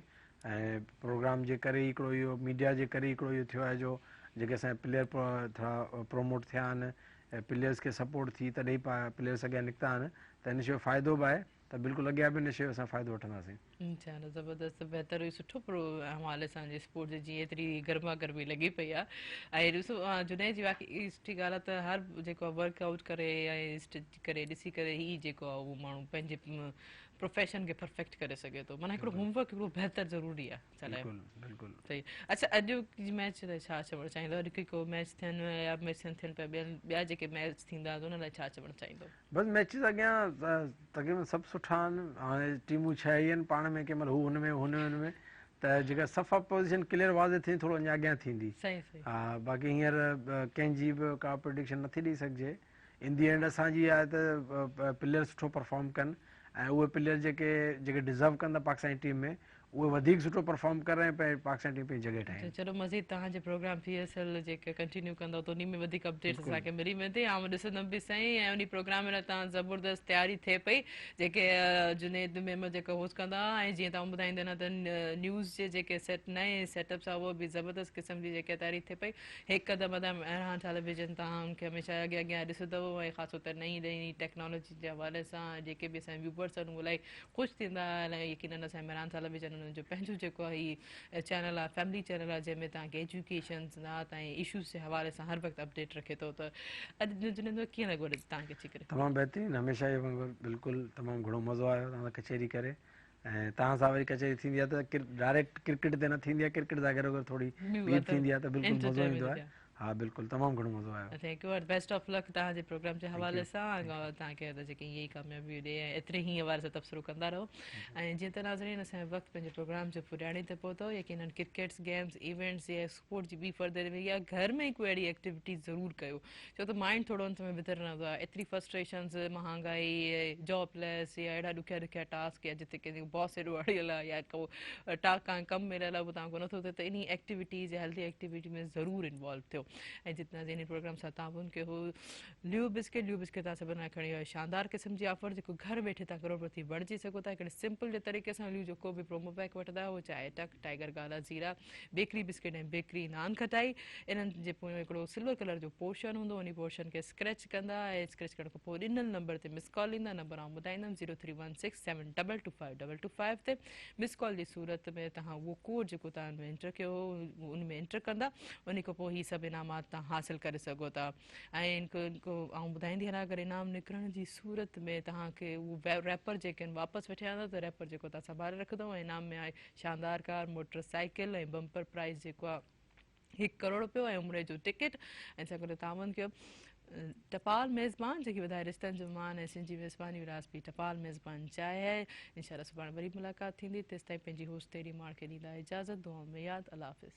۽ پروگرام جي ڪري ئي هڪڙو اهو ميڊيا جي ڪري ئي هڪڙو اهو ٿيو آهي جو جيڪي اسان جا پليئر ٿورا پروموٽ ٿيا آهن ۽ پليئرس کي سپورٽ ٿي تڏهن ئي پليئرس اڳيان نڪتا آهن ته ان شيء جو فائدو به آهي ته بلڪل اڳيان به ان شيء جو اسان فائدو وٺنداسين. انشاء الله زبردست بهتر هئي سٺو پرو حوالي سان جي اسپورٽ جي جيئن ايتري گرما گرمي لڳي پئي آ ۽ ڏسو جنيد جي واقعي سٺي ڳالهه آ ته هر جيڪو ورڪ آئوٽ ڪري ۽ اسٽيج ڪري ڏسي ڪري هي جيڪو آ اهو ماڻهو پنهنجي پروفيشن کي پرفيڪٽ ڪري سگهي ٿو معنيٰ هڪڙو هوم ورڪ هڪڙو بهتر ضروري آ بلڪل بلڪل صحيح اڇا اڄ جي ميچ لاء ڇا چوڻ چاهيندو اڄ ڪو ميچ ٿين يا ميچ ٿين پيا ٻيا جيڪي ميچ ٿيندا انهن لاء ڇا چوڻ چاهيندو بس ميچز اڳيان تقريبن سڀ سٺا آهن هاڻي ٽيمون ڇهه ئي آهن پاڻ ۾ ڪنهن مهل هو هن ۾ هن هن ۾ ته جيڪا صفا پوزيشن ڪليئر واضح ٿيندي ٿورو اڃا اڳيان ٿيندي ها باقي هينئر ڪنهن جي به ڪا پرڊڪشن نٿي ڏئي سگهجي ان the and اسان جي آهي ته پليئر سٺو پرفارم ڪن ۽ اهي پليئر جيڪي جيڪي ڊزرو ڪن ٿا پاڪستاني ٽيم ۾ اهي وڌيڪ سٺو پرفارم ڪن ۽ پاڪستان ٽيم پنهنجي جڳهه ٺاهين. چلو مزيد توهان جي پروگرام پي ايس ايل جيڪا ڪنٽينيو ڪندو ته انهي ۾ وڌيڪ اپڊيٽس اسان کي ملي ويندي آئون ڏسندم به سهي ۽ انهي پروگرام لاء توهان زبردست تياري ٿئي پئي جيڪي جنيد ميمڻ جيڪو هوسٽ ڪندا ۽ جيئن توهان ٻڌائيندا نه ته نيوز جي جيڪي سيٽ نئين سيٽ اپس آ اهو به زبردست قسم جي جيڪي تياري ٿئي پئي هڪ قدم ادا مهراڻ ٽيليويزن توهان ان کي هميشه اڳيان اڳيان ڏسندو ۽ خاص طور تي نئين نئين ٽيڪنالاجي جي حوالي سان جيڪي به اسان ويوورس آهن اهي الائي خوش ٿيندا ۽ يقينن اسان عمران ٽيليويزن انهن جو پنهنجو جيڪو هي چينل آهي فيملي چينل آهي جنهن ۾ توهان کي ايجوڪيشن زراعت ۽ اشوز جي حوالي سان هر وقت اپڊيٽ رکي ٿو ته اڄ جنيد ڀاء ڪيئن لڳو توهان کي اچي ڪري. تمام بهترين هميشه جي وانگر بلڪل تمام گهڻو مزو آيو توهان سان ڪچهري ڪري ۽ توهان سان وري ڪچهري ٿيندي آهي ته ڊائريڪٽ ڪرڪيٽ تي نه ٿيندي آهي، ڪرڪيٽ سان گڏوگڏ ٿوري ٻي به ٿيندي آهي ته بلڪل مزو ايندو آهي. ها بلڪل تمام گهڻو مزو آيو. Thank you اور بيسٽ آف لڪ توهان جي پروگرام جي حوالي سان ۽ توهان کي جيڪي ائين ئي ڪاميابيون ڏي ۽ ايتري ئي حوالي سان تبصرو ڪندا رهو ۽ جيئن ته ناظرين اسان جو وقت پنهنجي پروگرام جي پڄاڻي تي پهتو. يقينن ڪرڪيٽس گيمز ايونٽس يا اسپورٽ جي ٻي فردر يا گهر ۾ ئي ڪو اهڙي ايڪٽيوٽي ضرور ڪيو ڇو ته مائنڊ ٿورو ان سمي بهتر رهندو آهي. ايتري فرسٽريشنز، مهانگائي، جاب ليس يا اهڙا ڏکيا ڏکيا ٽاسڪ يا جتي ڪنهن جو باس ايڏو اڙيل آهي يا ڪو ٽاسڪ ڪم مليل آهي اهو توهان کان نٿو ٿئي ته انهي ايڪٽيوٽيز يا هيلٿي ايڪٽيوٽي ۾ ضرور انوالو ٿيو ۽ جتنا انهي پروگرام سان تعاون ڪيو هو ليو بسڪيٽ. ليو بسڪيٽ توهان سڀني لاء کڻي آيو شاندار قسم جي آفر جيڪو گهر ويٺي توهان ڪروڙپتي بڻجي سگهو ٿا. هڪڙي سمپل جي طريقي سان ليو جو ڪو به پرومو پيڪ وٺندا اهو چاهي ٽڪ، ٽائيگر گالا، زيرا، بيڪري بسڪيٽ ۽ بيڪري نان کٽائي. انهن جي پويان هڪڙو سلور ڪلر جو پورشن هوندو انهي پورشن کي اسڪريچ ڪندا ۽ اسڪريچ ڪرڻ کان پوء ڏنل نمبر تي مس ڪال ڏيندا. نمبر آئون ٻڌائيندم zero three one six seven double two five double two five تي مس ڪال جي صورت ۾ توهان اهو ڪوڊ جيڪو توهان ان ۾ انٽر ڪيو هو ان ۾ انٽر ڪندا انهي کان پوء هي سڀ انعامات توهان حاصل ڪري سگهو ٿا ۽ ان کو آئون ٻڌائيندي هلان اگر انعام نڪرڻ جي صورت ۾ توهان کي اهو ريپر جيڪي آهن واپس وٺي آندا ته ريپر جيڪو توهان سنڀالي رکندو ۽ انعام ۾ آهي شاندار ڪار، موٽر سائيڪل ۽ بمپر پرائز جيڪو آهي هڪ ڪروڙ رپيو ۽ عمري جو ٽڪيٽ ۽ سان گڏ تعاون ڪيو ٽپال ميزبان جيڪي وڌائي رشتن جو مان ۽ سنڌ جي ميزباني ورهاست به ٽپال ميزبان چاهي آهي. انشاء الله سڀاڻي وري ملاقات ٿيندي تيستائين پنهنجي هوسٽ تيري ماڻ کي ڏيندا اجازت. دعائن ۾ ياد. الله حافظ.